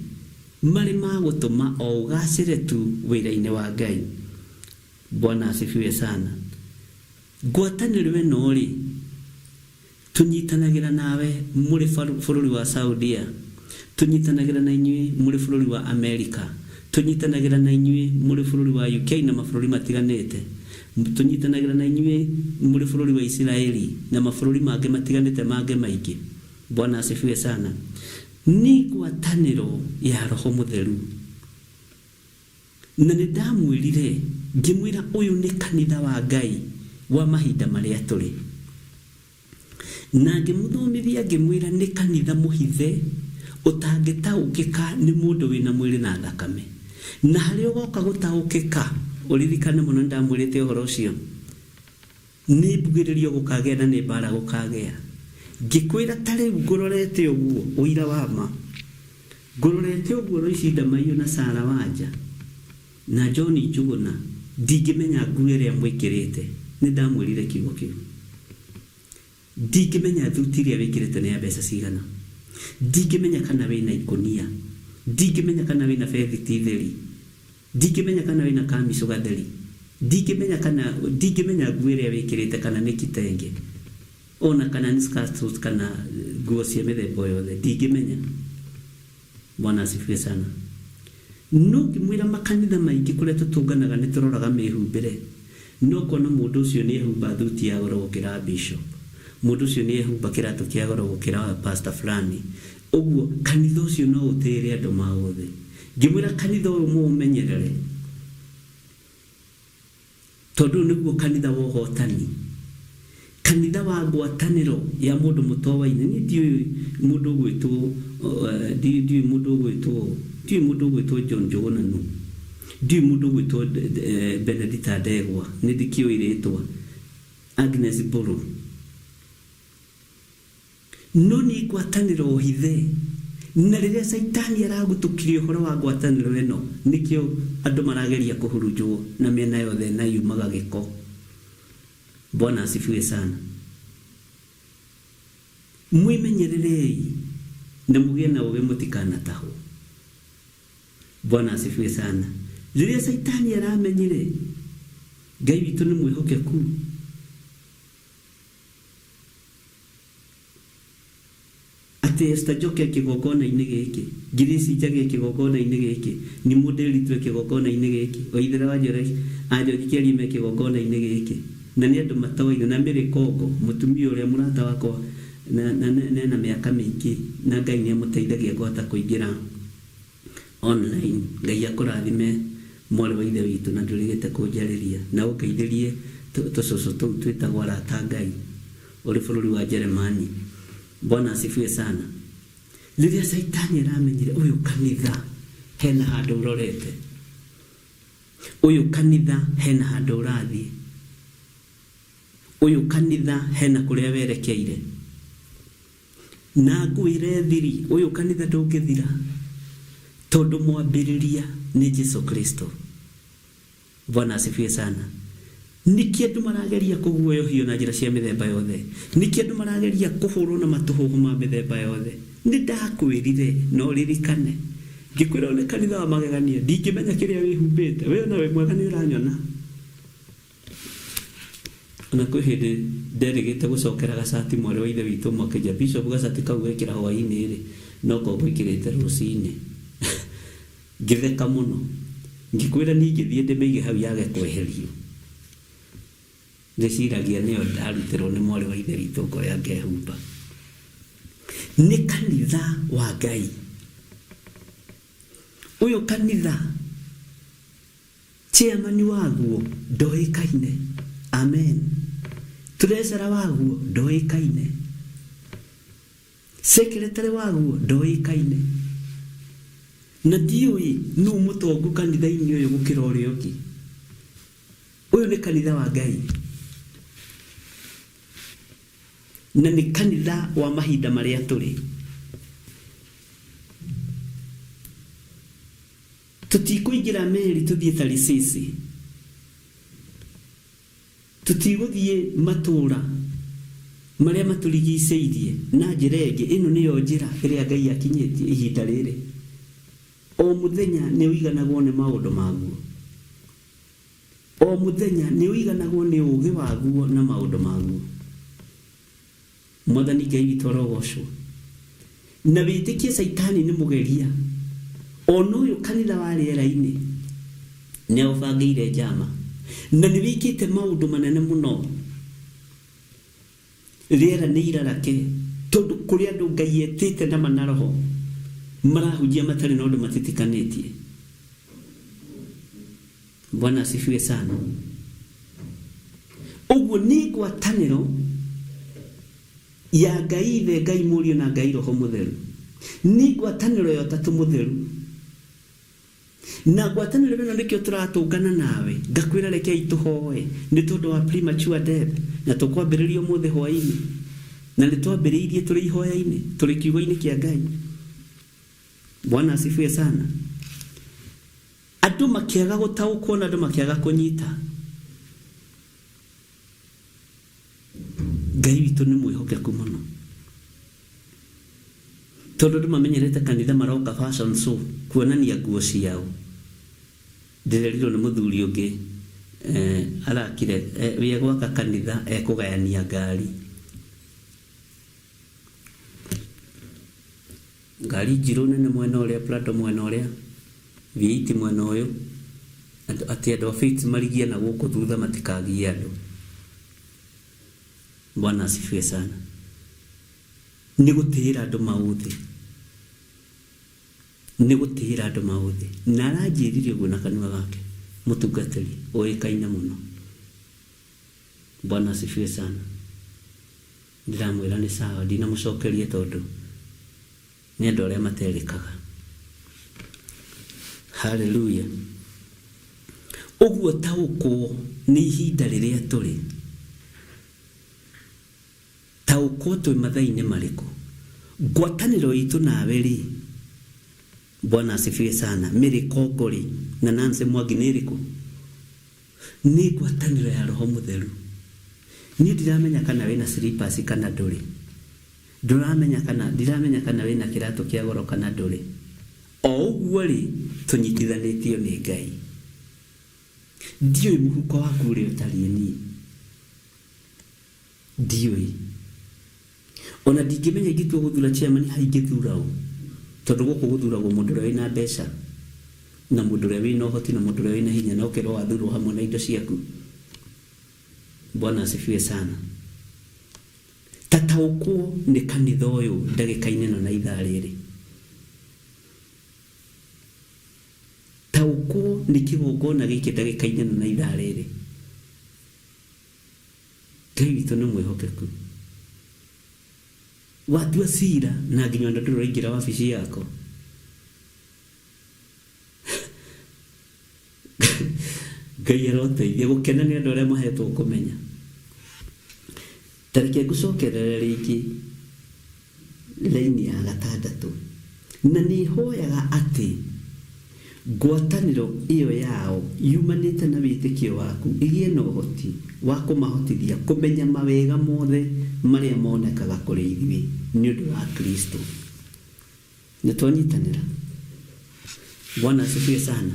marĩ ma gũtũma o ũgaacĩre tu wĩra-inĩ wa Ngai? Bwana asifiwe sana. Ngwatanĩro ĩno-rĩ, Tũnyitanagĩra nawe mũrĩ bũrũri wa Saudia, tũnyitanagĩra na inyuĩ mũrĩ bũrũri wa Amerika, tũnyitanagĩra na inyuĩ mũrĩ bũrũri wa UK na mabũrũri matiganĩte, tũnyitanagĩra na inyuĩ mũrĩ bũrũri wa Isiraeli na mabũrũri mangĩ matiganĩte mangĩ maingĩ. Bwana asifiwe sana. Nĩ ngwatanĩro ya Roho Mũtheru. Na nĩndamwĩrire, ngĩmwĩra ũyũ nĩ kanitha wa Ngai wa mahinda marĩa tũrĩ. Na ngĩmũthomithia ngĩmwĩra nĩ kanitha mũhithe ũtangĩtaũkĩka nĩ mũndũ wĩna mwĩrĩ na thakame. Na harĩa ũgoka gũtaũkĩka, ũririkane mũno nĩndamwĩrĩte ũhoro ũcio. Nĩ mbugĩrĩrio gũkagĩa na nĩ mbaara gũkagĩa. Ngĩkwĩra ta rĩu ngũrorete ũguo, ũira wa ma. Ngũrorete ũguo Loici Ndamaiyũ na Sarah Wanja na John Njuguna ndingĩmenya nguo ĩrĩa mwĩkĩrĩte. Nĩ ndamwĩrire kiugo kĩu. Ndingĩmenya thuti ĩrĩa wĩkĩrĩte nĩ ya mbeca cigana. Ndingĩmenya kana wĩna ikũnia. Ndingĩmenya kana wĩna bethiti theri. Ndingĩmenya kana wĩna kamicũ gatheri. Ndingĩmenya kana ndingĩmenya nguo ĩrĩa wĩkĩrĩte kana nĩ kitenge. Ona kana nĩ skirt kana nguo cia mĩthemba o yothe. Ndingĩmenya. Bwana asifiwe sana. No ngĩmwĩra makanitha maingĩ kũrĩa tũtũnganaga nĩ tũroraga mĩhumbĩre. No ũkona mũndũ ũcio nĩ ehumba thuti ya goro gũkĩra bishop. Mũndũ ũcio nĩ ehumba kĩratũ kĩa goro gũkĩra pastor fulani. Ũguo kanitha ũcio no ũtĩĩre andũ maũthĩ. Ngĩmwĩra kanitha ũyũ mũũmenyerere. Tondũ ũyũ nĩguo kanitha wa ũhotani. Kanitha wa ngwatanĩro ya mũndũ mũtowaine. Niĩ ndiũĩ mũndũ ũgwĩtwo, ndiũĩ mũndũ ũgwĩtwo, ndiũĩ mũndũ ũgwĩtwo John Njũgũna nũ. Ndiũĩ mũndũ ũgwĩtwo Benedita Ndegwa, nĩ ndĩkĩũĩ rĩtwa. Agnes Mbũrũ. No nĩ ngwatanĩro hithe. Na rĩrĩa Caitani aragutũkirie ũhoro wa ngwatanĩro ĩno, nĩkĩo andũ marageria kũhurunjwo na mĩena yothe na yumaga gĩko. Bwana asifiwe sana. Mwĩmenyererei na mũgĩe na ũũgĩ mũtikanatahwo. Bwana asifiwe sana. Rĩrĩa Caitani aramenyire Ngai witũ nĩ mwĩhokeku, Atĩ Esther Njoke e kĩgongona-inĩ gĩkĩ, Grace Njagi e kĩgongona-inĩ gĩkĩ, Nimũ Nderitu e kĩgongona-inĩ gĩkĩ, Waithera wa Njoroge a George Kĩarie me kĩgongona-inĩ gĩkĩ, na nĩ andũ matoaine, na Mary Kongo, mũtumia ũrĩa mũrata wakwa na na na ena mĩaka mĩingĩ na Ngai nĩ amũteithagia kũhota kũingĩra online. Ngai akũrathime mwarĩ wa ithe witũ na ndũrĩgĩte kũnjarĩria na ũngeithĩrie tũcũcũ tũu twĩtagwo arata a Ngai ũrĩ bũrũri wa Jeremani. Bwana asifiwe sana. Rĩrĩa Caitani aramenyire ũyũ kanitha hena handũ ũrorete, ũyũ kanitha hena handũ ũrathiĩ, ũyũ kanitha hena kũrĩa werekeire, na ngwĩre thiri, ũyũ kanitha ndũngĩthira tondũ mwambĩrĩria nĩ Jesu Kristo. Bwana asifiwe sana. Nĩkĩ andũ marageria kũguoyohio na njĩra cia mĩthemba yothe? Nĩkĩ andũ marageria kũhũrwo na matũhũhũ ma mĩthemba yothe? Nĩ ndakwĩrire na ũririkane. Ngĩkwĩra ũyũ nĩ kanitha wa magegania, ndingĩmenya kĩrĩa wĩhumbĩte. We ona wĩ mwega nĩ ũranyona. Ona kwĩ hĩndĩ nderĩgĩte gũcokera gacati mwarĩ wa ithe witũ ũmwe akĩnjĩra, Bishop gacati kau wekĩra hwainĩ-rĩ, noko ngwĩkĩrĩte rũcinĩ. Ngĩtheka mũno. Ngĩkwĩra niĩ ingĩthiĩ ndĩmĩige hau yage kweherio. Ndĩciragia nĩyo ndarutĩrwo nĩ mwarĩ wa ithe witũ ngoya ngehumba. Nĩ kanitha wa Ngai. Ũyũ kanitha chairman waguo ndoĩkaine. Amen. Treasurer waguo ndoĩkaine. Secretary waguo ndoĩkaine. Na ndiũĩ nũ mũtongu kanitha-inĩ ũyũ gũkĩra ũrĩa ũngĩ. Ũyũ nĩ kanitha wa Ngai. Na nĩ kanitha wa mahinda marĩa tũrĩ. Tũtikũingĩra meri tũthiĩ Tarisisi. Tũtigũthiĩ matũũra marĩa matũrigicĩirie na njĩra ĩngĩ. Ĩno nĩyo njĩra ĩrĩa Ngai akinyĩtie ihinda rĩrĩ. O mũthenya nĩ ũiganagwo nĩ maũndũ maguo. O mũthenya nĩ ũiganagwo nĩ ũũgĩ waguo na maũndũ maguo. Mwathani Ngai witũ arogocwo. Na wĩtĩkie Caitani nĩ mũgeria. Ona ũyũ kanitha wa rĩera-inĩ nĩ aũbangĩire njama. Na nĩ wĩkĩte maũndũ manene mũno. Rĩera nĩ irarake tondũ kũrĩ andũ Ngai etĩte na ma na roho marahunjia matarĩ na ũndũ matitikanĩtie. Bwana asifiwe sana. Ũguo nĩ ngwatanĩro ya Ngai Ithe, Ngai Mũriũ na Ngai Roho Mũtheru. Nĩ ngwatanĩro ya Ũtatũ Mũtheru. Na ngwatanĩro ĩno nĩkĩo tũratũngana nawe, ngakwĩra rekei tũhoe nĩ tondũ wa premature death, na tũkwambĩrĩria ũmũthĩ hwainĩ, na nĩ twambĩrĩirie tũrĩ ihoya-inĩ, tũrĩ kiugo-inĩ kĩa Ngai. Bwana asifiwe sana. Andũ makĩaga gũtaũkwo na andũ makĩaga kũnyita. Ngai witũ nĩ mwĩhokeku mũno. Tondũ andũ mamenyerete kanitha maroka fashion show kuonania nguo ciao. Ndĩrerirwo nĩ mũthuri ũngĩ arakire wĩ gwaka kanitha ekũgayania ngari. Ngari njirũ nene mwena ũrĩa, Prado mwena ũrĩa, V8 mwena ũyũ, atĩ andũ a Faith marigie na gũkũ thutha matikagie andũ. Bwana asifiwe sana. Nĩ gũtĩĩra andũ maũthĩ. Nĩ gũtĩĩra andũ maũthĩ. Na aranjĩrire ũguo na kanua gake, mũtungatĩri ũĩkaine mũno. Bwana asifiwe sana. Ndĩramwĩra nĩ sawa, ndinamũcokeria tondũ nĩ andũ arĩa materĩkaga. Haleluya. Ũguo taũkwo nĩ ihinda rĩrĩa tũrĩ. Taũkwo twĩ mathaa-inĩ marĩkũ. Ngwatanĩro itũ nawe rĩ, Bwana asifiwe sana, Mary Kongo rĩ, na Nancy Mwangi nĩ ĩrĩkũ? Nĩ ngwatanĩro ya Roho Mũtheru. Niĩ ndiramenya kana wĩna slippers kana ndũrĩ. Ndũramenya kana, ndiramenya kana wĩna kĩratũ kĩa goro kana ndũrĩ. O ũguo rĩ, tũnyitithanĩtio nĩ Ngai. Ndiũĩ mũhuko waku ũrĩa ũtariĩ niĩ. Ndiũĩ. Ona ndingĩmenya ingĩtua gũthura chairman ha ingĩthura ũ. Tondũ gũkũ gũthuragwo mũndũ ũrĩa wĩna mbeca, na mũndũ ũrĩa wĩna ũhoti, na mũndũ ũrĩa wĩna hinya, na ũkerwo wathurwo hamwe na indo ciaku. Bwana asifiwe sana. Tataũkwo nĩ kanitha ũyũ ndagĩka-inĩ ĩno na ithaa rĩrĩ. Taũkwo nĩ kĩgongona gĩkĩ ndagĩka-inĩ ĩno na ithaa rĩrĩ. Ngai witũ nĩ mwĩhokeku. Watua cira na nginya ona ndũrĩ ũraingĩra wabici yako. Ngai aroteithia gũkena nĩ andũ arĩa mahetwo kũmenya. Ta reke ngũcokerere rĩngĩ raini ya gatandatũ. Na nĩ hoyaga atĩ ngwatanĩro ĩyo yao yumanĩte na wĩtĩkio waku ĩgĩe na ũhoti wa kũmahotithia kũmenya mawega mothe marĩa monekaga kũrĩ ithuĩ nĩ ũndũ wa Kristo. Nĩ twanyitanĩra. Bwana asifiwe sana.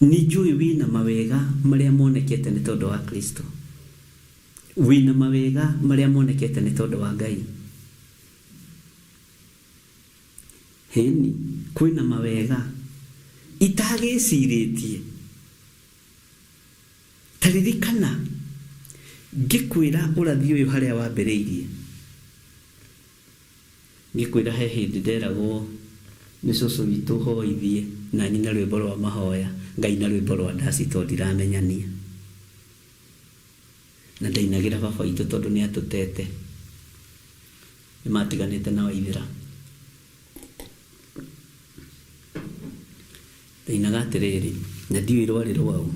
Nĩ njũĩ wĩna mawega marĩa monekete nĩ tondũ wa Kristo. Wĩna mawega marĩa monekete nĩ tondũ wa Ngai. Hĩni, kwĩna mawega itagĩcirĩtie. Ta ririkana ngĩkwĩra ũrathi ũyũ harĩa wambĩrĩirie. Ngĩkwĩra he hĩndĩ nderagwo nĩ cũcũ witũ hoithie na nyina rwĩmbo rwa mahoya, ngaina rwĩmbo rwa ndaci tondũ ndiramenyania. Na ndainagĩra baba witũ tondũ nĩ atũtete. Nĩ matiganĩte na Waithĩra. Ndainaga atĩrĩrĩ, na ndiũĩ rwarĩ rwaũ.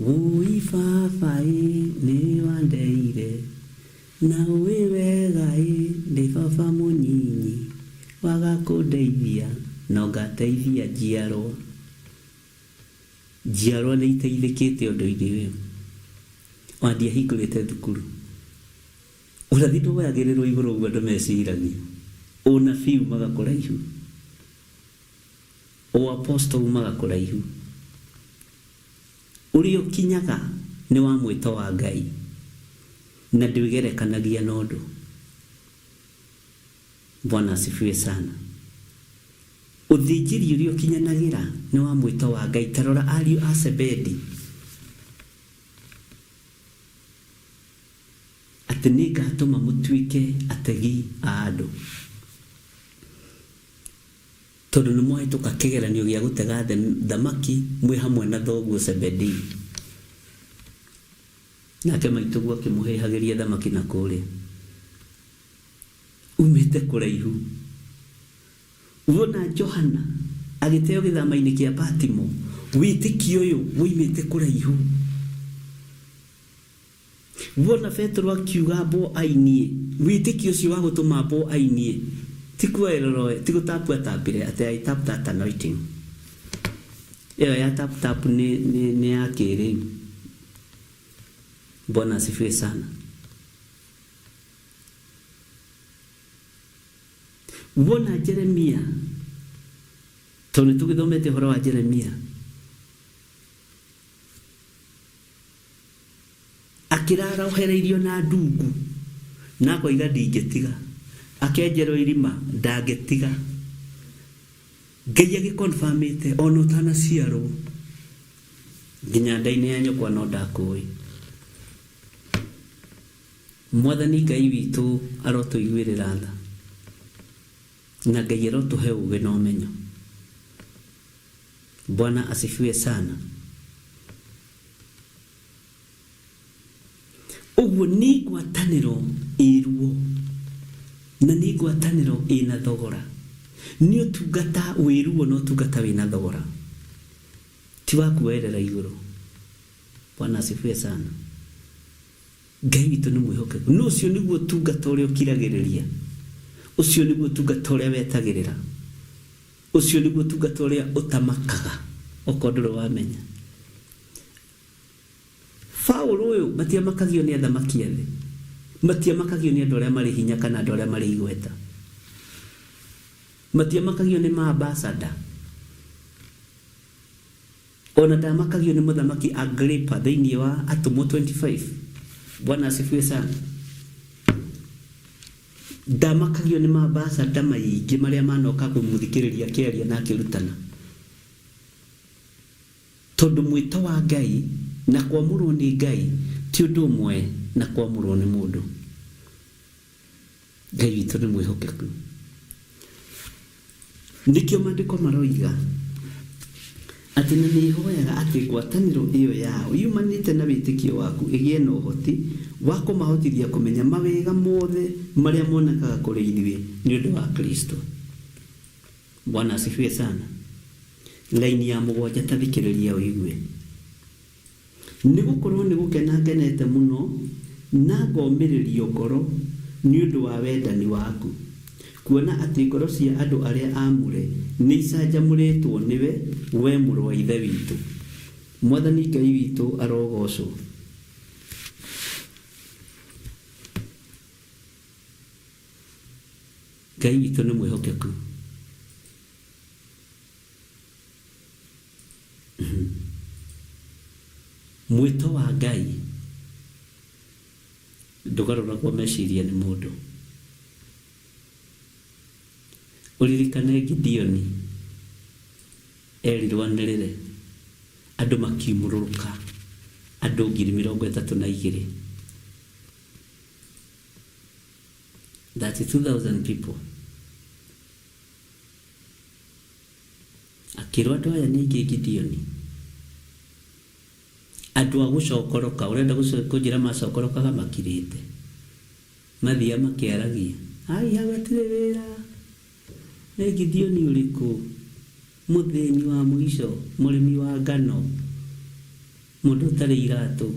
Wũi baba ĩ, nĩ wandeire, na ũĩ wega ĩ, ndĩ baba mũnyinyi, waga kũndeithia, no ngateithia njiarwa. Njiarwa nĩ iteithĩkĩte ũndũ-inĩ ũyũ. Ona ndiahingũrĩte thukuru. Ũrathi ndwoyagĩrĩrwo igũrũ ũguo andũ meciragia. Ũnabii umaga kũraihu. Ũaposto umaga kũraihu. Ũrĩa ũkinyaga nĩ wa mwĩto wa Ngai. Na ndwĩgerekanagia na ũndũ. Bwana asifiwe sana. Ũthĩnjĩri ũrĩa ũkinyanagĩra nĩ wa mwĩto wa Ngai. Ta rora ariũ a Zebedi. Atĩ nĩ ngatũma mũtuĩke ategi a andũ. Tondũ nĩ mwahĩtũka kĩgeranio gĩa gũtega thamaki mwĩ hamwe na thoguo Zebedii. Nake maitũguo akĩmũhĩhagĩria thamaki na kũrĩa. Umĩte kũraihu. Wona Johana agĩteo gĩthama-inĩ kĩa Patimo, wĩtĩkio ũyũ woimĩte kũraihu. Wona Petero akiuga ambwo ainie, Wĩtĩkio ũcio wa gũtũma ambwo ainie ti kuoererwo, ti gũtapu atapire atĩ I tap that anointing. Ĩyo ya tap tap nĩ nĩ nĩ ya kĩrĩu. Bwana asifiwe sana. Wona Jeremia, tondũ nĩ tũgĩthomete ũhoro wa Jeremia, akĩrara ohereirio na ndungu na akoiga ndingĩtiga, akenjerwo irima ndangĩtiga. Ngai agĩconfirmĩte ona ũtanaciarwo nginya nda-inĩ ya nyũkwa no ndakũĩ. Mwathani Ngai witũ arotũiguĩrĩra tha na Ngai arotũhe ũgĩ na ũmenyo. Bwana asifiwe sana. Ũguo nĩ ngwatanĩro ĩ ruo na nĩ ngwatanĩro ĩna thogora. Nĩ ũtungata wĩ ruo na ũtungata wĩna thogora, ti wa kuoerera igũrũ. Bwana asifiwe sana. Ngai witũ nĩ mwĩhokeku. No ũcio nĩguo ũtungata ũrĩa ũkiragĩrĩria, ũcio nĩguo ũtungata ũrĩa wetagĩrĩra, ũcio nĩguo ũtungata ũrĩa ũtamakaga okorwo ndũrĩ wamenya. Paũlũ ũyũ matiamakagio nĩ athamaki a thĩ, matiamakagio nĩ andũ arĩa marĩ hinya kana andũ arĩa marĩ igweta, matiamakagio nĩ maambasada, ona ndamakagio nĩ mũthamaki Agripa thĩinĩ wa Atũmwo 25. Bwana asifiwe sana. Ndamakagio nĩ maambasada maingĩ marĩa manoka kũmũthikĩrĩria akĩaria na akĩrutana. Tondũ mwĩto wa Ngai na kwamũrwo nĩ Ngai ti ũndũ ũmwe na kwamũrwo nĩ mũndũ. Ngai witũ nĩ mwĩhokeku. Nĩkĩo maandĩko maroiga atĩ na nĩ hoyaga atĩ ngwatanĩro ĩyo yao yumanĩte na wĩtĩkio waku ĩgĩe na ũhoti wa kũmahotithia kũmenya mawega mothe marĩa monekaga kũrĩ ithuĩ nĩ ũndũ wa Kristo. Bwana asifiwe sana. Raini ya mũgwanja ta thikĩrĩria ũigue. Nĩ gũkorũo nĩ gũkena ngenete mũno na ngomĩrĩrio ngoro nĩ ũndũ wa wendani waku, kuona atĩ ngoro cia andũ arĩa aamũre nĩicanjamũrĩtwo nĩwe, wee mũrũ wa Ithe witũ. Mwathani Ngai witũ arogoocwo. Ngai witũ nĩ mwĩhokeku. Mwĩto wa Ngai ndũgarũragwo meciria nĩ mũndũ. Ũririkane Gideoni erirwo anĩrĩre, andũ makiumũrũrũka, andũ 32,000. 32,000 people. Akĩrwo andũ aya nĩ aingĩ Gideoni. Andũ a gũcokoroka, ũrenda kũnjĩra macokorokaga makirĩte. Mathiaga makĩaragia. Ai hau hatirĩ wĩra. Nĩ Gideoni ũrĩkũ? Mũthĩni wa mũico, mũrĩmi wa ngano, mũndũ ũtarĩ iratũ,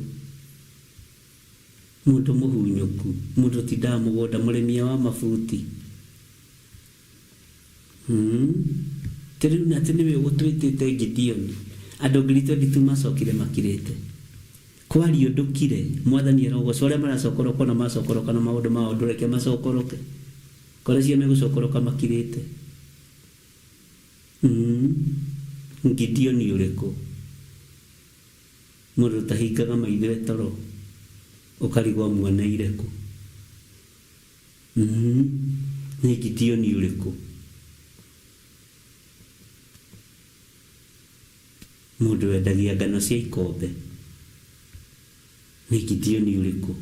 mũndũ mũhunyũku, mũndũ ũtindaga mũgũnda, mũrĩmia wa mabuti. Hmm. Atĩ rĩu atĩ nĩwe ũgũtwĩtĩte Gideoni. Andũ 22,000 macokire makirĩte. Kwaria ũndũ kire, Mwathani arogocwo. Arĩa maracokoroka ona macokoroka na maũndũ mao ndũreke macokoroke. Kore cio megũcokoroka makirĩte. Hmm. Gideoni ũrĩkũ? Mũndũ ũtahingaga maitho e toro, ũkarigwo amuoneire kũ? Mm, nĩ Gideoni ũrĩkũ? Mũndũ wendagia ngano cia ikombe. Nĩ Gideoni ũrĩkũ?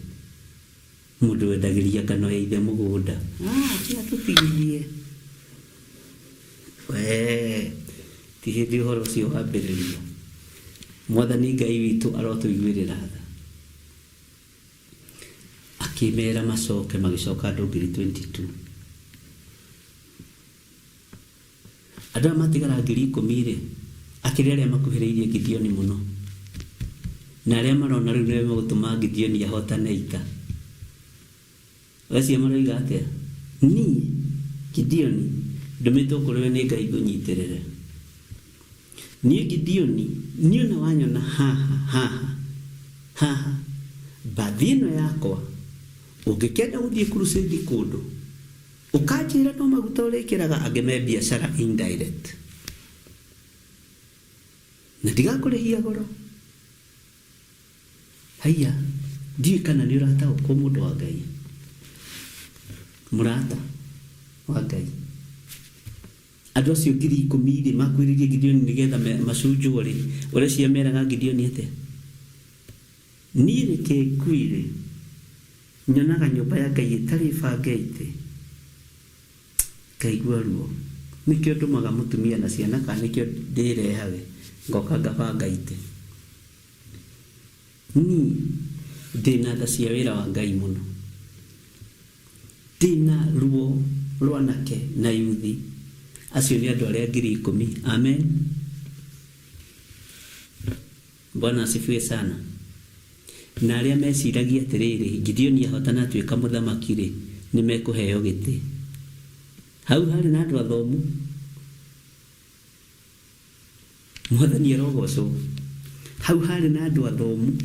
Mũndũ wendagĩria ngano ya ithe mũgũnda. Ah, atũtigithie. Wee, ti hĩndĩ ũhoro ũcio wambĩrĩria. Mwathani Ngai witũ arotũiguĩrĩra tha. Akĩmera macoke, magĩcoka andũ 22,000. Andũ aya matigara 10,000-rĩ, akĩrĩ arĩa makuhĩrĩirie Gideoni mũno, na arĩa marona rĩu nĩwe megũtũma Gideoni ahotane ita. Acio maroiga atĩa? Niĩ Gideoni ndũmĩtwo kũrĩ we nĩ Ngai ngũnyitĩrĩre. Niĩ Gideoni, niĩ ona wanyona haha, haha, haha, mbathi ĩno yakwa, ũngĩkenda gũthiĩ crusade kũndũ, ũkanjĩra no maguta ũrĩkĩraga angĩ me biacara indirect. Na ndigakũrĩhia goro. Haiya, ndiũĩ kana nĩ ũrataũkwo mũndũ wa Ngai. Mũrata wa Ngai. Andũ acio 10,000-rĩ, makuhĩrĩirie Gideoni nĩgetha macunjwo-rĩ, ũreciria meraga Gideoni atĩa? Niĩ reke ngwĩre, nyonaga nyũmba ya Ngai ĩtarĩ bange itĩ, ngaigua ruo. Nĩkĩo ndũmaga mũtumia na ciana kana nĩkĩo ndĩrehage, ngoka ngabanga itĩ. Niĩ ndĩna tha cia wĩra wa Ngai mũno. Ndĩna ruo rwa anake na yuthi. Acio nĩ andũ arĩa 10,000. Amen. Bwana asifiwe sana. Na arĩa meciragia atĩrĩrĩ, Gideoni ahotana atuĩka mũthamaki-rĩ, nĩ mekũheo gĩtĩ. Hau harĩ na andũ athomu. Mwathani arogocwo. Hau harĩ na andũ athomu.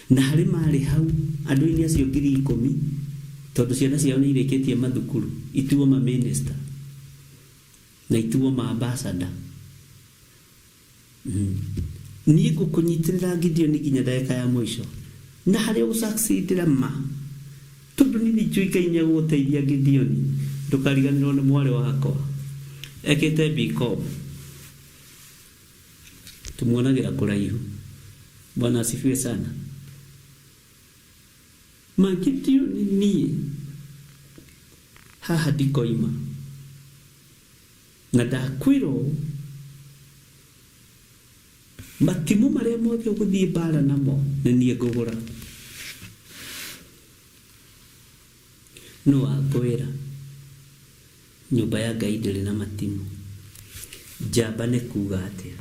Na harĩ marĩ hau andũ-inĩ acio 10,000, tondũ ciana ciao nĩ irĩkĩtie mathukuru, ituo ma minister na ituo ma ambassador. Niĩ ngũkũnyitĩrĩra Gideoni nginya ndagĩka ya mũico. Na harĩa ũgũ succeed ra ma. Tondũ niĩ nĩ njũĩ Ngai nĩ egũgũteithia Gideoni. Ndũkariganĩrwo nĩ mwarĩ wakwa. Ekĩte BCom. Tũmuonagĩra kũraihu. Bwana asifiwe sana. Ma Gideoni niĩ haha ndikoima. Na ndakwĩra ũũ, matimũ marĩa mothe ũgũthiĩ mbaara namo, nĩ niĩ ngũgũra. Nũ wakwĩra nyũmba ya Ngai ndĩrĩ na matimũ? Njamba nĩ kuuga atĩa?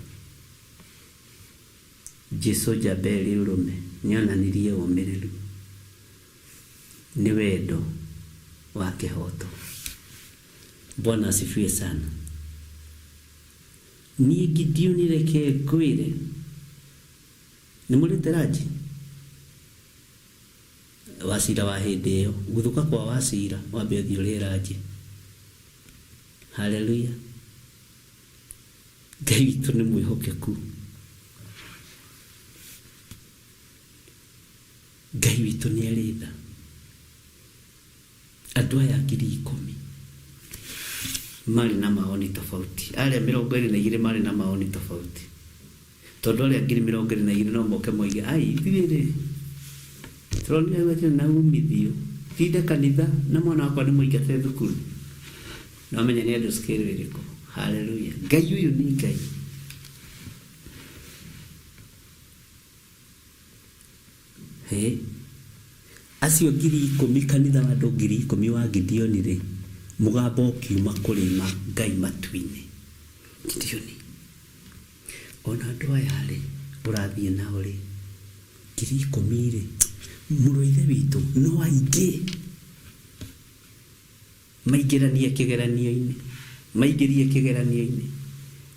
Jesu njamba ĩrĩ ũrũme nĩonanirie ũmĩrĩru. Nĩ wendo wa kĩhooto. Bwana asifiwe sana. Niĩ Gideoni reke ngwĩre, nĩ mũrĩte ranji? Wacira wa hĩndĩ ĩyo, guthũka kwa Wacira, wambe ũthiĩ ũrĩe ranji. Haleluya. Ngai witũ nĩ mwĩhokeku. Ngai witũ nĩ arĩ tha. Andũ aya 10,000 marĩ na maoni tofauti. Arĩa 22 marĩ na maoni tofauti. Tondũ arĩa 22,000 no moke moige, ai ithuĩ rĩ, tũronire gũtirĩ na umithio. Tinde kanitha na mwana wakwa nĩ mũingate thukuru. No menya nĩ andũ scale ĩrĩkũ. Haleluya. Ngai ũyũ nĩ Ngai. Hĩ! Acio 10,000, kanitha wa andũ 10,000 wa Gideoni-rĩ, mũgambo ũkiuma kũrĩ Ngai matu-inĩ. Gideoni, o na andũ aya-rĩ, ũrathiĩ nao-rĩ, 10,000-rĩ, mũrũ wa Ithe witũ, no aingĩ. Maingĩranie kĩgeranio-inĩ, maingĩrie kĩgeranio-inĩ,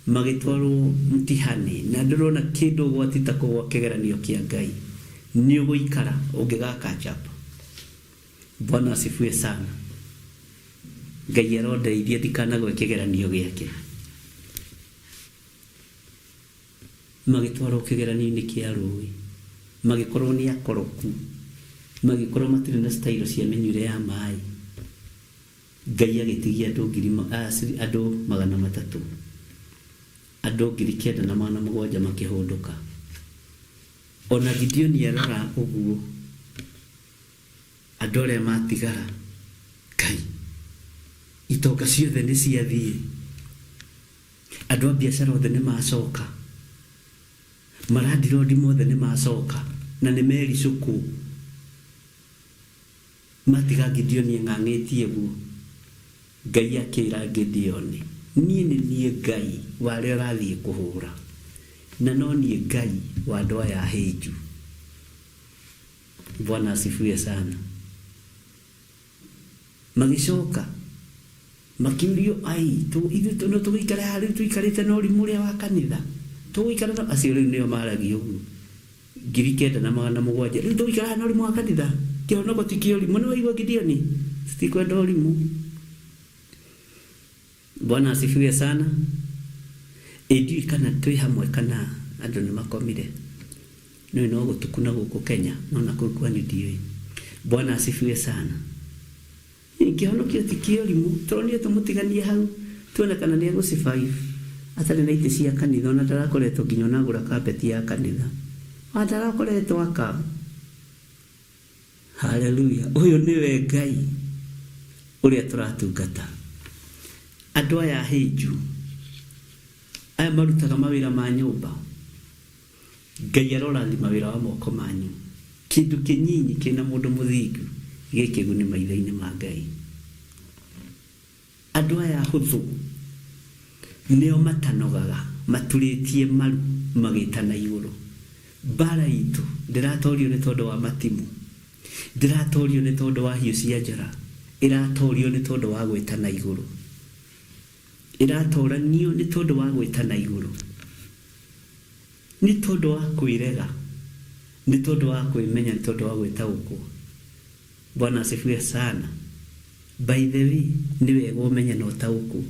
magĩtwarwo mtihani, na ndũrona kĩndũ ũgwati ta kũgwa kĩgeranio kĩa Ngai, nĩ ũgũikara ũngĩga catch up. Bwana asifiwe sana. Ngai arondeithia ndikanagwe kĩgeranio gĩake. Magĩtwarwo kĩgeranio-inĩ kĩa rũĩ, magĩkorwo nĩ akoroku, magĩkorwo matirĩ na style cia mĩnyuĩre ya maĩ. Ngai agĩtigia andũ ngiri, andũ 300, andũ 9,700 makĩhũndũka. O na Gideoni arora ũguo, andũ arĩa matigara, Ngai, itonga ciothe nĩ ciathiĩ. Andũ a biacara othe nĩ macoka. Marandirondi mothe nĩ macoka na nĩ mericũkwo. Matiga Gideoni eng'ang'ĩtie ũguo, Ngai akĩra Gideoni, Niĩ nĩ niĩ Ngai wa arĩa ũrathiĩ kũhũra, na no niĩ Ngai wa andũ aya ahĩnju. Bwana asifiwe sana. Magĩcoka makiurio ai ithuĩ no tũgĩikare haha rĩu tũikarĩte na ũrimũ ũrĩa wa kanitha tũgũikara na acio rĩu nĩo maragia ũguo 9700 rĩu tũgũikara haha na ũrimũ wa kanitha kĩhonoko ti kĩa ũrimũ. Nĩ waigua Gideoni, tutikwenda ũrimũ. Bwana asifiwe sana. Ĩ ndiũĩ kana twĩ hamwe kana andũ nĩ makomire. Nĩũĩ no gũtuku na gũkũ Kenya no na kũu kwanyu ndiũĩ. Bwana asifiwe sana. Kĩhonokio ti kĩa ũrimũ. Tũronire tũmũtiganie hau tuone kana nĩ egũ survive atarĩ na itĩ cia kanitha ona ndarakoretwo nginya ona agũra carpet ya kanitha ona ndarakoretwo aka. Haleluya. Ũyũ nĩwe Ngai ũrĩa tũratungata. Andũ aya ahĩnju aya marutaga mawĩra ma nyũmba, Ngai arorathima wĩra wa moko manyu. Kĩndũ kĩnyinyi kĩna mũndũ mũthingu gĩ kĩguni maitho-inĩ ma Ngai. Andũ aya ahũthũ nĩo matanogaga maturĩtie maru magĩtana igũrũ. Mbara itũ ndĩratorio nĩ tondũ wa matimũ, ndĩratorio nĩ tondũ wa hiũ cia njora, ĩratorio nĩ tondũ wa gwĩtana igũrũ. Ĩratoranio nĩ tondũ wa gwĩtana igũrũ, nĩ tondũ wa kwĩrega, nĩ tondũ wa kwĩmenya, nĩ tondũ wa gwĩtaũkwo. Bwana asifiwe sana. By the way, nĩ wega ũmenye na ũtaũkwo.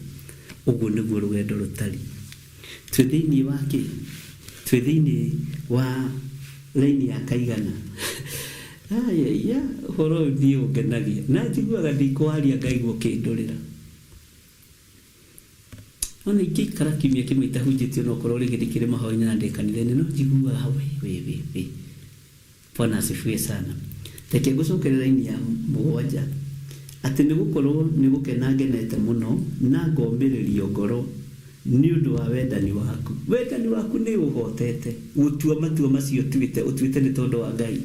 Ũguo nĩguo rũgendo rũtariĩ. Twĩ thĩinĩ wa kĩ? Twĩ thĩinĩ wa raini ya kaigana. Ayaya, ũhoro ũyũ niĩ ũngenagia. Na njiguaga ndikwaria ngaigua ũkĩndũrĩra. Ona ingĩikara kiumia kĩmwe itahunjĩtie onokorwo rĩngĩ ndĩkĩrĩ mahoya-inĩ na ndĩ kanitha-inĩ no njiguaga we we we we. Bwana asifiwe sana. Reke ngũcokere raini ya mũgwanja atĩ nĩ gũkorwo nĩ gũkena ngenete mũno na ngomĩrĩrio ngoro nĩ ũndũ wa wendani waku. Wendani waku nĩ ũhotete gũtua matua macio ũtuĩte, ũtuĩte nĩ tondũ wa Ngai.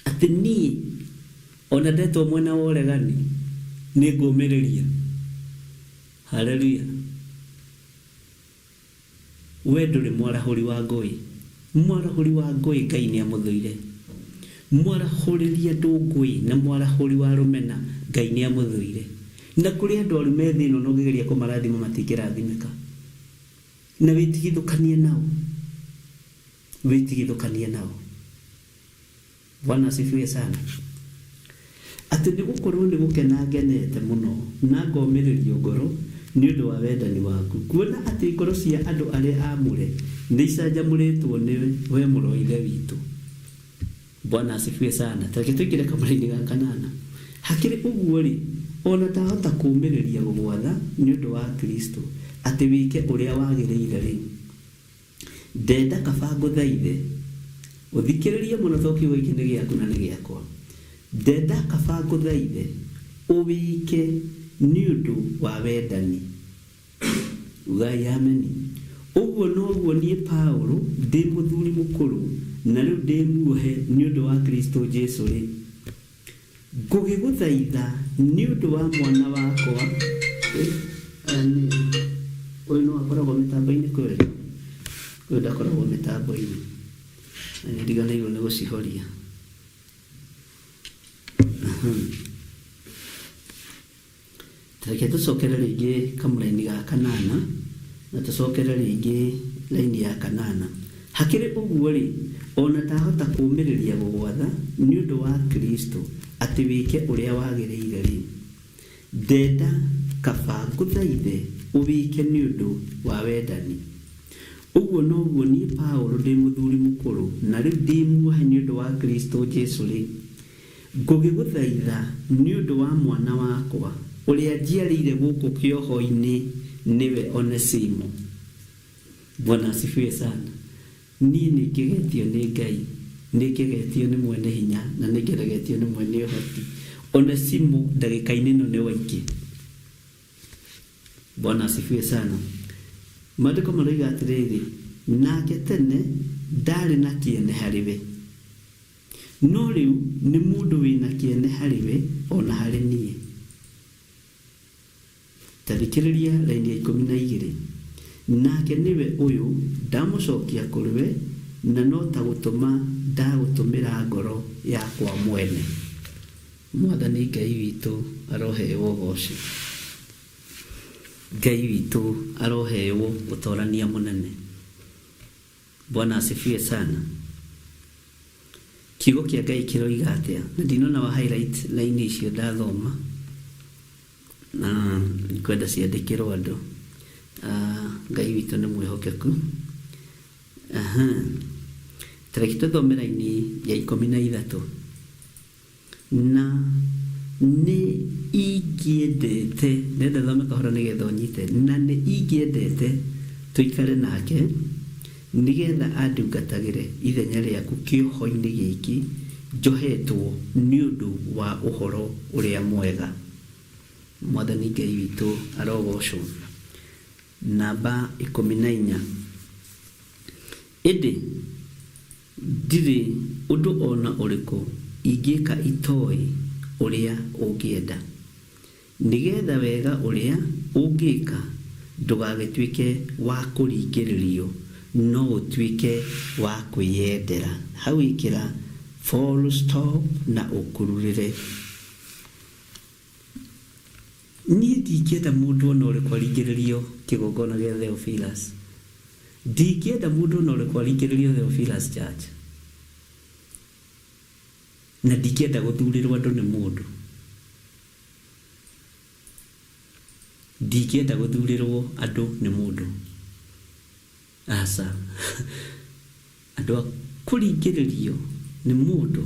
Atĩ niĩ ona ndetwo mwena wa ũregani nĩ ngũmĩrĩria. Haleluya. We ndũrĩ mwarahũri wa ngũĩ. Mwarahũri wa ngũĩ Ngai nĩ amũthũire. Mwarahũrĩria andũ ngũĩ na mwarahũri wa rũmena Ngai nĩ amũthũire. Na kũrĩ andũ arume thĩ ĩno na ũngĩgeria kũmarathima matingĩrathimĩka. Na wĩtigithũkanie nao. Wĩtigithũkanie nao. Bwana asifiwe sana. Atĩ nĩ gũkorwo nĩ gũkena ngenete mũno na ngomĩrĩrio ngoro nĩ ũndũ wa wendani waku, kuona atĩ ngoro cia andũ arĩa aamũre nĩ icanjamũrĩtwo nĩwe, we mũrũ wa Ithe witũ. Bwana asifiwe sana. Tareke tũingĩre kamũra-inĩ ga kanana. Hakĩrĩ ũguo-rĩ, ona ndahota kũũmĩrĩria gũgwatha nĩ ũndũ wa Kristo atĩ wĩke ũrĩa wagĩrĩire-rĩ, ndenda kaba ngũthaithe ũthikĩrĩrie mũno tondũ kiugo gĩkĩ nĩ gĩaku na nĩ gĩakwa. Ndenda kaba ngũthaithe ũwĩke nĩ ũndũ wa wendani. Ugai ameni. Ũguo noguo niĩ Paulo ndĩ mũthuri mũkũrũ na rĩu ndĩ muohe nĩ ũndũ wa Kristo Jesu-rĩ, ngũgĩgũthaitha nĩ ũndũ wa mwana wakwa. Ũyũ no akoragwo mĩtambo-inĩ kweli? Ũyũ ndakoragwo mĩtambo-inĩ. Na nĩ ndiganĩirwo nĩ gũcihoria. Reke tũcokere rĩngĩ kamũraini ga kanana na tũcokere rĩngĩ raini ya kanana. Hakĩrĩ ũguo-rĩ, ona ndahota kũũmĩrĩria gũgwatha nĩ ũndũ wa Kristo atĩ wĩke ũrĩa wagĩrĩire-rĩ, ndenda kaba ngũthaithe ũwĩke nĩ ũndũ wa wendani. Ũguo noguo niĩ Paulo ndĩ mũthuri mũkũrũ na rĩu ndĩ muohe nĩ ũndũ wa Kristo Jesu-rĩ, ngũgĩgũthaitha nĩ ũndũ wa mwana wakwa ũrĩa njiarĩire gũkũ kĩoho-inĩ nĩwe Onesimo. Bwana asifiwe sana. Niĩ nĩ ngegetio nĩ Ngai, nĩ ngegetio nĩ mwene hinya na nĩ ngeregetio nĩ mwene ũhoti. Onesimo ndagĩka-inĩ ĩno nĩ waingĩ. Bwana asifiwe sana. Maandĩko maroiga atĩrĩrĩ, nake tene ndarĩ na kĩene harĩ we, no rĩu nĩ mũndũ wĩna kĩene harĩ we ona harĩ niĩ. Ta thikĩrĩria raini ya 12. Nake nĩwe ũyũ ndamũcokia kũrĩ we na no ta gũtũma ndagũtũmĩra ngoro yakwa mwene. Mwathani Ngai witũ aroheo ũgoci. Ngai witũ aroheo ũtorania mũnene. Bwana asifiwe sana. Kiugo kĩa Ngai kĩroiga atĩa? Na ndinona wa highlight line icio ndathoma na ngwenda ciandĩkĩrwo andũ. Ngai witũ nĩ mwĩhokeku. Aha. Tareke tũthome raini ya 13. Na nĩ ingĩendete, ndĩrenda thome kahora nĩgetha ũnyite, na nĩ ingĩendete tũikare nake nĩgetha andungatagĩre ithenya rĩaku kĩoho-inĩ gĩkĩ njohetwo nĩ ũndũ wa ũhoro ũrĩa mwega. Mwathani Ngai witũ arogocwo. Namba 14. Ĩndĩ ndirĩ ũndũ o na ũrĩkũ ingĩka itoĩ ũrĩa ũngĩenda, nĩgetha wega ũrĩa ũngĩka ndũgagĩtuĩke wa kũringĩrĩrio, no ũtuĩke wa kwĩyendera. Hau ĩkĩra full stop na ũkururĩre. Niĩ ndingĩenda mũndũ o na ũrĩkũ aringĩrĩrio kĩgongona gĩa Theophilus. Ndingĩenda mũndũ o na ũrĩkũ aringĩrĩrio Theophilus Church. Na ndingĩenda gũthurĩrwo andũ nĩ mũndũ. Ndingĩenda gũthurĩrwo andũ nĩ mũndũ. Aca. Andũ a kũringĩrĩrio nĩ mũndũ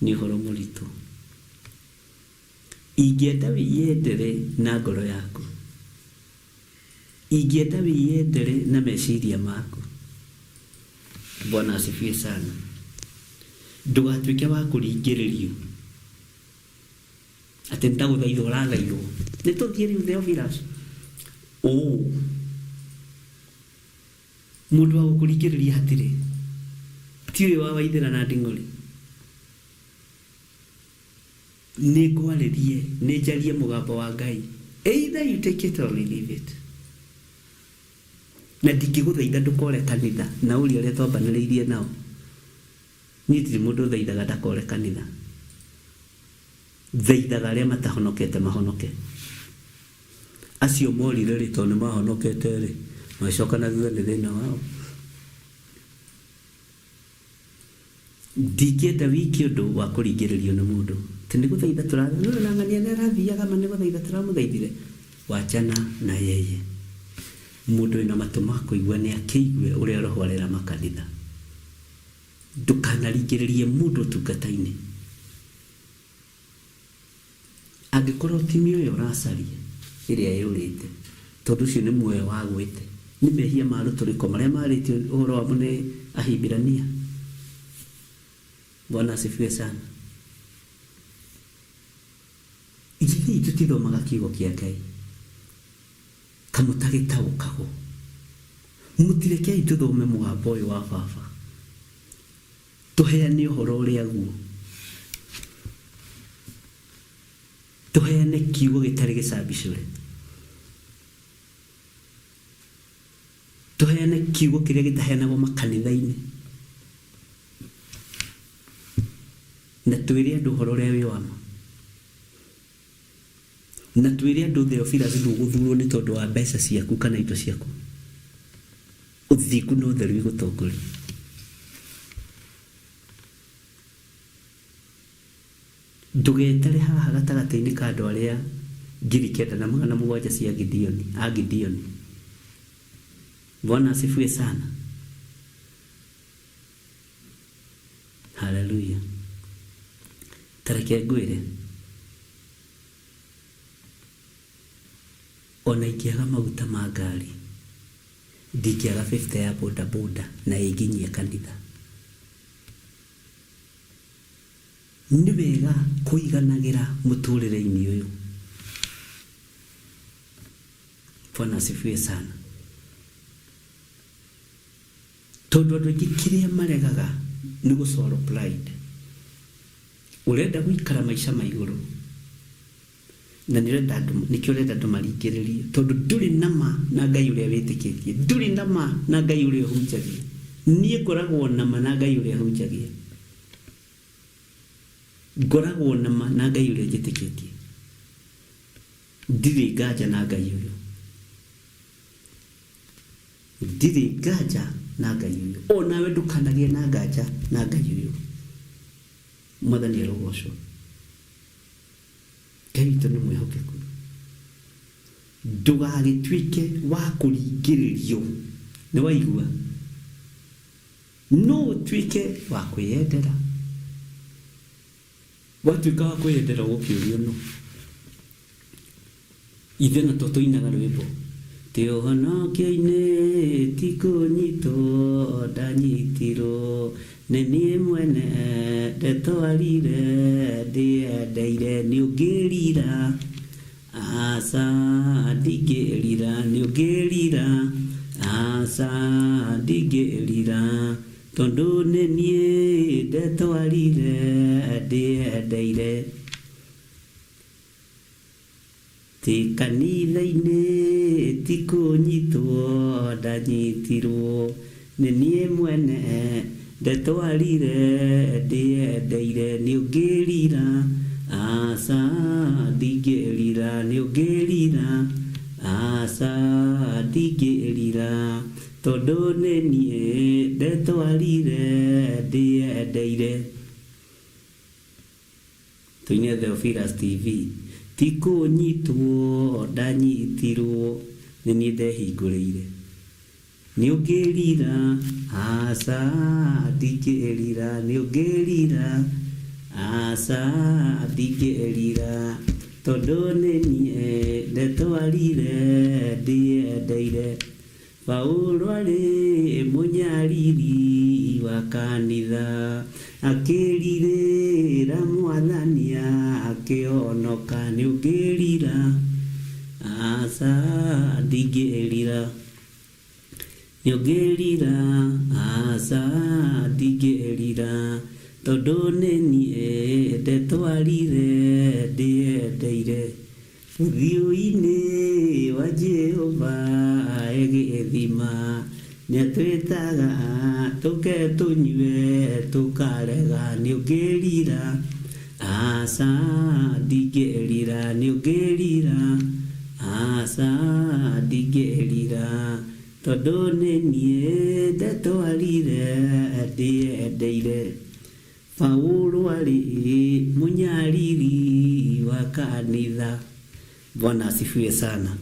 nĩ ũhoro mũritũ. Ingĩenda wĩyendere na ngoro yaku. Ingĩenda wĩyendere na meciria maku. Bwana asifiwe sana. Ndũgatuĩke wa kũringĩrĩrio atĩ nĩtagũthaithwo ũrathaithwo. Nĩ tũthiĩ rĩu Theophilus. Ũũ. Mũndũ wa gũkũringĩrĩria hatirĩ. Ti ũyũ wa Waithĩra na Nding'ũri. Nĩ ngwarĩrie, nĩ njarie mũgambo wa Ngai. Either you take it or you leave it. Na ndingĩgũthaitha ndũkore kanitha na ũria arĩa twambanĩrĩirie nao. Niĩ ndirĩ mũndũ ũthaithaga ndakore kanitha. Thaithaga arĩa matahonokete mahonoke. Acio morire rĩ, tondũ nĩ mahonokete rĩ, magĩcoka na thutha nĩ thĩna wao. Ndingĩenda wike ũndũ wa kũringĩrĩrio nĩ mũndũ. Atĩ nĩ gũthaitha tũrathaitha, nĩ ũrona ng'ania nĩ arathiaga ma nĩ gũthaitha tũramũthaithire. Wachana na yeye. Mũndũ wĩna matũ ma kũigua nĩ akĩigue ũrĩa Roho arera makanitha. Ndũkanaringĩrĩrie mũndũ ũtungata-inĩ. Angĩkorwo ti mĩoyo ũracaria ĩrĩa yũrĩte, tondũ ũcio nĩ muoyo wagwĩte, nĩ mehia ma rũtũrĩko marĩa marĩtio ũhoro wamo nĩ Ahibirania. Bwana asifiwe sana. Ithuĩ tũtithomaga kiugo kĩa Ngai kamũtagĩtaũkagwo. Mũtirekei tũthome mũgambo ũyũ wa baba. Tũheane ũhoro ũrĩa guo. Tũheane kiugo gĩtarĩ gĩcambicũre. Tũheane kiugo kĩrĩa gĩtaheanagwo makanitha-inĩ. Na twĩre andũ ũhoro ũrĩa wĩ wa ma. Na twĩre andũ Theophilus ndũgũthurwo nĩ tondũ wa mbeca ciaku kana indo ciaku. Ũthingu na ũtheru igũtongoria. Ndũgetare haha gatagatĩ-inĩ ka andũ arĩa 9,700 cia Gideoni, a Gideoni. Bwana asifiwe sana. Haleluya. Tareke ngwĩre, ona ingĩaga maguta ma ngari, ndingĩaga 50 ya boda boda na ĩnginyie kanitha. Nĩ wega kũiganagĩra mũtũrĩre-inĩ ũyũ. Bwana asifiwe sana. Tondũ andũ aingĩ kĩrĩa maregaga nĩ gũ swallow pride. Ũrenda gũikara maica ma igũrũ na nĩ ũrenda andũ, nĩkĩo ũrenda andũ maringĩrĩrio, tondũ ndũrĩ na ma na Ngai ũrĩa wĩtĩkĩtie, ndũrĩ na ma na Ngai ũrĩa ũhunjagia. Niĩ ngoragwo na ma na Ngai ũrĩa hunjagia. Ngoragwo na ma na Ngai ũrĩa njĩtĩkĩtie. Ndirĩ nganja na Ngai ũyũ. Ndirĩ nganja na Ngai ũyũ. O nawe ndũkanagĩe na nganja na Ngai ũyũ. Mwathani arogocwo. Ngai witũ nĩ mwĩhokeku. Ndũgagĩtuĩke wa kũringĩrĩrio. Nĩ waigua? No ũtuĩke wa kwĩyendera. Watuĩka wa kwĩyendera ũgũkĩũrio nũ? Ithe na to tũinaga rwĩmbo. Ti ũhonokio-inĩ ti kũnyitwo ndanyitirwo nĩ niĩ mwene ndetwarire ndĩyendeire nĩ ũngĩrira aca ndingĩrira nĩ ũngĩrira aca ndingĩrira tondũ nĩ niĩ ndetwarire ndĩyendeire. Ti kanitha-inĩ ti kũnyitwo ndanyitirwo nĩ niĩ mwene ndetwarire ndĩyendeire nĩ ũngĩrira aca ndingĩrira nĩ ũngĩrira aca ndingĩrira tondũ nĩ niĩ ndetwarire ndĩyendeire. Tũine Theophilus TV. Ti kũnyitwo ndanyitirwo nĩ niĩ ndehingũrĩire. Nĩ ũngĩrira aca ndingĩrira nĩ ũngĩrira aca ndingĩrira tondũ nĩ niĩ ndetwarire ndĩyendeire. Paulo arĩ mũnyariri wa kanitha, akĩrirĩra Mwathani akĩhonoka. Nĩ ũngĩrira? Aca ndingĩrira. Nĩ ũngĩrira? Aca ndingĩrira, tondũ nĩ niĩ ndetwarire ndĩyendeire. Ũthiũ-inĩ wa Jehova egĩthima, nĩatwĩtaga tũke tũnyue tũkarega. Nĩ ũngĩrira? Aca ndingĩrira. Nĩ ũngĩrira? Aca ndingĩrira, tondũ nĩ niĩ ndetwarire ndĩyendeire. Paulo arĩ mũnyariri wa kanitha. Bwana asifiwe sana.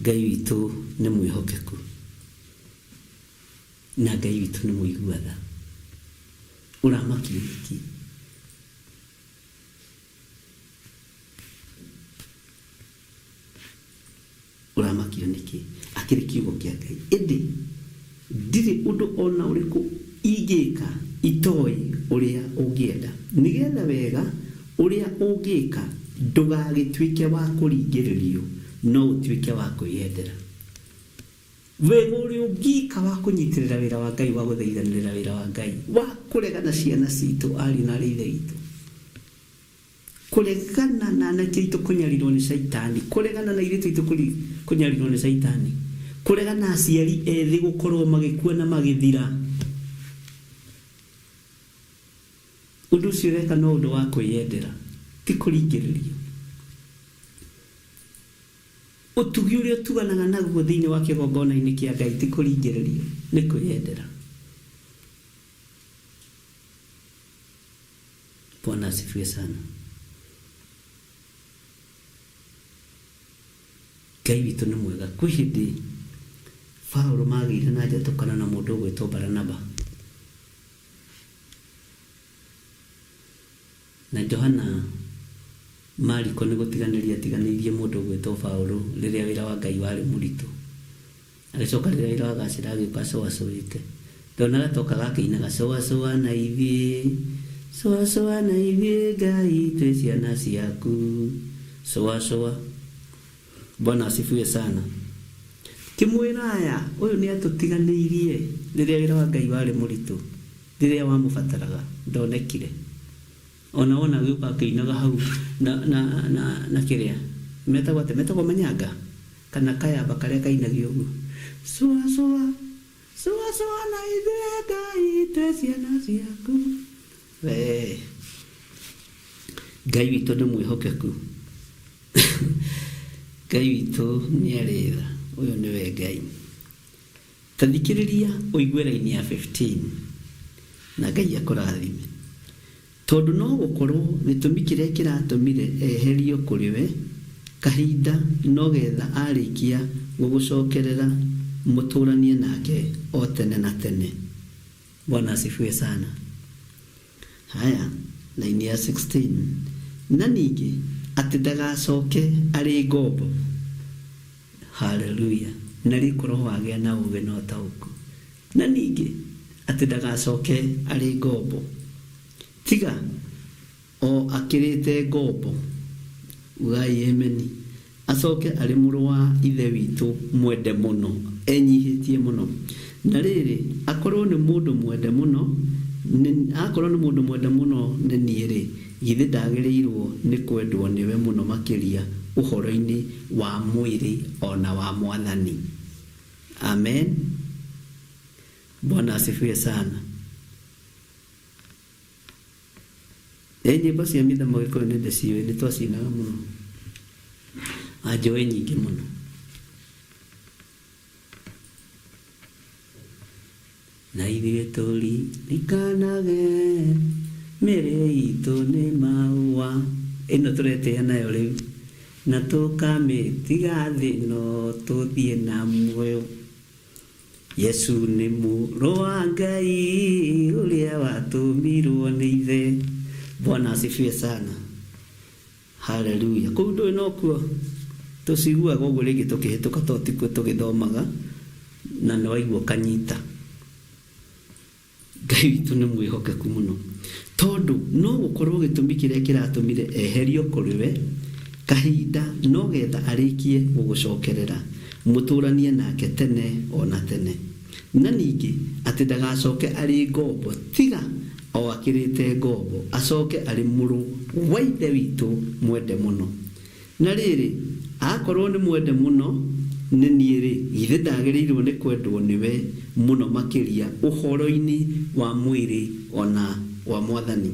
Ngai witũ nĩ mwĩhokeku na Ngai witũ nĩ mũigua tha. Ũramakio nĩkĩ? Ũramakio nĩkĩ? Akĩrĩ kiugo kĩa Ngai. Ĩndĩ ndirĩ ũndũ o na ũrĩkũ ingĩka itoĩ ũrĩa ũngĩenda, nĩgetha wega ũrĩa ũngĩka ndũgagĩtuĩke wa kũringĩrĩrio, no ũtuĩke wa kwĩyendera. Wega ũrĩa ũngĩka wa kũnyitĩrĩra wĩra wa Ngai, wa gũthaithanĩrĩra wĩra wa Ngai, wa kũregana ciana citũ, ariũ na aarĩ a Ithe witũ. Kũregana na anake aitũ kũnyarirwo nĩ Shaitani, kũregana na airĩtu aitũ kũnyarirwo nĩ Shaitani, kũregana na aciari ethĩ gũkorwo magĩkua na magĩthira. Ũndũ ũcio ũreka no ũndũ wa kwĩyendera, ti kũringĩrĩrio. Ũtugi ũrĩa ũtuganaga naguo thĩinĩ wa kĩgongona-inĩ kĩa Ngai ti kũringĩrĩrio, nĩ kwĩyendera. Bwana asifiwe sana. Ngai witũ nĩ mwega. Kwĩ hĩndĩ Paulo magĩire na njatũkano na mũndũ ũgwĩtwo Baranaba. Na Johana Mariko nĩ gũtiganĩria atiganĩirie mũndũ ũgwĩtwo Paulo rĩrĩa wĩra wa Ngai warĩ mũritũ. Agĩcoka rĩrĩa wĩra wagacĩra agĩũka acũacũĩte. Ndonaga ta okaga akĩinaga cũacũa na ithuĩ, cũacũa na ithuĩ Ngai twĩ ciana ciaku, cũacũa. Bwana asifiwe sana. Kĩmwĩra aya, ũyũ nĩ atũtiganĩirie rĩrĩa wĩra wa Ngai warĩ mũritũ, rĩrĩa wamũbataraga ndonekire. Ona wona agĩũka akĩinaga hau na na na na kĩrĩa. Metagwo atĩa? Metagwo manyanga kana kayamba karĩa kainagio ũguo. Cũa cũa cũa cũa na ithuĩ Ngai twĩ ciana ciaku. Wee Ngai witũ nĩ mwĩhokeku. Ngai witũ nĩ arĩ tha. Ũyũ nĩwe Ngai. Ta thikĩrĩria ũigue raini ya 15 na Ngai akũrathime. Tondũ no gũkorwo gĩtũmi kĩrĩa kĩratũmire eherio kũrĩ we kahinda no getha arĩkia gũgũcokerera mũtũranie nake o tene na tene. Bwana asifiwe sana. Haya, laini ya 16. Na ningĩ atĩ ndagacoke arĩ ngombo. Haleluya! Na rĩ korwo wagĩa na ũũgĩ na ũtaũku. Na ningĩ atĩ ndagacoke arĩ ngombo, tiga o akĩrĩte ngombo. Ugai ameni. Acoke arĩ mũrũ wa Ithe witũ mwende mũno, enyihĩtie mũno. Na rĩrĩ, akorwo nĩ mũndũ mwende mũno, nĩ, akorwo nĩ mũndũ mwende mũno nĩ niĩ-rĩ, githĩ ndagĩrĩirwo nĩ kwendwo nĩwe mũno makĩria ũhoro-inĩ wa mwĩrĩ o na wa Mwathani? Amen. Bwana asifiwe sana. Ĩ nyĩmbo cia mĩthamo gĩkũyũ nĩ ndĩciũĩ, nĩ twacinaga mũno. Anjũĩ nyingĩ mũno. Na ithuĩ tũririkanage mĩrĩ itũ nĩ maũa. Ĩno tũretĩa nayo rĩu. Na tũkamĩtiga thĩ no tũthiĩ na muoyo. Yesu nĩ mũrũ wa Ngai ũrĩa watũmirwo nĩ Ithe. Bwana asifiwe sana. Haleluya. Kũu ndũĩ nokuo tũciguaga ũguo rĩngĩ tũkĩhĩtũka to tikuo tũgĩthomaga na nĩ waigua ũkanyita. Ngai witũ nĩ mwĩhokeku mũno. Tondũ no gũkorwo gĩtũmi kĩrĩa kĩratũmire eherio kũrĩ we kahinda no getha arĩkie gũgũcokerera, mũtũranie nake tene o na tene. Na ningĩ atĩ ndagacoke arĩ ngombo, tiga o akĩrĩte ngombo, acoke arĩ mũrũ wa Ithe witũ mwende mũno. Na rĩrĩ, akorũo nĩ mwende mũno nĩ niĩ-rĩ, githĩ ndagĩrĩirũo nĩ kwendwo nĩwe mũno makĩria ũhoro-inĩ wa mwĩrĩ o na wa Mwathani?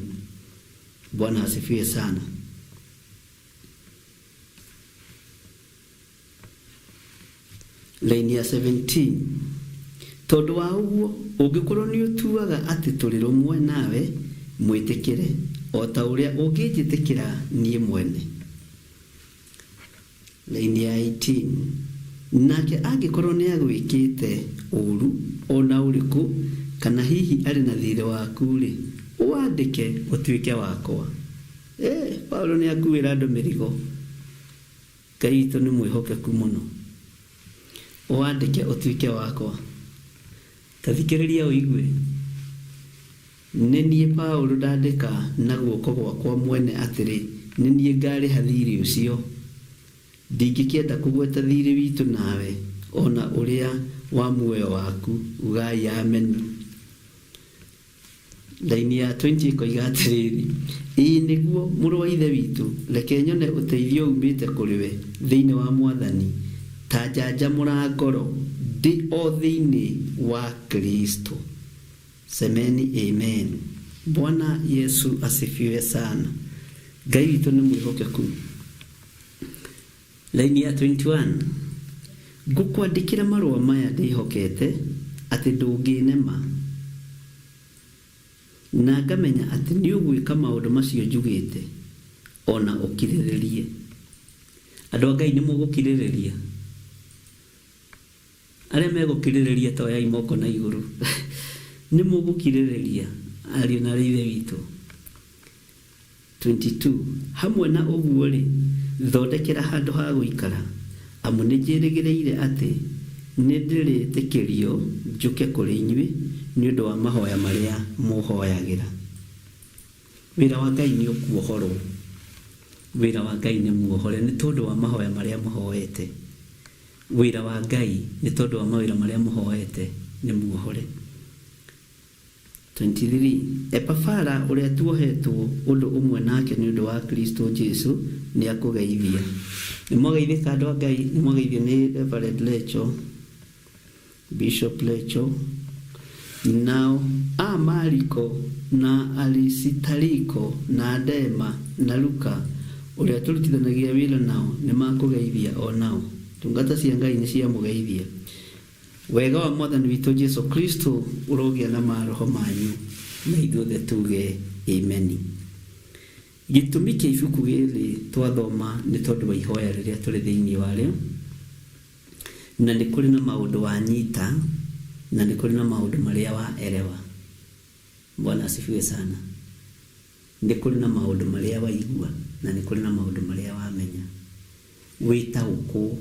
Bwana asifiwe sana. Laini ya 17. Tondũ wa ũguo, ũngĩkorũo nĩũtuaga atĩ tũrĩ rũmwe nawe, mwĩtĩkĩre, o ta ũrĩa ũngĩnjĩtĩkĩra niĩ mwene. Laini ya 18. Nake angĩkorũo nĩagwĩkĩte ũũru o na ũrĩkũ, kana hihi arĩ na thirĩ waku-rĩ, ũwandĩke ũtuĩke wakwa. Ĩ, Paulo nĩakuĩra andũ mĩrigo. Ngai witũ nĩ mwĩhokeku mũno. Ũwandĩke ũtuĩke wakwa. Ta thikĩrĩria ũigue. Nĩ niĩ Paũlũ ndandĩka na guoko gwakwa mwene atĩrĩ, nĩ niĩ ngaarĩha thiirĩ ũcio. Ndingĩkĩenda kũgweta thiirĩ witũ nawe, o na ũrĩa wa muoyo waku. Ugai Ameni. Raini ya 20 ĩkoiga atĩrĩrĩ, Ĩĩ nĩguo, mũrũ wa Ithe witũ, reke nyone ũteithio uumĩte kũrĩ we thĩinĩ wa Mwathani, ta njanjamũra ngoro ndĩ o thĩinĩ wa Kristo. Semeni amen. Bwana Yesu asifiwe sana. Ngai witũ nĩ mwĩhokeku. Raini ya 21, Ngũkwandĩkĩra marũa maya ndĩhokete atĩ ndũngĩnema, na ngamenya atĩ nĩũgwĩka maũndũ macio njugĩte, o na ũkirĩrĩrie. Andũ a Ngai nĩmũgũkirĩrĩria? Arĩa megũkirĩrĩria ta oyai moko na igũrũ. Nĩmũgũkirĩrĩria, ariũ na aarĩ a Ithe witũ? 22 Hamwe na ũguo-rĩ, thondekera handũ ha gũikara, amu nĩnjĩrĩgĩrĩire atĩ nĩndĩrĩĩtĩkĩrio njũke kũrĩ inyuĩ nĩ ũndũ wa mahoya marĩa mũũhoyagĩra. Wĩra wa Ngai nĩũkuohorwo. Wĩra wa Ngai nĩ muohore nĩ tondũ wa mahoya marĩa mũhoete. Wĩra wa Ngai nĩ tondũ wa mawĩra marĩa mũhoete nĩ muohore. 23 Epafara ũrĩa tuohetwo ũndũ ũmwe nake nĩ ũndũ wa Kristũ Jesũ nĩakũgeithia. Nĩ mwageithĩka andũ a Ngai, nĩ mwageithio nĩ Reverend Lecho, Bishop Lecho. Nao a Mariko na Arisitariko na Dema na Luka ũrĩa tũrutithanagia wĩra nao nĩ makũgeithia o nao. Ndungata cia Ngai nĩ ciamũgeithia. Wega wa Mwathani witũ Jesu Kristo ũrogĩa na maroho manyu, na ithuothe tuge ameni. Gĩtũmi kĩa ibuku rĩrĩ twathoma nĩ tondũ wa ihoya rĩrĩa tũrĩ thĩinĩ warĩo, na nĩ kũrĩ na maũndũ wanyita, na nĩ kũrĩ na maũndũ marĩa wa elewa. Bwana asifiwe sana. Nĩ kũrĩ na maũndũ marĩa waigua, na nĩ kũrĩ na maũndũ marĩa wamenya. Wĩtaũkwo,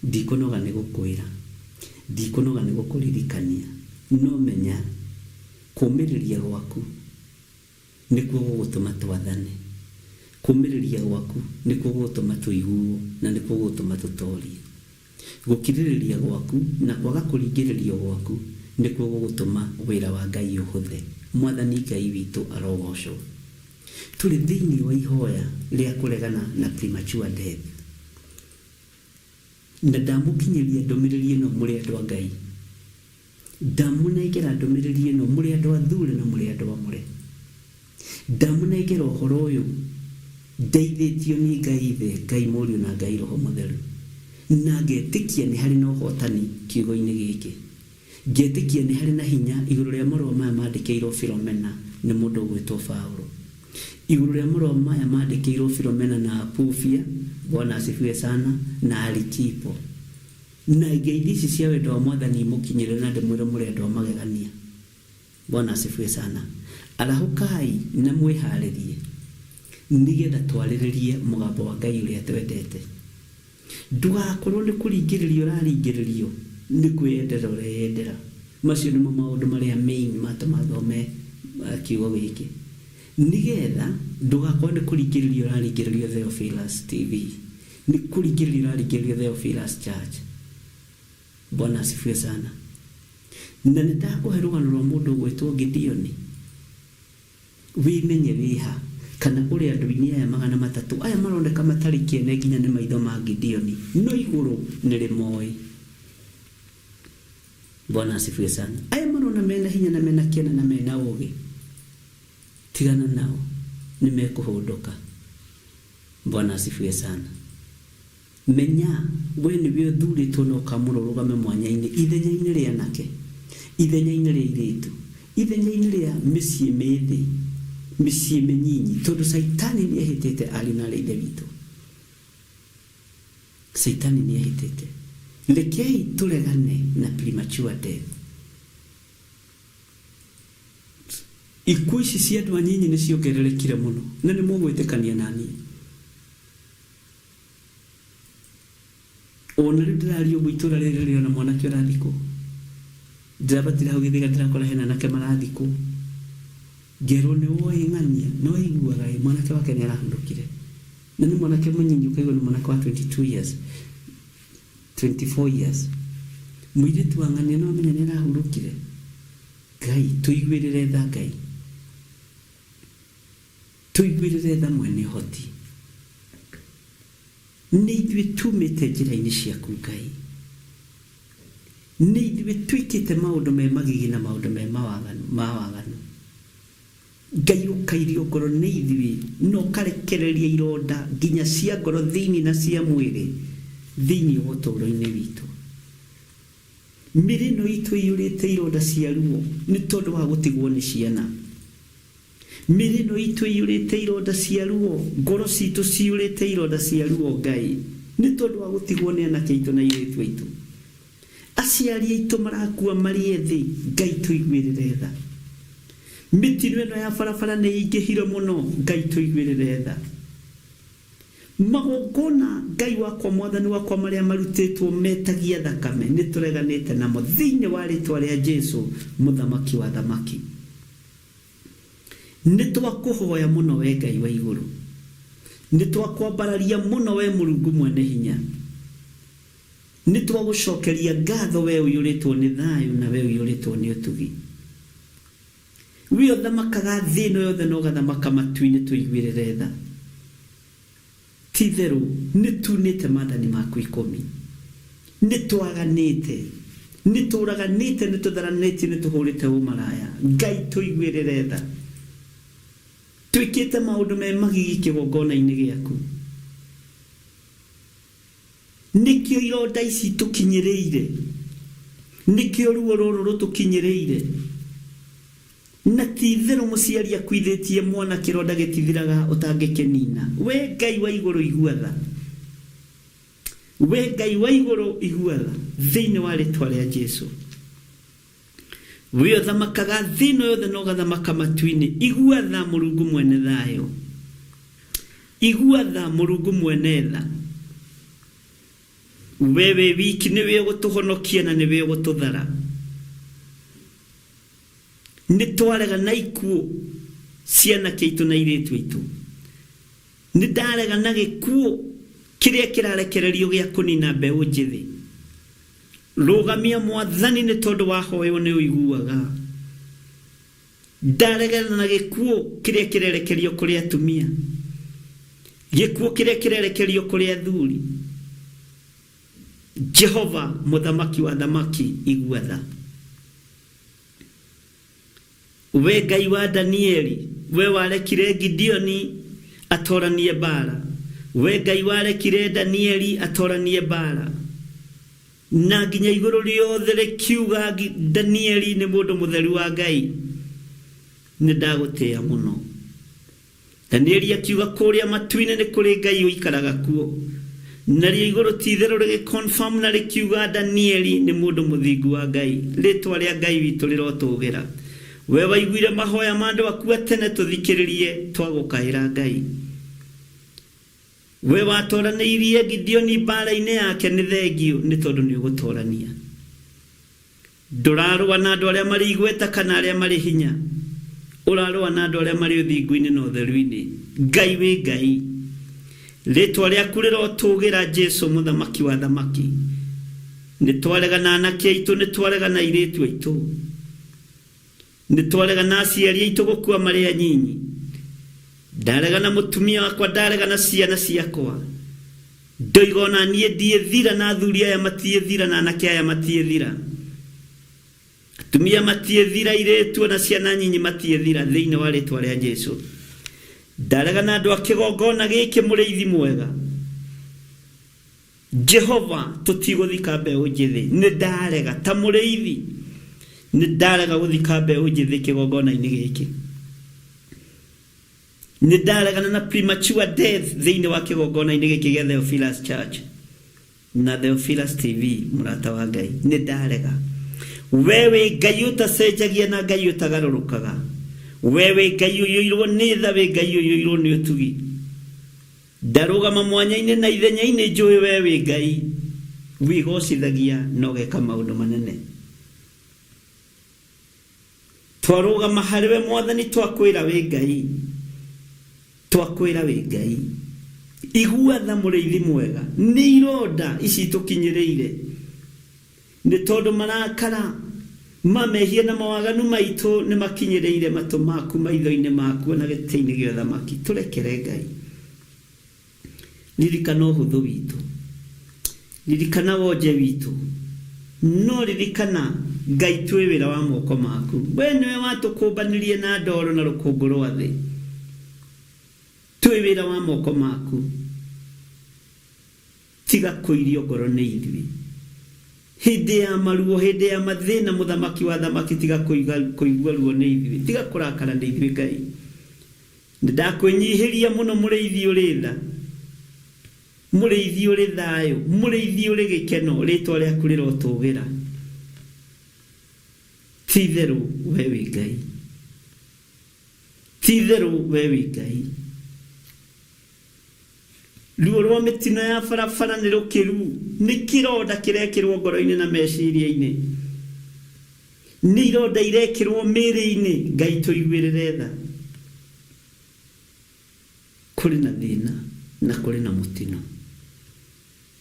ndikũnoga nĩ gũkwĩra, ndikũnoga nĩ gũkũririkania, no menya kũmĩrĩria gwaku nĩkuo gũgũtũma twathane. Kũmĩrĩria gwaku nĩkuo gũgũtũma tũiguo, na nĩkuo gũgũtũma tũtorie. Gũkirĩrĩria gwaku na kwaga kũringĩrĩrio gwaku nĩkuo gũgũtũma wĩra wa Ngai ũhũthe. Mwathani Ngai witũ arogocwo. Tũrĩ thĩinĩ wa ihoya rĩa kũregana na premature death. Na ndamũkinyĩria ndũmĩrĩri ĩno mũrĩ andũ a Ngai. Ndamũnengera ndũmĩrĩri ĩno mũrĩ andũ athure na mũrĩ andũ amũre. Ndamũnengera ũhoro ũyũ ndeithĩtio nĩ Ngai Ithe, Ngai Mũriũ na Ngai Roho Mũtheru. Na ngetĩkia nĩ harĩ na ũhotani kiugo-inĩ gĩkĩ. Ngetĩkia nĩ harĩ na hinya igũrũ rĩa marũa maya mandĩkĩirwo Filomena nĩ mũndũ ũgwĩtwo Paũlũ. Igũrũ rĩa marũa maya mandĩkĩirwo Filomena na Apufia, Bwana asifiwe sana, na Arikipo. Na ngeithi ici cia wendo wa Mwathani imũkinyĩre na ndĩmwĩre mũrĩ andũ a magegania. Bwana asifiwe sana. Arahũkai na mwĩharĩrie nĩgetha twarĩrĩrie mũgambo wa Ngai ũrĩa twendete. Ndũgakorwo nĩ kũringĩrĩrio ũraringĩrĩrio nĩ kwĩyendera ũreyendera. Macio nĩmo maũndũ marĩa main matũma thome kiugo gĩkĩ. Nĩgetha ndũgakorwo nĩ kũringĩrĩrio ũraringĩrĩrio Theophilus TV. Nĩ kũringĩrĩrio ũraringĩrĩrio Theophilus Church. Bwana asifiwe sana. Na nĩ ndakũhe rũgano rwa mũndũ ũgwĩtwo Gideoni. Wĩmenye wĩha, kana ũrĩ andũ-inĩ aya 300 aya maroneka matarĩ kĩene nginya nĩ maitho ma Gideoni, no igũrũ nĩ rĩmoĩ. Bwana asifiwe sana. Aya marona mena hinya na mena kĩene na mena ũgĩ, tigana nao, nĩ mekũhũndũka. Bwana asifiwe sana. Menya, wee nĩwe ũthuurĩtwo na ũkaamũrwo ũrũgame mwanya-inĩ, ithenya-inĩ rĩa anake, ithenya-inĩ rĩa airĩtu, ithenya-inĩ rĩa mĩciĩ mĩĩthĩ, mĩciĩ mĩnyinyi, tondũ Caitani nĩehĩtĩte, ariũ na aarĩ a Ithe witũ. Caitani nĩehĩtĩte. Rekei tũregane na premature death. Ikuũ ici cia andũ anyinyi nĩciongererekire mũno, na nĩmũgwĩtĩkania na niĩ. Ona rĩu ndĩraria ũguo itũra rĩrĩ rĩrĩ ona mwanake ũrathikwo. Ndĩrabatire hau gĩthĩga ndĩrakora hena anake marathikwo. Ngerwo nĩ woĩ ng'ania, nĩ waiguaga ĩ, mwanake wake nĩ arahurũkire. Na nĩ mwanake mũnyinyi ũkaigua nĩ mwanake wa 22 years, 24 years. Mũirĩtu wa ng'ania nĩ wamenya nĩ arahurũkire. Ngai, tũiguĩrĩre tha Ngai. Tũiguĩrĩre tha mwene ũhoti. Nĩ ithuĩ tuumĩte njĩra-inĩ ciaku, Ngai. Nĩ ithuĩ twĩkĩte maũndũ me magigi na maũndũ me mawaganu, ma waganu. Ngai ũkairio ngoro nĩ ithuĩ na ũkarekereria ironda nginya cia ngoro thĩinĩ na cia mwĩrĩ thĩinĩ wa ũtũũro-inĩ witũ. Mĩĩrĩ ĩno itũ ĩiyũrĩte ironda cia ruo nĩ tondũ wa gũtigwo nĩ ciana. Mĩĩrĩ ĩno itũ ĩiyũrĩte ironda cia ruo, ngoro citũ ciyũrĩte ironda cia ruo, Ngai, nĩ tondũ wa gũtigwo nĩ anake aitũ na airĩtu aitũ. Aciari aitũ marakua marĩ ethĩ, Ngai tũiguĩrĩre tha. Mĩtino ĩno ya barabara nĩ ĩingĩhire mũno, Ngai tũiguĩrĩre tha. Magongona, Ngai wakwa, Mwathani wakwa, marĩa marutĩtwo metagia thakame, nĩtũreganĩte namo thĩinĩ wa rĩtwa rĩa Jesu, Mũthamaki wa athamaki. Nĩtwakũhoya mũno wee Ngai wa igũrũ, nĩtwakwambararia mũno wee Mũrungu mwene hinya, nĩtwagũcokeria ngatho wee ũiyũrĩtwo nĩ thayũ na wee ũiyũrĩtwo nĩ ũtugi. Wee ũthamakaga thĩ ĩno yothe na ũgathamaka matu-inĩ, tũiguĩrĩre tha. Ti-itherũ nĩtuunĩte maathani maku ikũmi, nĩtwaganĩte, nĩtũũraganĩte, nĩtũtharanĩtie, nĩtũhũrĩte ũmaraya. Ngai tũiguĩrĩre tha. Twĩkĩte maũndũ me magigi kĩgongona-inĩ gĩaku. Nĩkĩo ironda ici itũkinyĩrĩire, nĩkĩo ruo rũrũ rũtũkinyĩrĩire. Na ti-itherũ mũciari akuithĩtie mwana kĩronda gĩtithiraga ũtangĩkĩnina. Wee Ngai wa igũrũ igua tha. Wee Ngai wa igũrũ igua tha. Thĩinĩ wa rĩtwa rĩa Jesu. Wee ũthamakaga thĩ ĩno yothe na ũgathamaka matu-inĩ, igua tha Mũrungu mwene thayũ. Igua tha Mũrungu mwene tha. We wĩ wiki nĩwe ũgũtũhonokia na nĩwe ũgũtũthara. Nĩ twarega na ikuũ cia anake aitũ na airĩtu aitũ. Nĩ ndarega na gĩkuũ kĩrĩa kĩrarekererio gĩa kũnina mbeũ njĩthĩ. Rũgamia Mwathani nĩ tondũ wahoywo nĩ ũiguaga. Ndaregana na gĩkuũ kĩrĩa kĩrerekerio kũrĩ atumia, gĩkuũ kĩrĩa kĩrerekerio kũrĩ athuri. Jehova Mũthamaki wa athamaki, igua tha. We Ngai wa Danieli, we warekire Gideoni atoranie mbaara. We Ngai warekire Danieli atoranie mbaara. Na nginya igũrũ rĩothe rĩkiuga Danieli nĩ mũndũ mũtheru wa Ngai. Nĩ ndagũtĩĩa mũno. Danieli akiuga kũrĩa matu-inĩ nĩ kũrĩ Ngai ũikaraga kuo. Narĩo igũrũ ti itherũ rĩgĩ confirm na rĩkiuga Danieli nĩ mũndũ mũthingu wa Ngai. Rĩtwa rĩa Ngai witũ rĩrotũgĩra. We waiguire mahoya ma andũ aku a tene tũthikĩrĩrie twagũkaĩra Ngai. We watoranĩirie Gideoni mbaara-inĩ yake nĩ thengiũ nĩ tondũ nĩ ũgũtorania. Ndũrarũa na andũ arĩa marĩ igweta kana arĩa marĩ hinya. Ũrarũa na andũ arĩa marĩ ũthingu-inĩ na ũtheru-inĩ. Ngai wĩ Ngai. Rĩtwa rĩaku rĩrotũgĩra Jesu mũthamaki wa athamaki. Nĩ twarega na anake aitũ, nĩ twarega na airĩtu aitũ. Nĩ twarega na aciari aitũ gũkua marĩ anyinyi. Ndarega na mũtumia wakwa, ndarega na ciana ciakwa. Ndoiga ona niĩ ndiĩthira na athuri aya matiĩthira na anake aya matiĩthira. Atumia matiĩthira, airĩtu ona ciana nyinyi matiĩthira thĩinĩ wa rĩtwa rĩa Jesu. Ndarega na andũ a kĩgongona gĩkĩ mũrĩithi mwega. Jehova, tũtigũthika mbeũ njĩthĩ. Nĩ ndarega, ta mũrĩithi, nĩ ndarega gũthika mbeũ njĩthĩ kĩgongona-inĩ gĩkĩ. Nĩ ndaregana na premature death thĩinĩ wa kĩgongona-inĩ gĩkĩ gĩa Theophilus Church na Theophilus TV, mũrata wa Ngai. Nĩ ndarega. We wĩ Ngai ũtacenjagia na Ngai ũtagarũrũkaga. We wĩ Ngai ũiyũirwo nĩ tha, wĩ Ngai ũiyũirwo nĩ ũtugi. Ndarũgama mwanya-inĩ na ithenya-inĩ njũĩ wee wĩ Ngai wĩgocithagia na ũgeka maũndũ manene. Twarũgama harĩ we Mwathani twakwĩra wĩ Ngai, twakwĩra wĩ Ngai. Igua tha mũrĩithi mwega, nĩ ironda ici itũkinyĩrĩire. Nĩ tondũ marakara ma mehia na mawaganu maitũ nĩ makinyĩrĩire matũ maku maitho-inĩ maku o na gĩtĩ-inĩ gĩa ũthamaki. Tũrekere, Ngai. Ririkana ũhũthũ witũ. Ririkana wonje witũ. No ririkana, Ngai, twĩ wĩra wa moko maku. Wee nĩwe watũkũmbanirie na ndoro na rũkũngũ rwa thĩ. Twĩ wĩra wa moko maku. Tiga kũirio ngoro nĩ ithuĩ. Hĩndĩ ya maruo, hĩndĩ ya mathĩna, Mũthamaki wa athamaki, tiga kũigua ruo nĩ ithuĩ. Tiga kũrakara nĩ ithuĩ, Ngai. Nĩndakwĩnyihĩria mũno, Mũrĩithi ũrĩ tha, Mũrĩithi ũrĩ thayũ, Mũrĩithi ũrĩ gĩkeno, rĩĩtwa rĩaku rĩrotũgĩra. Ti-itherũ wee wĩ Ngai. Ti-itherũ wee wĩ Ngai. Ruo rwa mĩtino ya barabara nĩ rũkĩru, nĩ kĩronda kĩrekĩrwo ngoro-inĩ na meciria-inĩ. Nĩ ironda irekĩrwo mĩĩrĩ-inĩ. Ngai tũiguĩrĩre tha. Kũrĩ na thĩna na kũrĩ na mũtino.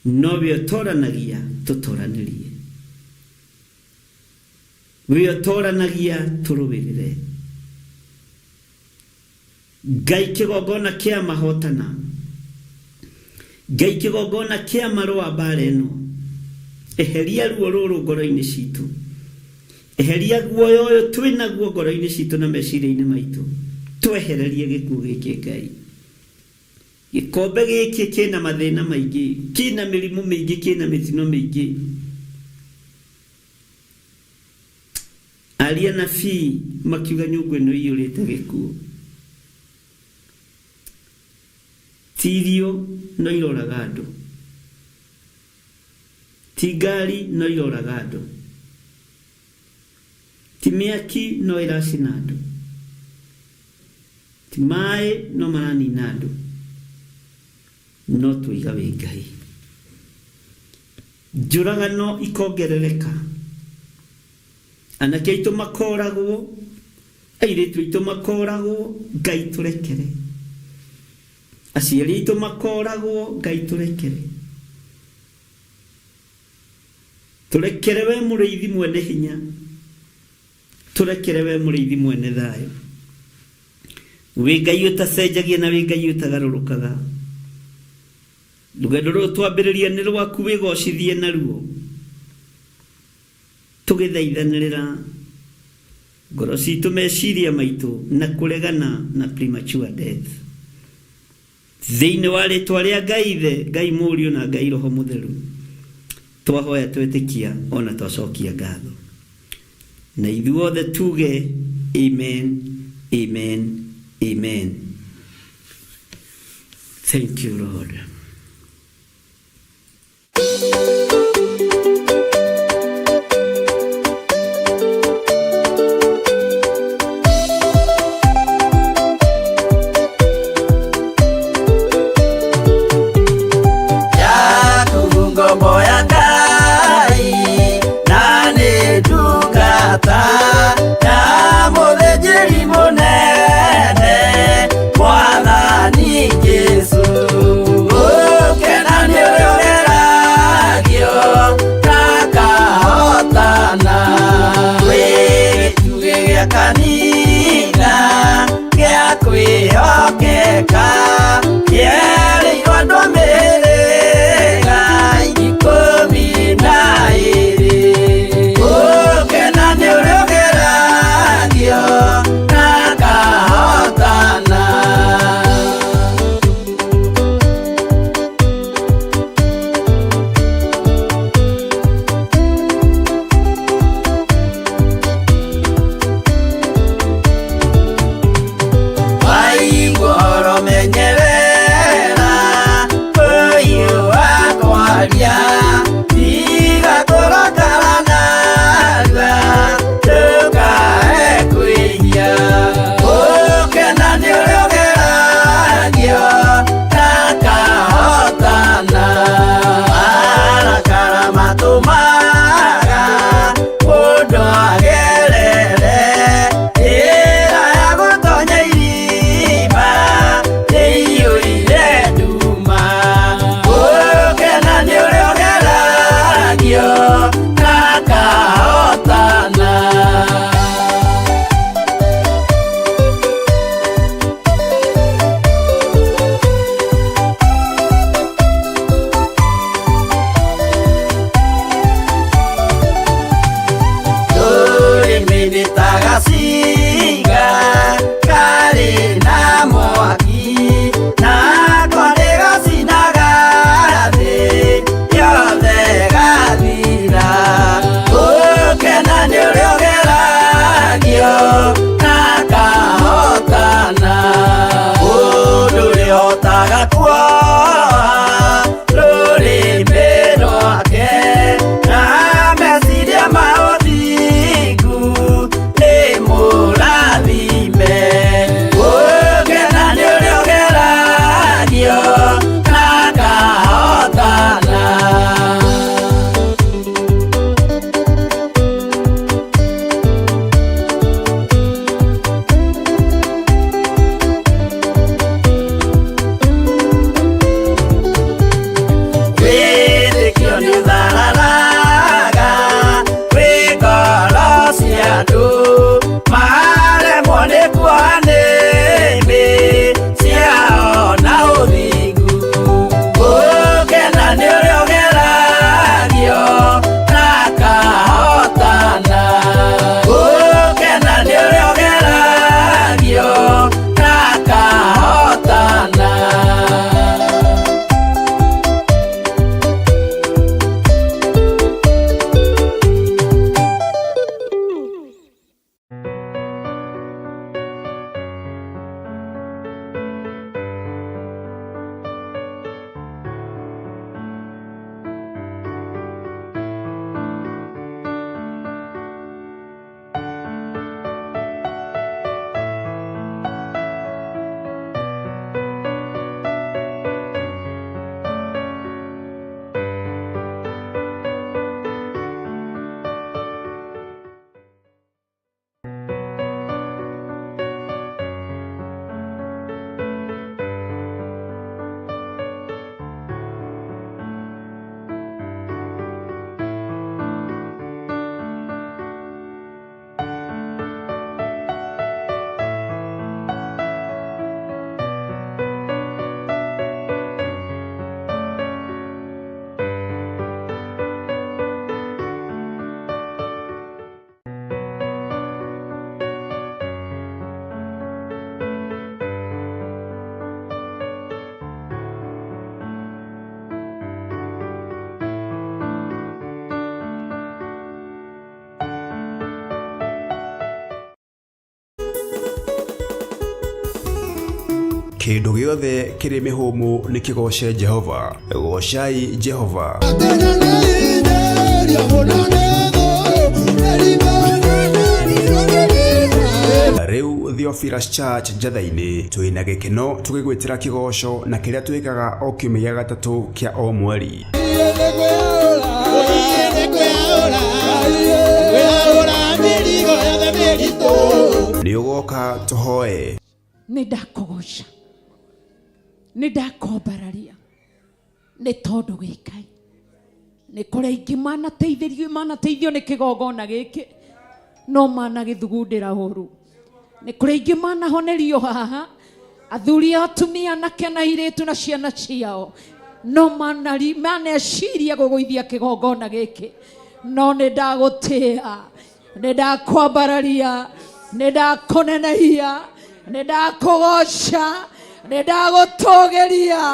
No we ũtoranagia tũtoranĩrie. We ũtoranagia tũrũĩrĩre. Ngai kĩgongona kĩa mahotana. Ngai kĩgongona kĩa marũa mbara ĩno, eheria ruo rũrũ ngoro-inĩ citũ, eheria guoya ũyũ twĩ naguo ngoro-inĩ citũ na meciria-inĩ maitũ, twehererie gĩkuũ gĩkĩ Ngai. Gĩkombe gĩkĩ kĩna mathĩna maingĩ, kĩna mĩrimũ mĩingĩ, kĩna mĩtino mĩingĩ. Aria anabii makiuga nyũngũ ĩno ĩiyũrĩte gĩkuũ. Ti irio no iroraga andũ, ti ngari no iroraga andũ, ti mĩaki no ĩracina andũ, ti maĩ no maranina andũ, no tũiga wĩ Ngai. Njũragano ikongerereka, anake aitũ makoragwo, airĩtu aitũ makoragwo, Ngai tũrekere. Aciari aitũ makoragwo, Ngai tũrekere. Tũrekere we mũrĩithi mwene hinya, tũrekere we mũrĩithi mwene thayũ. Wĩ Ngai ũtacenjagia na wĩ Ngai ũtagarũrũkaga. Rũgendo rũrũ twambĩrĩria nĩ rwaku wĩgocithie naruo. Tũgĩthaithanĩrĩra ngoro citũ meciria maitũ na kũregana na premature death. Thĩinĩ wa rĩtwa rĩa Ngai Ithe, Ngai Mũriũ na Ngai Roho Mũtheru, twahoya twetĩkia ona twacokia ngatho. Na ithuothe tuge amen, amen, amen. Thank you, Lord. Yaku ngombo ya Ngai na nĩ ndungata ya mũthĩnjĩri mũnene Mwathani Jesũ. Kĩndũ gĩothe kĩrĩ mĩhũmũ nĩ kĩgooce Jehova. Goocai Jehova. Rĩu Theophilus Church Njatha-inĩ twĩna gĩkeno tũgĩgwĩtĩra kĩgoco na kĩrĩa twĩkaga o kiumia gĩa gatatũ kĩa o mweri. Nĩ ũgoka tũhoe. Nĩ ndakũgoca, nĩ ndakwambararia, nĩ tondũ wĩ Ngai. Nĩ kũrĩ aingĩ manateithĩrio manateithio nĩ kĩgongona gĩkĩ no managĩthugundĩra ũru. Nĩ kũrĩ aingĩ manahonerio haha, athuri, atumia, anake na airĩtu na ciana ciao, no maneciria gũgũithia kĩgongona gĩkĩ, no nĩ ndagũtĩa, nĩ ndakwambararia, nĩ ndakũnenehia, nĩ ndakũgoca, nĩ ndagũtũgĩria,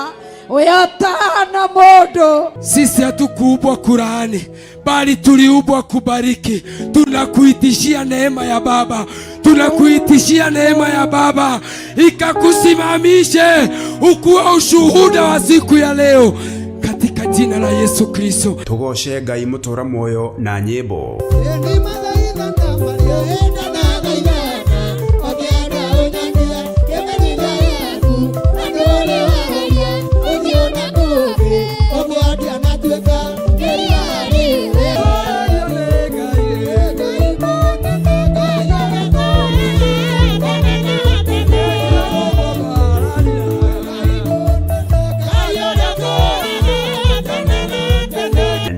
wĩ atana mũndũ. Sisi hatukuumbwa kulaani, bali tuliumbwa kubariki. Tunakuitishia neema ya Baba, tunakuitishia neema ya Baba ikakusimamishe ukuwe ushuhuda wa siku ya leo, katika jina la Yesu Kristo. Tũgooce Ngai mũtũra muoyo na nyĩmbo.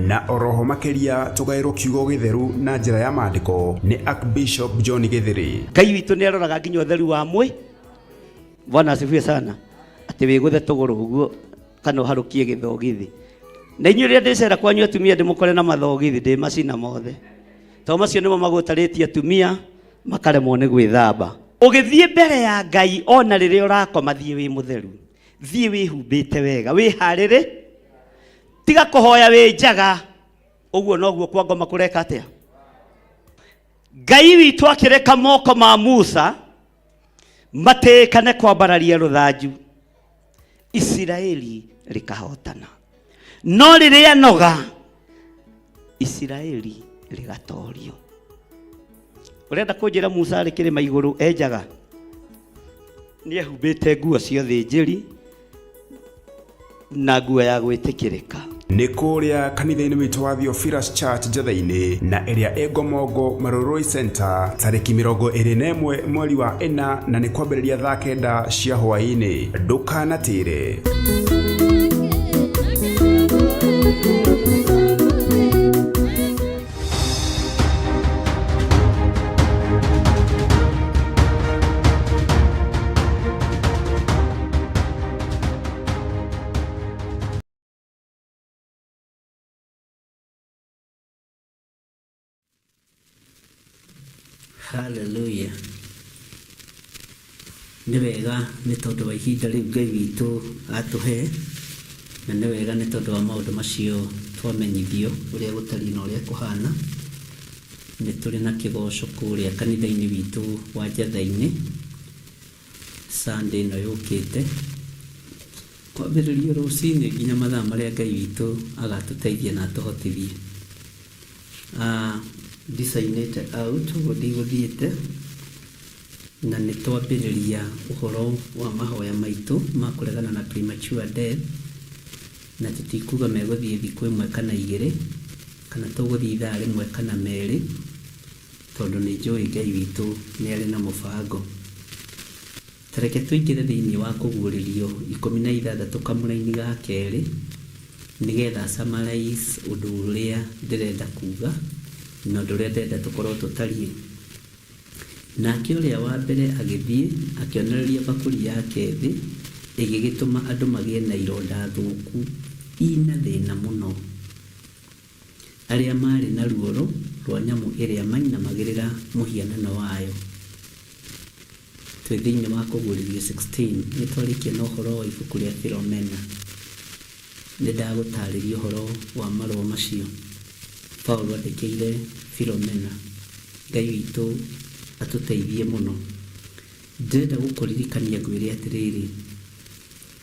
Na oroho makĩria tũgaĩrwo kiugo gĩtheru na njĩra ya maandĩko nĩ Archbishop John Gĩthĩrĩ. Ngai witũ nĩ aroraga nginya ũtheru wa mwĩ. Bwana asifiwe sana. Atĩ wĩgũthe tũgũrũ ũguo kana ũharũkie gĩthogithi. Na inyuĩ rĩrĩa ndĩcera kwanyu atumia ndĩmũkore na mathogithi ndĩmacina mothe. Tondũ macio nĩmo magũtarĩtie atumia makaremwo nĩ gwĩthamba. Ũgĩthiĩ mbere ya Ngai ona rĩrĩa ũrakoma thiĩ wĩ mũtheru. Thiĩ wĩhumbĩte wega, wĩharĩrĩ. Tiga kũhoya wĩ njaga. Ũguo noguo kwa ngoma kũreka atĩa? Ngai witũ akĩreka moko ma Musa matĩĩkane kwambararia rũthanju, Isiraeli rĩkahotana. No rĩrĩa noga, Isiraeli rĩgatorio. Ũrenda kũnjĩra Musa arĩ kĩrĩma igũrũ enjaga? Nĩ ehumbĩte nguo cia ũthĩnjĩri na nguo ya gwĩtĩkĩrĩka. Nĩ kũrĩa kanitha-inĩ witũ wa Theophilus Church Njatha-inĩ na ĩrĩa ĩ Ngomongo Marurui Center tarĩki 21 mweri wa ĩna na nĩ kwambĩrĩria thaa 9 cia hwaĩ-inĩ. Ndũkanatĩre. Hallelujah. Nĩ wega nĩ tondũ wa ihinda rĩu Ngai witũ atũhe, na nĩ wega nĩ tondũ wa maũndũ macio twamenyithio ũrĩa gũtariĩ na ũrĩa kũhana. Nĩ tũrĩ na kĩgoco kũrĩa kanitha-inĩ witũ wa Njatha-inĩ Sunday ĩno yũkĩte, kwambĩrĩria rũcinĩ nginya mathaa marĩa Ngai witũ agatũteithia na atũhotithie. Ndicainĩte out ũguo ndigũthiĩte, na nĩ twambĩrĩria ũhoro wa mahoya maitũ ma kũregana na premature death, na tũtikuga megũthiĩ thikũ ĩmwe kana igĩrĩ, kana tũgũthiĩ ithaa rĩmwe kana merĩ, tondũ nĩ njũĩ Ngai witũ nĩ arĩ na mũbango. Ta reke tũingĩre thĩinĩ wa Kũguũrĩrio 16 kamũraini ga kerĩ, nĩgetha summarize ũndũ ũrĩa ndĩrenda kuga na ũndũ ũrĩa ndĩrenda tũkorwo tũtariĩ. Nake ũrĩa wa mbere agĩthiĩ, akĩonoreria mbakũri yake thĩ, ĩgĩgĩtũma andũ magĩe na ironda thũku i na thĩna mũno. Arĩa maarĩ na ruoro rwa nyamũ ĩrĩa mainamagĩrĩra mũhianano wayo. Twĩ thĩinĩ wa Kũguũrĩrio 16, nĩ twarĩkia na ũhoro wa ibuku rĩa Philomena. Nĩ ndagũtaarĩria ũhoro wa marũa macio Paulo andĩkĩire Philomena. Ngai witũ atũteithie mũno. Ndĩrenda gũkũririkania ngwĩre atĩrĩrĩ,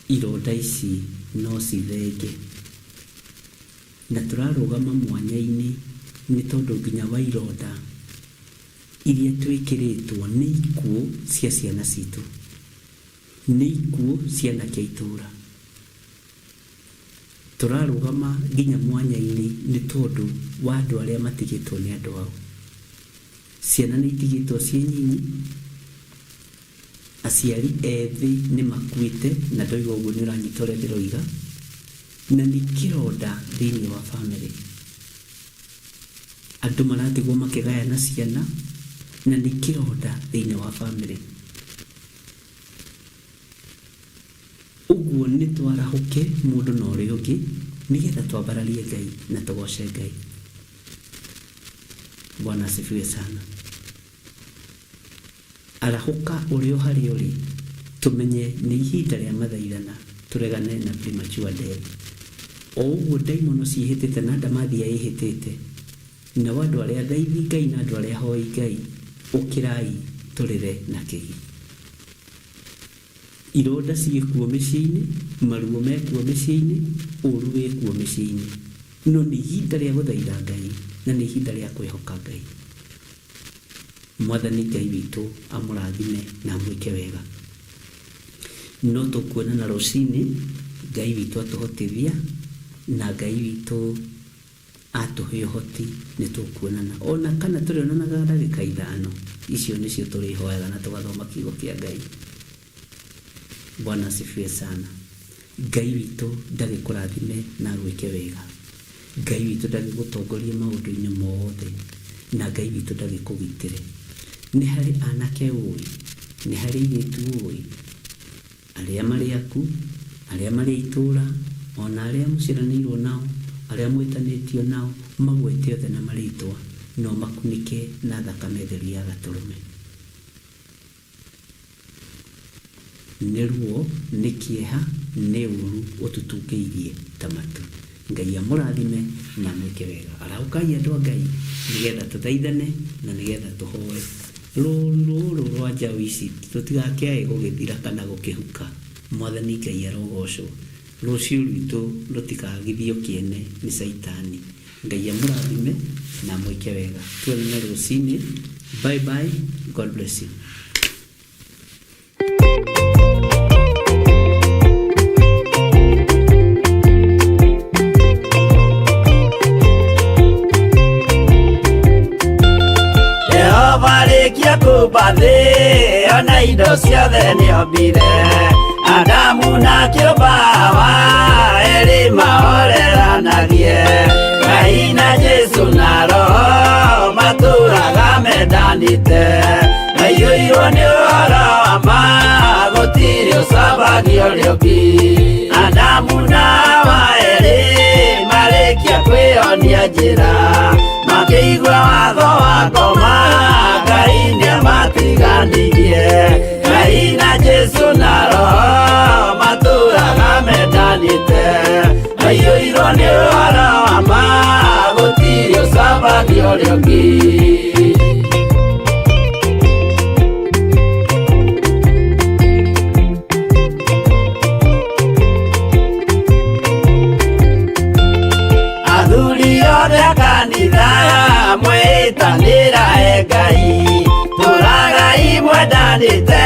Ironda ici no cithenge. Na tũrarũgama mwanya-inĩ nĩ tondũ nginya wa ironda iria twĩkĩrĩtwo nĩ ikuũ cia ciana citũ, nĩ ikuũ cia anake a itũũra. Tũrarũgama nginya mwanya-inĩ nĩ tondũ wa andũ arĩa matigĩtwo nĩ andũ ao. Ciana nĩ itigĩtwo ciĩ nyinyi, aciari ethĩ nĩ makuĩte, na ndoiga ũguo nĩ ũranyita ũrĩa ndĩroiga, na nĩ kĩronda thĩinĩ wa bamĩrĩ. Andũ maratigwo makĩgayana ciana, na nĩ kĩronda thĩinĩ wa bamĩrĩ. Ũguo nĩ twarahũke mũndũ na ũrĩa ũngĩ, nĩgetha twambararie Ngai na tũgoce Ngai. Bwana asifiwe sana. Arahũka ũrĩ o harĩa ũrĩ, tũmenye nĩ ihinda rĩa mathaithana tũregane na premature death. O ũguo ndaimono ciĩhĩtĩte na ndamathia ĩhĩtĩte, nao andũ arĩa athaithi Ngai na andũ arĩa ahoi Ngai, ũkĩrai tũrĩre na kĩgi. Ironda ciĩkuo mĩciĩ-inĩ, maruo mekuo mĩciĩ-inĩ, ũru wĩkuo mĩciĩ-inĩ. No nĩ ihinda rĩa gũthaitha Ngai na nĩ ihinda rĩa kwĩhoka Ngai. Mwathani Ngai witũ amũrathime na amwĩke wega. No tũkuonana rũcinĩ, Ngai witũ atũhotithia na Ngai witũ atũhe ũhoti nĩ tũkuonana. O na kana tũrĩonanaga ndagĩka ithano, icio nĩcio tũrĩhoyaga na tũgathoma kiugo kĩa Ngai. Bwana asifiwe sana. Ngai witũ ndagĩkũrathime na agwĩke wega. Ngai witũ ndagĩgũtongorie maũndũ-inĩ mothe, na Ngai witũ ndagĩkũgitĩre. Nĩ harĩ anake ũĩ, nĩ harĩ airĩtu ũĩ, arĩa marĩ aku, arĩa marĩ a itũũra, o na arĩa mũciaranĩirwo nao, arĩa mwĩtanĩtio nao, magwete othe na marĩtwa, na ũmakunĩke na thakame theru ya Gatũrũme. Nĩ ruo, nĩ kĩeha, nĩ ũũru ũtutungĩirie ta matu. Ngai amũrathime na amwĩke wega. Arahũkai andũ a Ngai nĩgetha tũthaithane na nĩgetha tũhoe. Rũũru rũrũ rwa njaũ ici rũtigakĩae gũgĩthira kana gũkĩhuka. Mwathani Ngai arogocwo. Rũciũ rwitũ rũtikagithio kĩene nĩ Caitani. Ngai amũrathime na amwĩke wega. Tuonane rũcinĩ. Bye bye. God bless you. Jehova rĩkia kũmba thĩ ona indo ciothe nĩombire Adamu na kĩũmba Hawa erĩ mahoreranagie Ngai na Jesu na Roho matũraga mendanĩte Maiyũirwo nĩ ũhoro wa ma gũtirĩ ũcambagio ũrĩa ũngĩ Adamu na Hawa erĩ marĩkia kwĩyonia njĩra makĩigua watho wa ngoma Ngai nĩamatiganirie Ngai na Jesu na Roho matũraga mendanĩte maiyũirwo nĩ ũhoro wa ma gũtirĩ ũcambagio ũrĩa ũngĩ. Athuri othe a kanitha mwĩtanĩra e Ngai tũragai mwendanĩte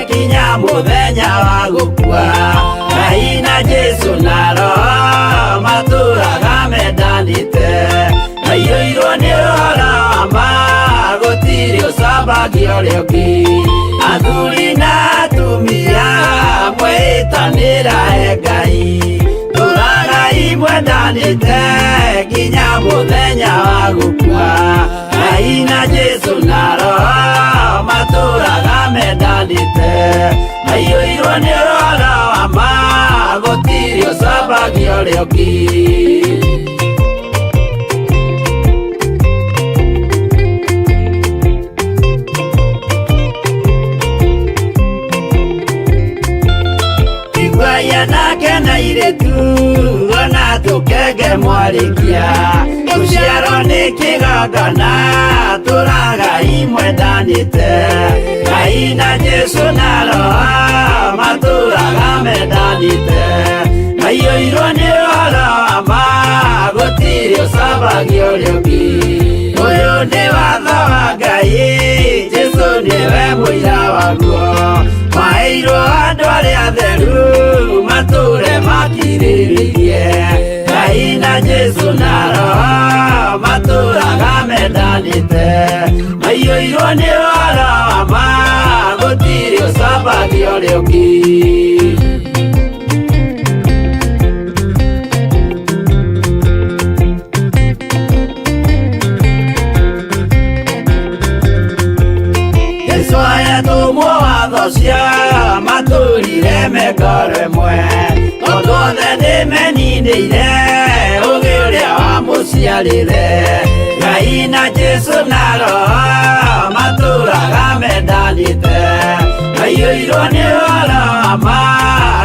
kinya mũthenya wa gũkua Ngai na Jesu na Roho matũraga mendanĩte maiyũirwo nĩ ũhoro wa ma gũtirĩ ũcambagio ũrĩa ũngĩ Athuri na atumia mwĩtanĩra e Ngai tũragai mwendanĩte nginya mũthenya wa gũkua Ngai na Jesu na Roho matũraga mendanĩte maiyũirwo nĩ ũhoro wa ma gũtirĩ ũcambagio ũrĩa ũngĩ. Iguai anake na airĩtu ona tũkenge mwarĩkia. Rũciaro nĩ kĩgongona tũragai mwendanĩte Ngai na Jesũ na Roho matũraga mendanĩte Maiyũirwo nĩ ũhoro wa ma gũtirĩ ũcabagia ũrĩa ũngĩ Ũyũ nĩ watho wa Ngai Jesũ nĩwe mũira waguo Maheirwo andũ arĩa atheru matũre makirĩrĩirie Ngai na Jesũ na Roho matũraga mendanĩte Maiyũirwo nĩ ũhoro wa ma gũtirĩ ũcabagia ũrĩa ũngĩ Jesũ ayatũmwo watho cia matũrire mekore mwe Tondũ othe nĩmeninĩire ũgĩ ũrĩa wamũciarire Ngai na Jesũ na Roho matũraga mendanĩte Maiyũirwo nĩ ũhoro wa ma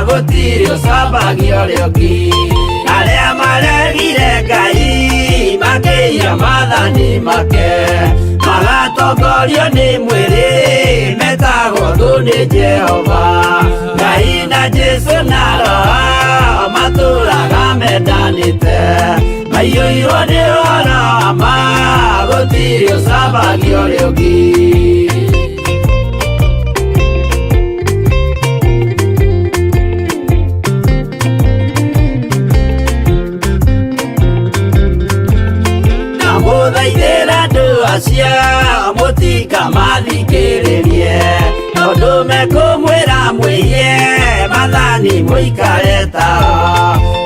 gũtirĩ ũcabagia ũrĩa ũngĩ Arĩa maregire Ngai makĩiya maathani make Magatongorio nĩ mwĩrĩ metagwo thũ nĩ Jehova Ngai na Jesũ na Roho matũraga mendanĩte Maiyũirwo nĩ ũhoro wa ma gũtirĩ ũcabagia ũrĩa ũngĩ Ndamũthaithĩra andũ acio mũtikamathikĩrĩrie Tondũ mekũmwĩra mwĩiye maathani mũikare tao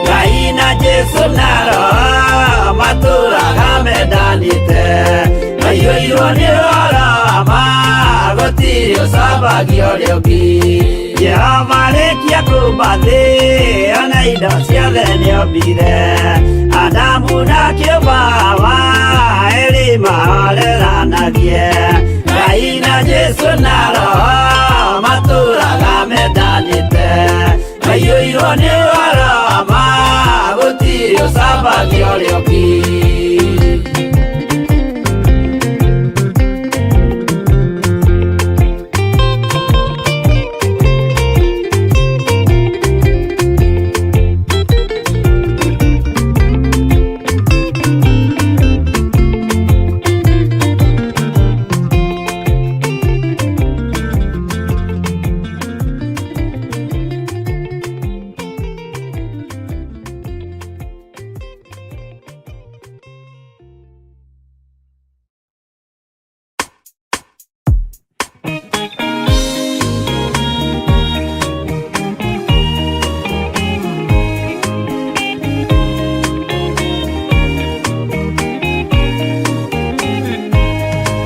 Ngai na Jesũ na Roho matũraga mendanĩte Maiyũirwo nĩ ũhoro wa ma gũtirĩ ũcabagia ũrĩa ũngĩ Jehova arĩkia kũmba thĩ ona indo ciothe nĩombire Adamu na kĩũmba Hawa erĩ mahoreranagie Ngai na Jesũ na Roho matũraga mendanĩte Maiyũirwo nĩ ũhoro wa ma gũtirĩ ũcabagia ũrĩa ũngĩ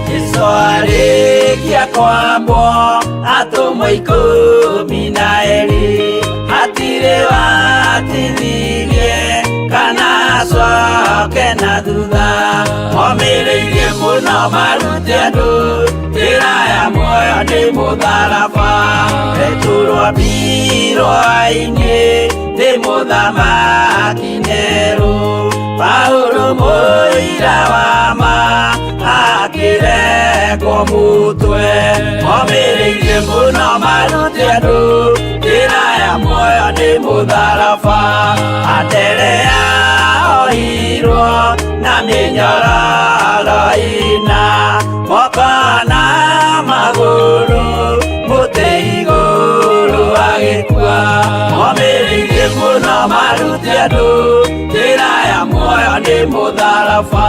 Jesũ arĩkia kwambwo atũmwo ikũmi na erĩ hatirĩ watithirie kana acoke na thutha Momĩrĩirie mũno marute andũ njĩra ya muoyo nĩ mũtharaba Petero ambirwo ainĩ nĩ mũthamaki Nero Paulo mũira wa ma akĩrekwo mũtwe Momĩrĩirie mũno marute andũ njĩra ya muoyo nĩ mũtharaba Anderea ohirwo na mĩnyororo ĩna moko na magũrũ mũtĩ igũrũ agĩkua Momĩrĩirie mũno marute andũ njĩra ya muoyo nĩ mũtharaba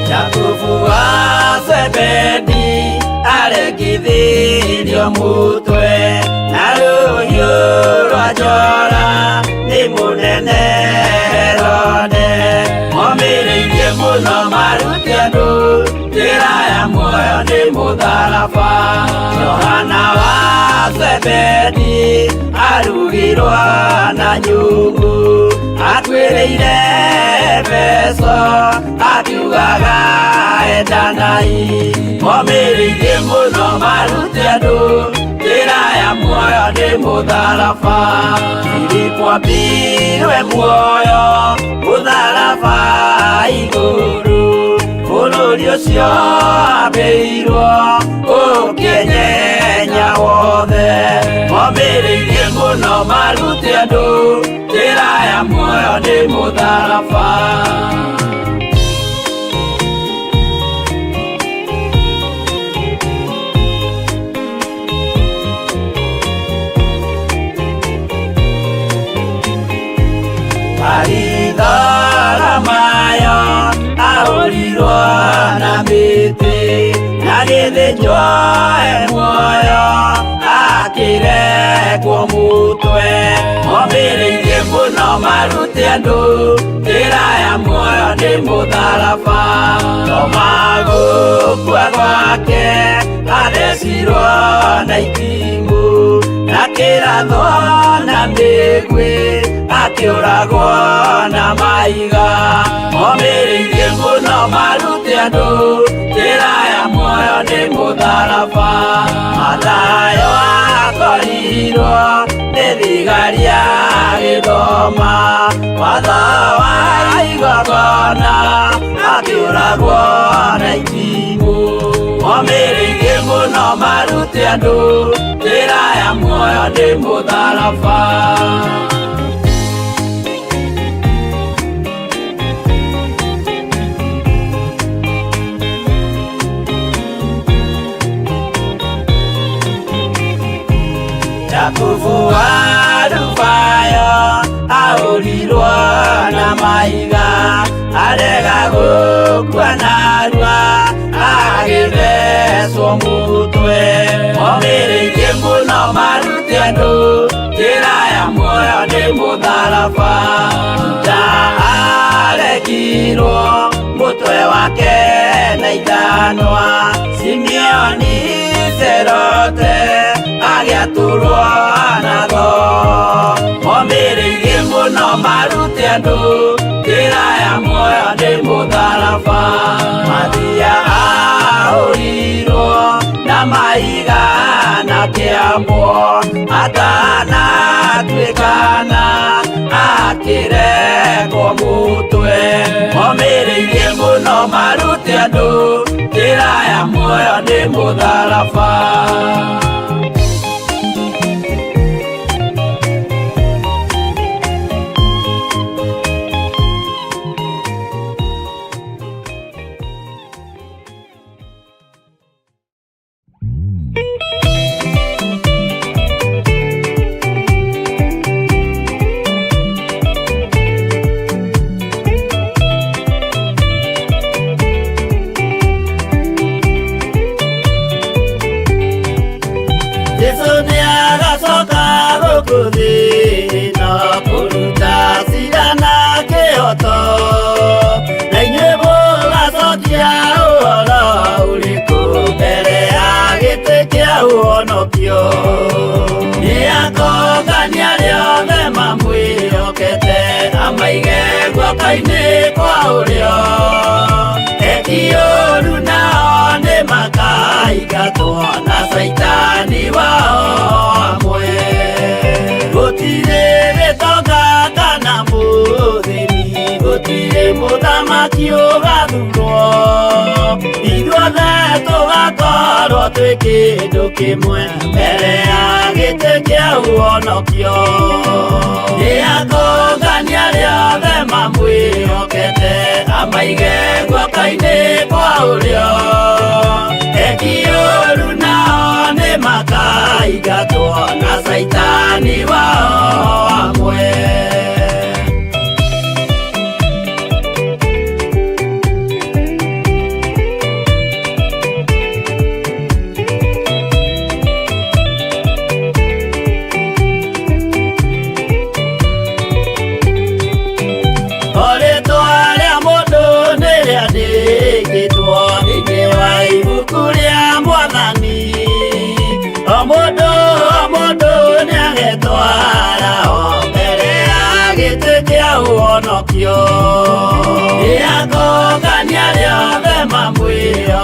Jakubu wa Zebedi arekithirio mutwe na rũhiũ rwa njora nĩ mũnene Herode Momĩrĩirie mũno marute andũ njĩra ya muoyo nĩ mũtharaba Johana wa Zebedi arugirwo na nyungu Akuĩrĩire Efeso akiugaga enda Ririkanaĩ momĩrĩirie mũno marute andũ njĩra ya muoyo nĩ mũtharaba. Filipu ambirwe muoyo mũtharaba igũrũ, bũrũri ũcio ambĩirwo ũkĩenyenya wothe. Momĩrĩirie mũno marute andũ njĩra ya muoyo nĩ mũtharaba. Maritharamayo ahũrirwo na mĩtĩ, na gĩthĩnjwo e muoyo akĩrekwo mũtwe. Momĩrĩirie mũno marute andũ njĩra ya muoyo nĩ mũtharaba. Toma gũkua gwake athecirwo na itimũ, na kĩrathwo na mĩguĩ akĩũragwo na mahiga. Momĩrĩirie mũno marute andũ njĩra ya muoyo nĩ mũtharaba. Mathayo akorirwo nĩ thigari agĩthoma watho wa igongona, akĩũragwo na itimũ. Momĩrĩirie mũno marute andũ njĩra ya muoyo nĩ mũtharaba. Jakubu wa Alufayo ahũrirwo na mahiga, arega gũkua narua agĩthecwo mũtwe. Momĩrĩirie mũno marute andũ njĩra ya muoyo nĩ mũtharaba. Juda aregirwo mũtwe wake na ithanwa, Simeoni Serote agĩatũrwo na thoo. Momĩrĩirie mũno marute andũ njĩra ya muoyo nĩ mũtharaba. Mathia ahũrirwo na mahiga na kĩambwo, atanatuĩkana akĩrekwo mũtwe. Momĩrĩirie mũno marute andũ njĩra ya muoyo nĩ mũtharaba. Jesu nĩagacoka gũkũ thĩ ĩno kũruta cira na kĩhoto, na inyuĩ mũgacokia ũhoro ũrĩkũ mbere ya gĩtĩ kĩa ũhonokio. Nĩakongania arĩa othe mamwĩhokete, amaige guoko-inĩ kwa ũrĩo. Eki ũũru nao nĩmakaingatwo na Caitani wao hamwe. Gũtirĩ gĩtonga kana mũthĩni, gũtirĩ mũthamaki ũgathurwo. Ithuothe tũgakorwo twĩ kĩndũ kĩmwe mbere ya gĩtĩ kĩa ũhonokio. Nĩakongania arĩa othe mamwĩhokete, amaige guoko-inĩ kwa ũrĩo. Eki ũũru nao nĩmakaingatwo na Caitani wao hamwe.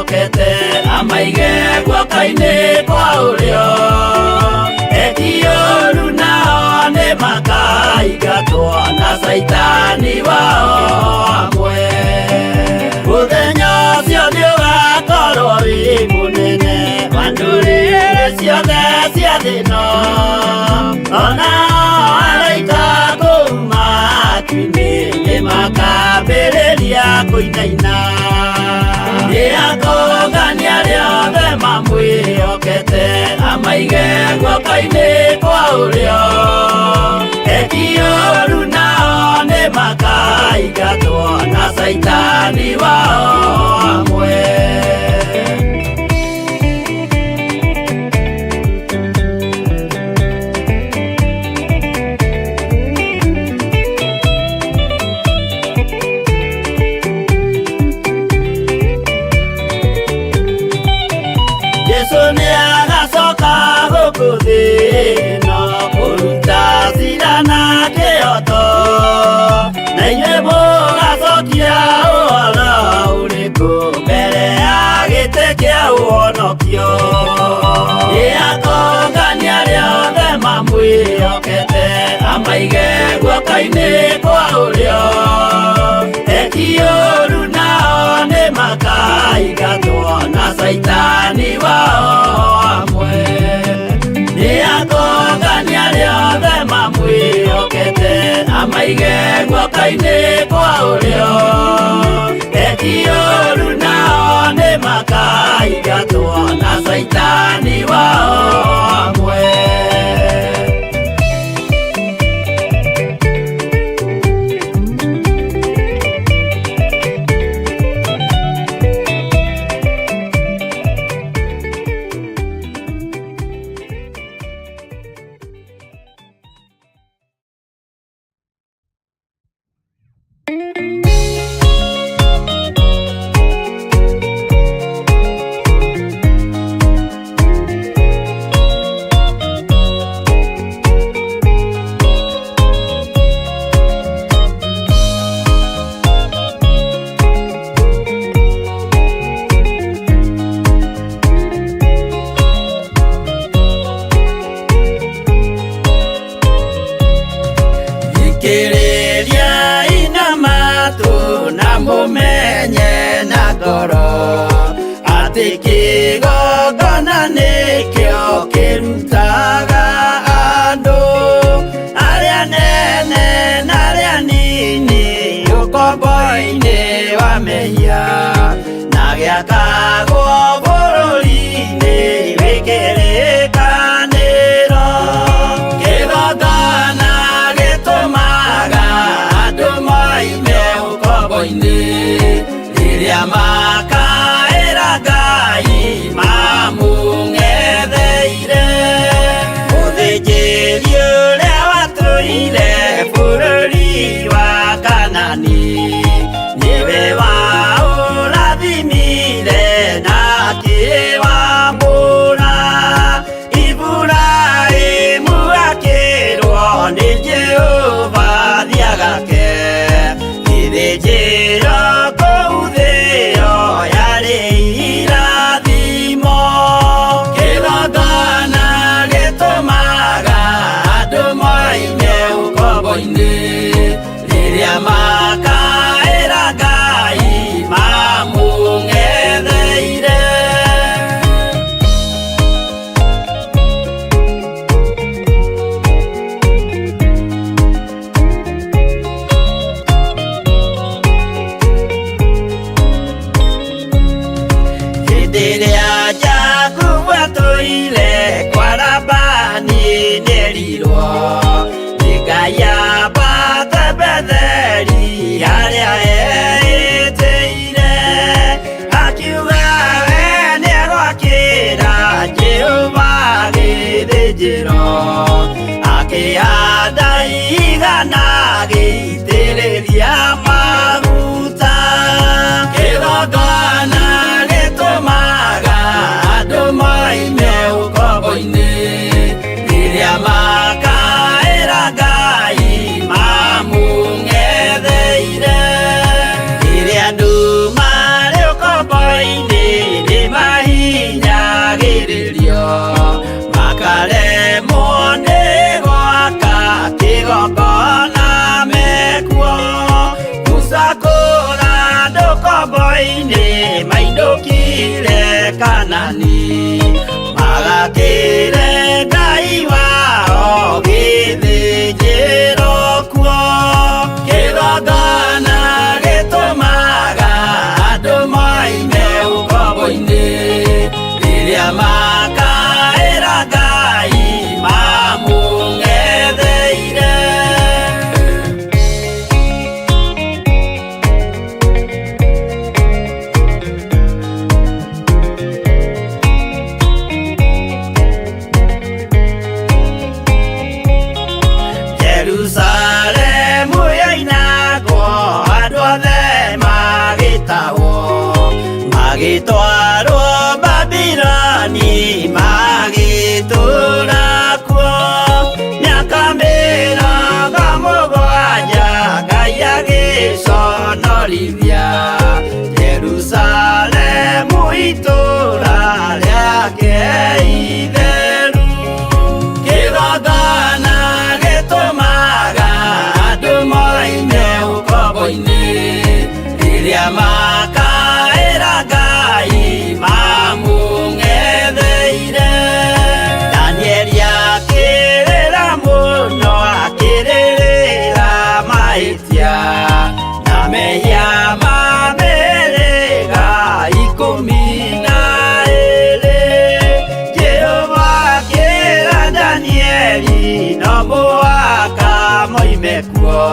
Mamwĩhokete amaige guoko-inĩ kwa ũrĩo. Eki ũru nao nĩ makaingatwo na caitani wao hamwe. Mũthenya ũcio nĩ ũgakorwo wĩ mũnene wa ndũrĩrĩ ciothe cia thĩ ĩno. Ona araika kũu matu-inĩ nĩ makambĩrĩria kũinaina. Nĩ akongania arĩa othe mamwĩhokete amaige guoko-inĩ kwa ũrĩo. Eki ũru nao nĩ makaingatwo na caitani wao hamwe. Jesu nĩ agacoka gũkũ thĩ ĩno kũruta cira na kĩhooto, na inyuĩ mũgacokia ũhoro ũrĩkũ mbere ya gĩtĩ kĩa ũhonokio. Nĩ akongania arĩa othe mamwĩhokete amaige guoko-inĩ kwa ũrĩo. Eki ũru nao nĩ makaingatwo na caitani wao hamwe. Nĩ akongania arĩa othe mamwĩhokete amaige guoko-inĩ kwa ũrĩo. Eki ũru nao nĩ makaingatwo na caitani wao hamwe. Thikĩrĩria ina matũ na mũmenye na ngoro atĩ kĩgongona nĩkĩo kĩrutaga andũ arĩa nene na arĩa nini ũkombo-inĩ wa mehia na gĩakagwo bũrũri-inĩ wĩ kĩrĩkanĩro. Kĩgongona gĩtũmaga andũ moime ũkombo-inĩ rĩrĩa makaĩra Ngai mamũng'etheire. Mũthĩnjĩri ũrĩa watũire bũrũri wa Kanani nĩwe waũrathimire na akĩwambũra. Iburahĩmu akĩrwo nĩ Jehova thiagake gĩthĩnjĩro kũu thĩo yarĩ irathimo. Kĩgongona gĩtũmaga andũ moime ũkombo-inĩ rĩrĩa makaĩra Ngai mamũng'etheire. Hĩndĩ ĩrĩa Jakubu atũire kwa Labani nĩerirwo nĩ Ngai ambate Betheli harĩa eĩtĩire. Akiuga we nĩegwakĩra Jehova gĩthĩnjĩro, akĩhanda igana agĩitĩrĩria maguta. Kĩgongona gĩtũmaga andũ moime ũkombo-inĩ rĩrĩa makaĩra Ngai mamũng'etheire. Rĩrĩa andũ marĩ ũkombo-inĩ ũkombo-inĩ mainũkire Kanani magakĩre Ngai wao gĩthĩnjĩro kuo kĩgongona gĩtũmaga andũ moime ũkombo-inĩ rĩrĩa makaĩra Ngai mamũng'etheire. Jerusalemu yoinagwo andũ othe magĩtahwo magĩtwarwo Babiloni magĩtũũra kuo mĩaka 70 Ngai agĩconorithia Jerusalemu itũũra rĩake itheru kĩgongona gĩtũmaga andũ moime ũkombo-inĩ rĩrĩa makaĩra Ngai mamũng'etheire. Danieli akĩrĩra mũno akĩrĩrĩra mahĩtia na mehia ma mĩhĩrĩga 12. Jehova akĩra Danieli no mũhaka moime kuo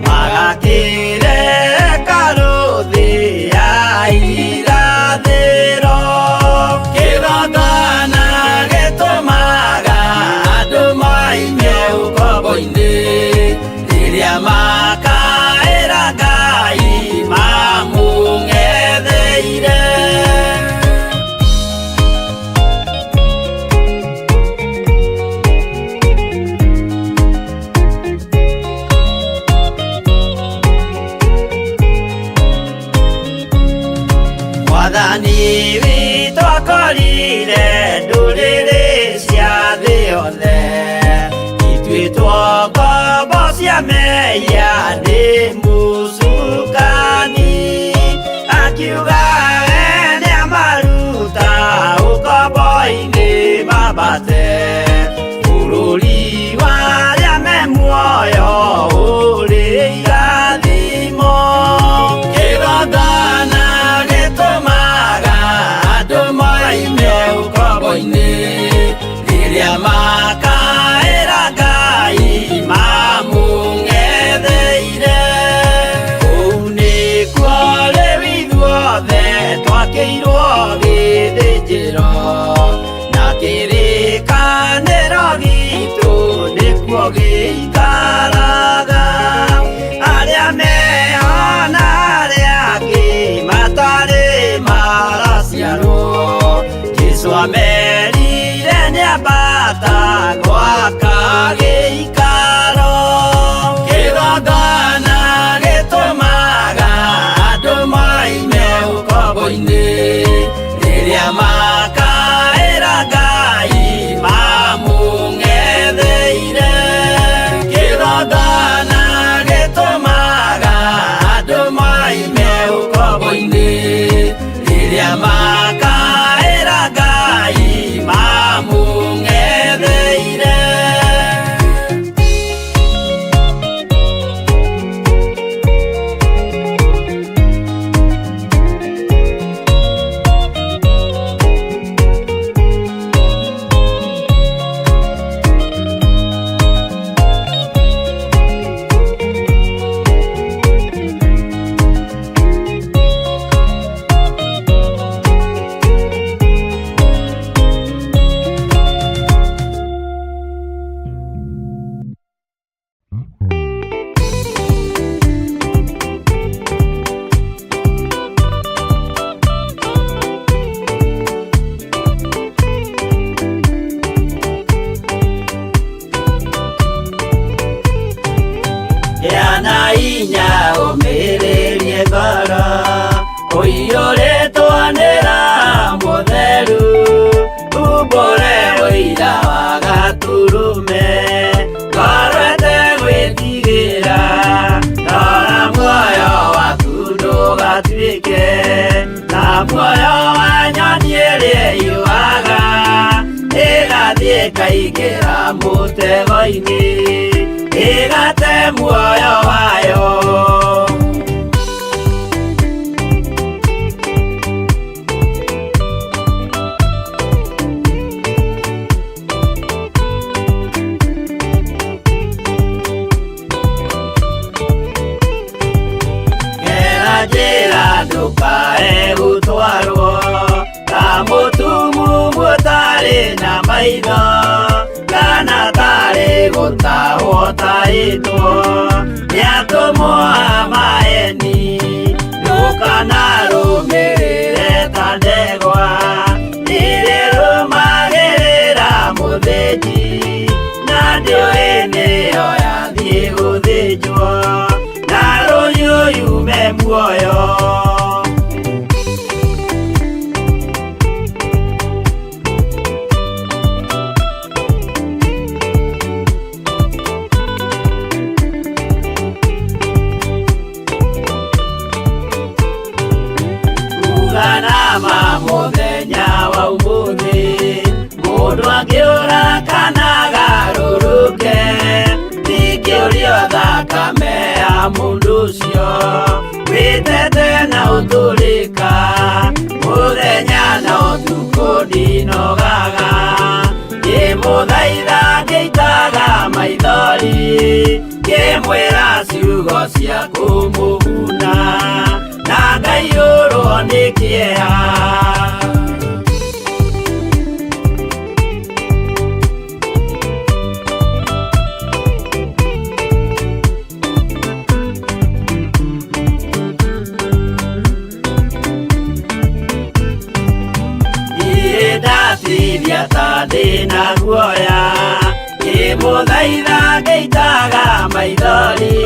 magakĩre hekarũ thĩ ya irathĩro. Kĩgongona gĩtũmaga andũ moime ũkombo-inĩ rĩrĩa makaĩra Ngai mamũng'etheire. Mwathani witũ akorire ndũrĩrĩ cia thĩ yothe ituĩtwo ngombo cia mehia nĩ mũcukani akiuga we nĩamaruta ũkombo-inĩ mambate bũrũri wa arĩa me muoyo ũrĩ irathimo. Kĩgongona gĩtũmaga andũ moime ũkombo-inĩ rĩrĩa makaĩra Ngai mamũng'etheire. Kũu nĩkuo rĩu ithuothe twakĩirwo gĩthĩnjĩro na kĩrĩkanĩro gitũ nĩkuo gĩikaraga arĩa meho na arĩa angĩ matarĩ maraciarwo Jesũ amerire nĩambata gwaka gĩikaro. Kĩgongona gĩtũmaga andũ moime ũkombo-inĩ rĩrĩa makaĩra Ngai mamũng'etheire. Kĩgongona gĩtũmaga andũ moime ũkombo-inĩ rĩrĩa makaĩra Ngai mamũng'etheire. Gĩa na hinya ũmĩrĩrie ngoro ũiyũrĩtwo nĩ Roho Mũtheru umbũre ũira wa Gatũrũme ngoro ĩtegwĩtigĩra rora muoyo waku ndũgatuĩke Ĩkaingĩra mũtego-inĩ ĩgate muoyo wayo. Gera njĩra ndũkae gũtwarwo ta mũtumumu ũtarĩ na maitho kana tarĩ gũtahwo tahĩtwo nĩ atũmwo a maeni. Ndũkanarũmĩrĩre ta ndegwa nĩrĩrũmagĩrĩra mũthĩnji na ndĩũĩ nĩyo yathiĩ gũthĩnjwo na rũhiũ yume muoyo. Uganama mũthenya wa ũmũthĩ mũndũ angĩũra kana agarũrũke ndingĩũrio thakame ya mũndũ ũcio wĩtete na ũtũrĩka mũthenya na ũtukũ ndinogaga ngĩmũthaitha ngĩitaga maithori ngĩmwĩra ciugo cia kũmũguna na ngaiyũrwo nĩ kĩeha. Ndatithia ta ndĩna guoya ngĩmũthaitha ngĩitaga maithori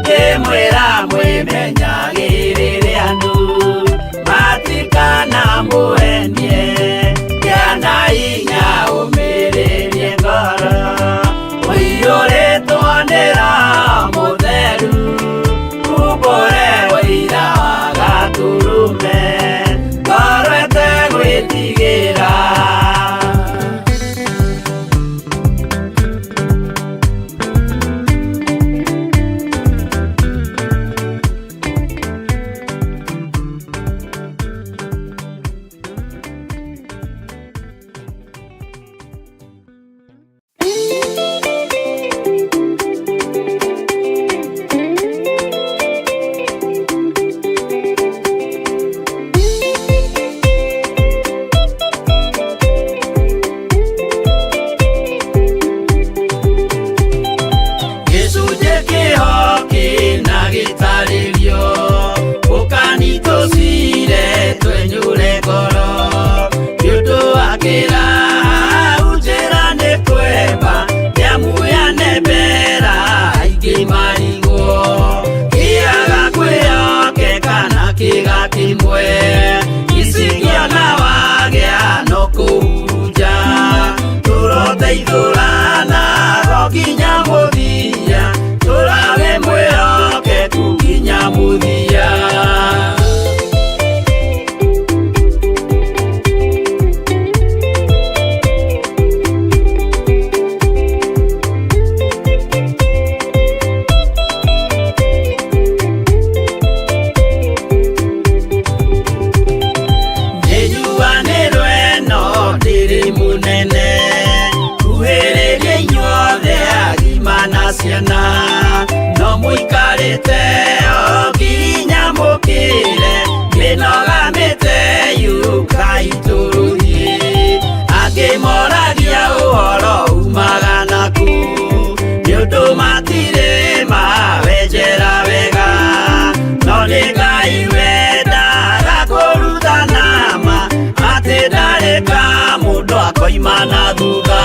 ngĩmwĩra mwĩmenyagĩrĩre andũ matikanamũhenie kĩana hinya ũmĩrĩrie ngoro ũiyũrĩtwo nĩ Roho Mũtheru umbũre ũira wa Gatũrũme ngoro ĩtegwĩtigĩra. Gĩcunjĩ kĩho kĩna gĩtarĩrio ũkanitũcire twenyũre ngoro nĩ ũndũ wa kĩraha njĩra nĩ kwemba nĩamu yanembera aingĩ marigwo kĩaga kwĩhokeka na kĩga kĩmwe icingĩona wagĩa no kũhurunja tũroteithũrana go nginya mũthia tũrage mwĩhokeku nginya mũthia. Nĩnjuanĩrwo ĩno ndĩrĩ mũnene kuhĩrĩria inyuothe agima na ciana no mũikarĩte o nginya mũkĩre mĩnoga mĩte yũkai tũrũthiĩ angĩ moragia ũhoro umaga naku nĩ ũndũ matirĩ mawenjera wega no nĩ Ngai wendaga kũrutana ma atĩ ndarĩ ka mũndũ akoima na thutha.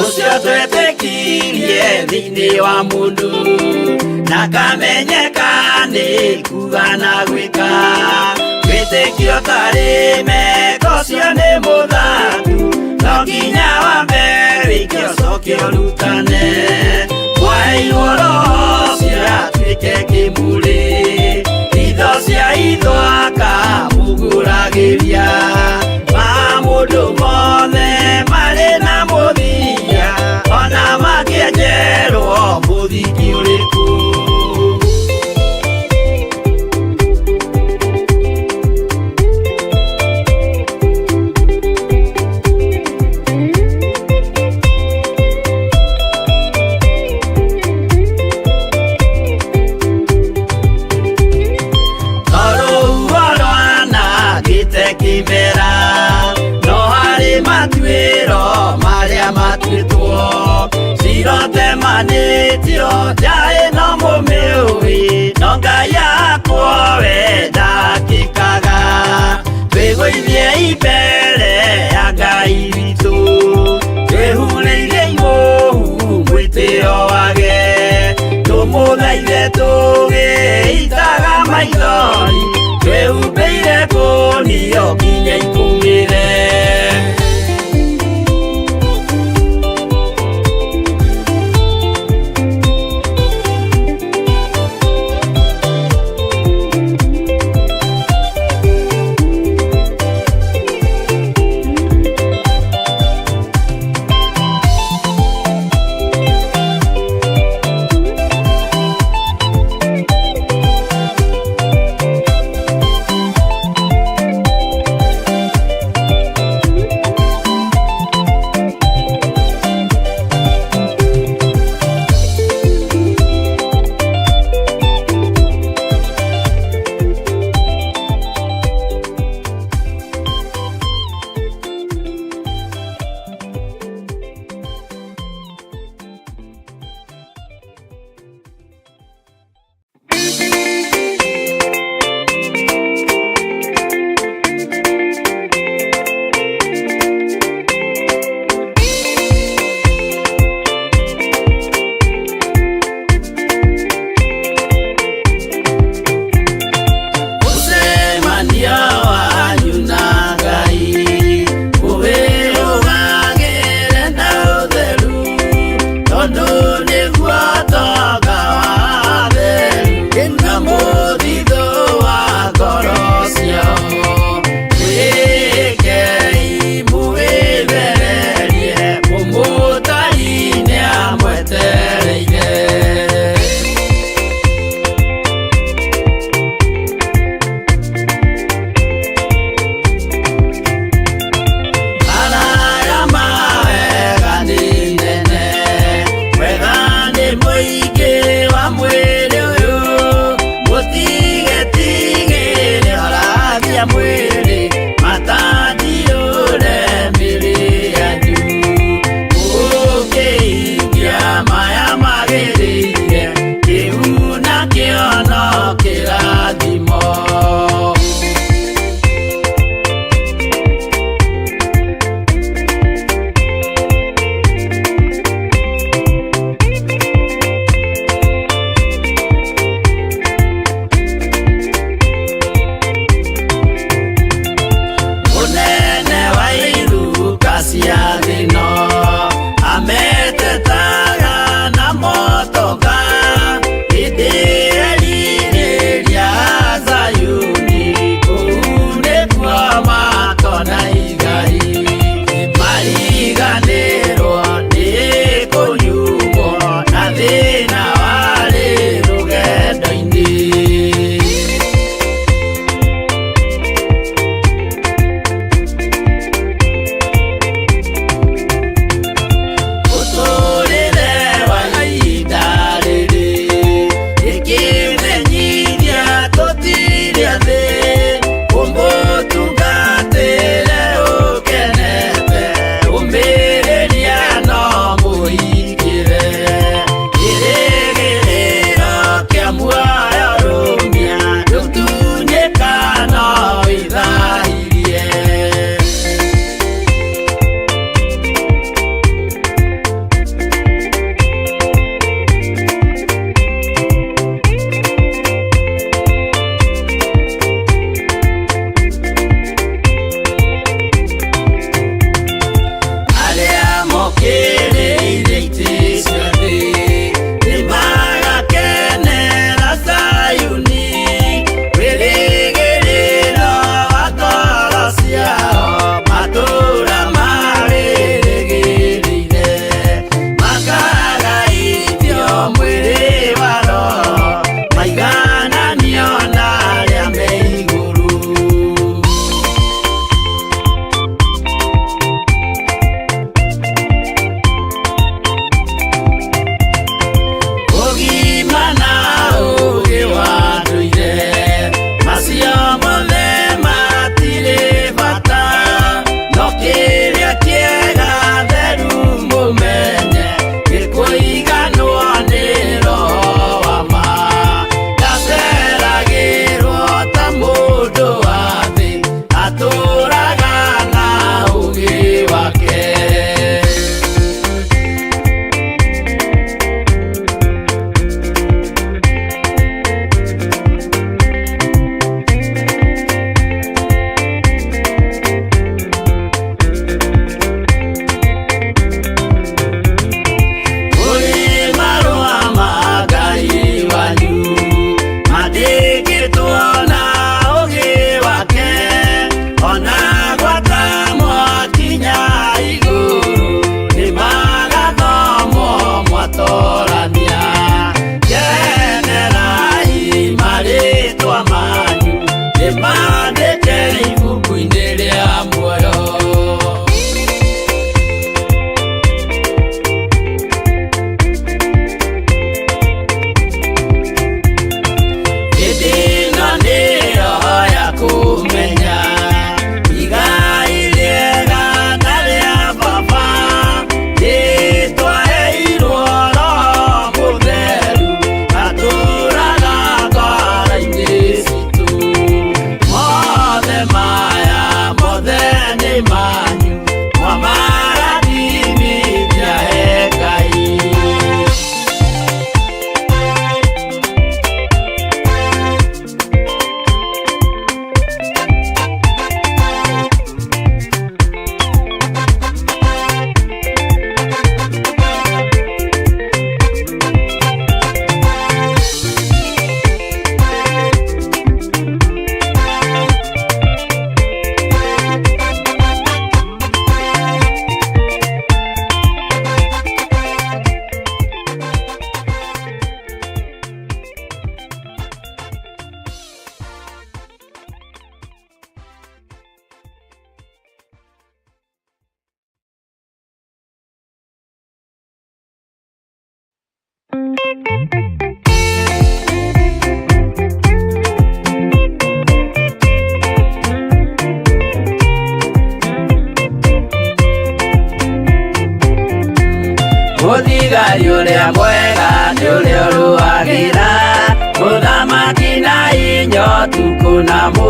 Ũcio twetĩkirie thĩinĩ wa mũndũ na kamenyeka nĩ kuga na gwĩka wĩtĩkio tarĩ meko Ũcio nĩ mũthatu no nginya wambe wĩke ũcoke ũrutane. Mwaheirwo roho ũcio atuĩke kĩmũrĩ, itho cia itho akamũgũragĩria. Maũndũ mothe marĩ na mũthia, ona makĩenjerwo mũthingi ũrĩkũ.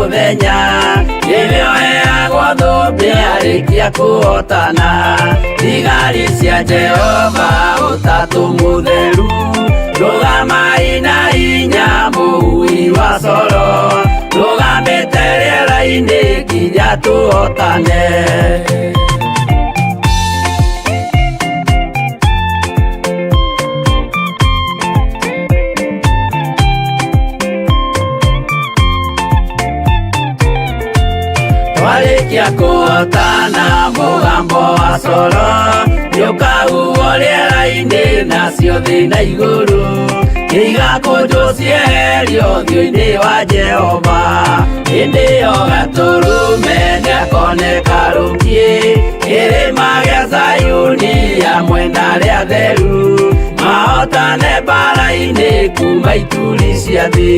Mũthenya nĩwe ũheagwo thũmbĩ arĩkia kũhotana. Thigari cia Jehova ũtatũ mũtheru, rũgamai na hinya mũhui wa coro, rũgamĩte rĩera-inĩ nginya tũhotane. Twarĩkia kũhotana mũgambo wa coro nĩũkahuhwo rĩera-inĩ nacio thĩ na igũrũ igakũnjwo cieherio ũthiũ-inĩ wa Jehova. Hĩndĩ ĩyo gatũrũme nĩakoneka rũkiĩ kĩrĩma gĩa Zayuni hamwe na arĩa atheru, mahotane mbara-inĩ kuma ituri cia thĩ.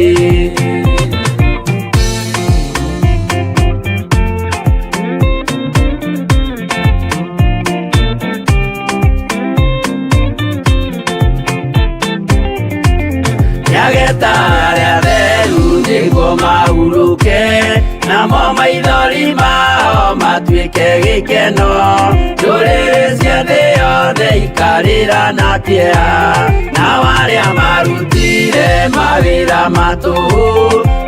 Nĩageta arĩa atheru nĩguo mahurũke, namo maithori mao matuĩke gĩkeno. Ndũrĩrĩ cia thĩ yothe ikarĩra na kĩeha, nao arĩa marutire mawĩra ma tũhũ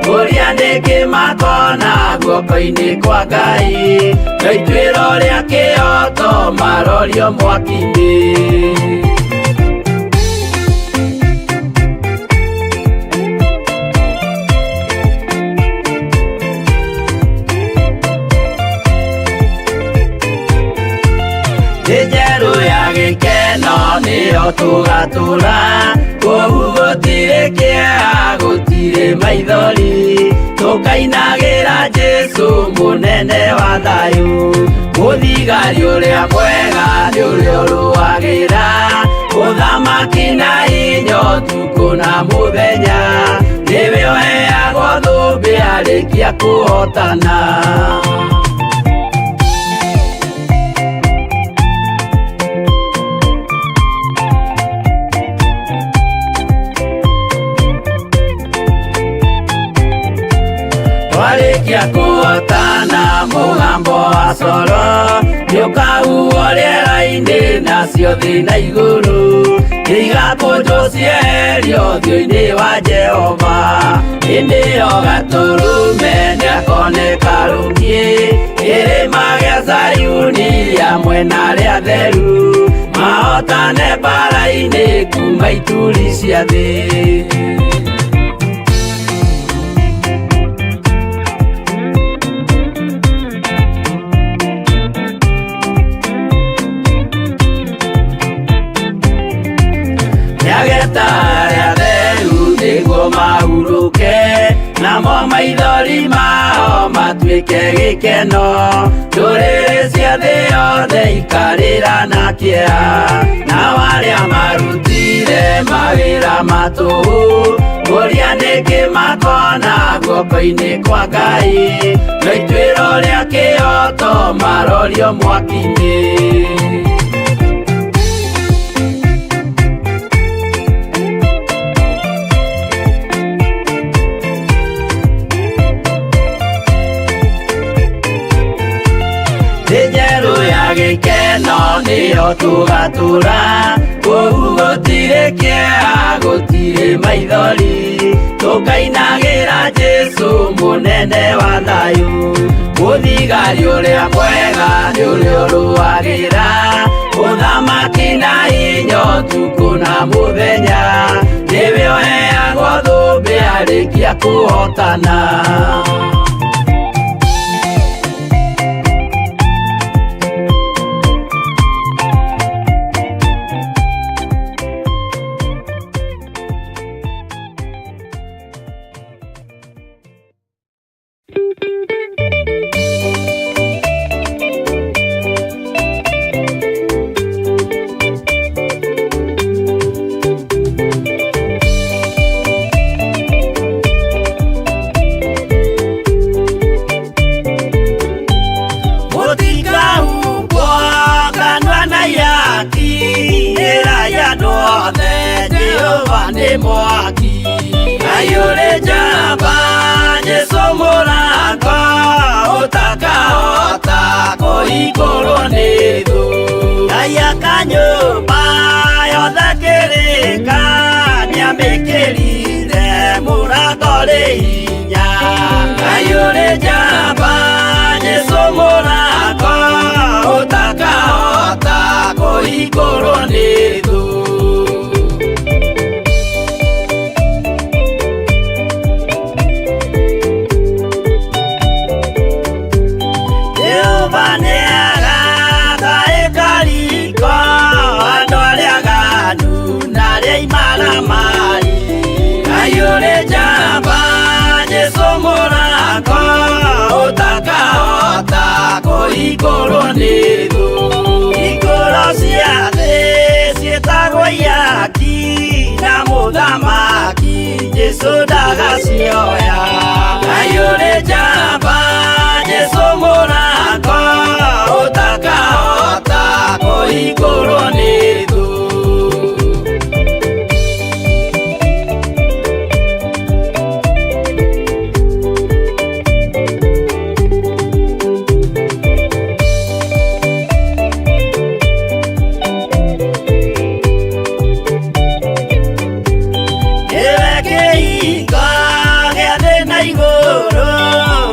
kũrĩa nĩkĩ makona guoko-inĩ kwa Ngai, no ituĩro rĩa kĩhooto marorio mwaki-inĩ. Thĩ njerũ ya gĩkeno nĩyo tũgatũra, kũu gũtirĩ kĩeha gũtirĩ maithori, tũkainagĩra Jesũ mũnene wa thayũ. Mũthigari ũrĩa mwega nĩ ũrĩa ũrũagĩra ũthamaki na hinya ũtukũ na mũthenya, nĩwe ũheagwo thũmbĩ arĩkia kũhotana. Twarĩkia kũhotana mũgambo wa coro nĩũkahuhwo rĩera-inĩ nacio thĩ na igũrũ igakũnjwo cieherio ũthiũ-inĩ wa Jehova. Hĩndĩ ĩyo gatũrũme nĩakoneka rũkiĩ kĩrĩma gĩa Zayuni hamwe na arĩa atheru, mahotane mbara-inĩ kuma ituri cia thĩ. Nĩageta arĩa atheru nĩguo mahurũke, namo maithori mao matuĩke gĩkeno. Ndũrĩrĩ cia thĩ yothe ikarĩra na kĩeha, nao arĩa marutire mawĩra ma tũhũ kũrĩa nĩkĩ makona guoko-inĩ kwa Ngai, no ituĩro rĩa kĩhooto marorio mwaki-inĩ. Thĩ njerũ ya gĩkeno nĩyo tũgatũra, kũu gũtirĩ kĩeha gũtirĩ maithori, tũkainagĩra Jesũ mũnene wa thayũ. Mũthigari ũrĩa mwega nĩ ũrĩa ũrũagĩra ũthamaki na hinya ũtukũ na mũthenya, nĩwe ũheagwo thũmbĩ arĩkia kũhotana. ũrĩ hinya. Ngai ũrĩ njamba, Jesũ mũrata, ũtakahota kũhingũrwo nĩ thũ. Jehova nĩagaka ĩkariko andũ arĩa aganu na arĩa imaramari. Ngai ũrĩ njamba, Jesũ mũrata, ũtakahota kũhingũrwo nĩ thũ. Hingũro cia thĩ ciĩtagwo ihaki na mũthamaki Jesũ ndagacioya. Ngai ũrĩ njamba, Jesũ mũrata, ũtakahota kũhingũrwo nĩ thũ. Nĩwe kĩhingo gĩa thĩ na igũrũ,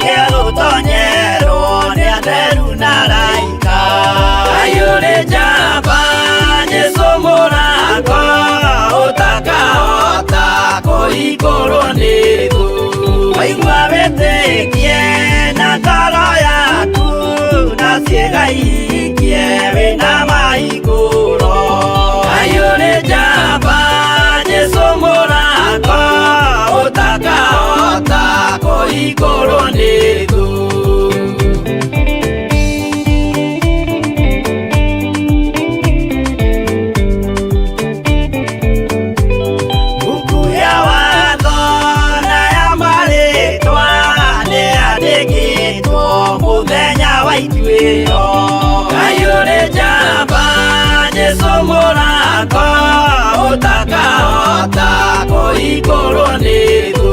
gĩa gũtonyerwo nĩ atheru na araika. Ngai ũrĩ njamba, Jesũ mũrata, ũtakahota kũhingũrwo nĩ thũ. Waigua wĩtĩkie na ngoro yaku, na ciĩga ihikie wĩna mahingũro. Ngai ũrĩ njamba, Jesũ mũrata, ũtakahota kũhingũrwo nĩ thũ. Mbuku ya watho na ya marĩtwa nĩyandĩkĩtwo mũthenya wa ituĩro. Ngai ũrĩ njamba, Jesũ mũrata, ũtakahota kũhingũrwo nĩ thũ.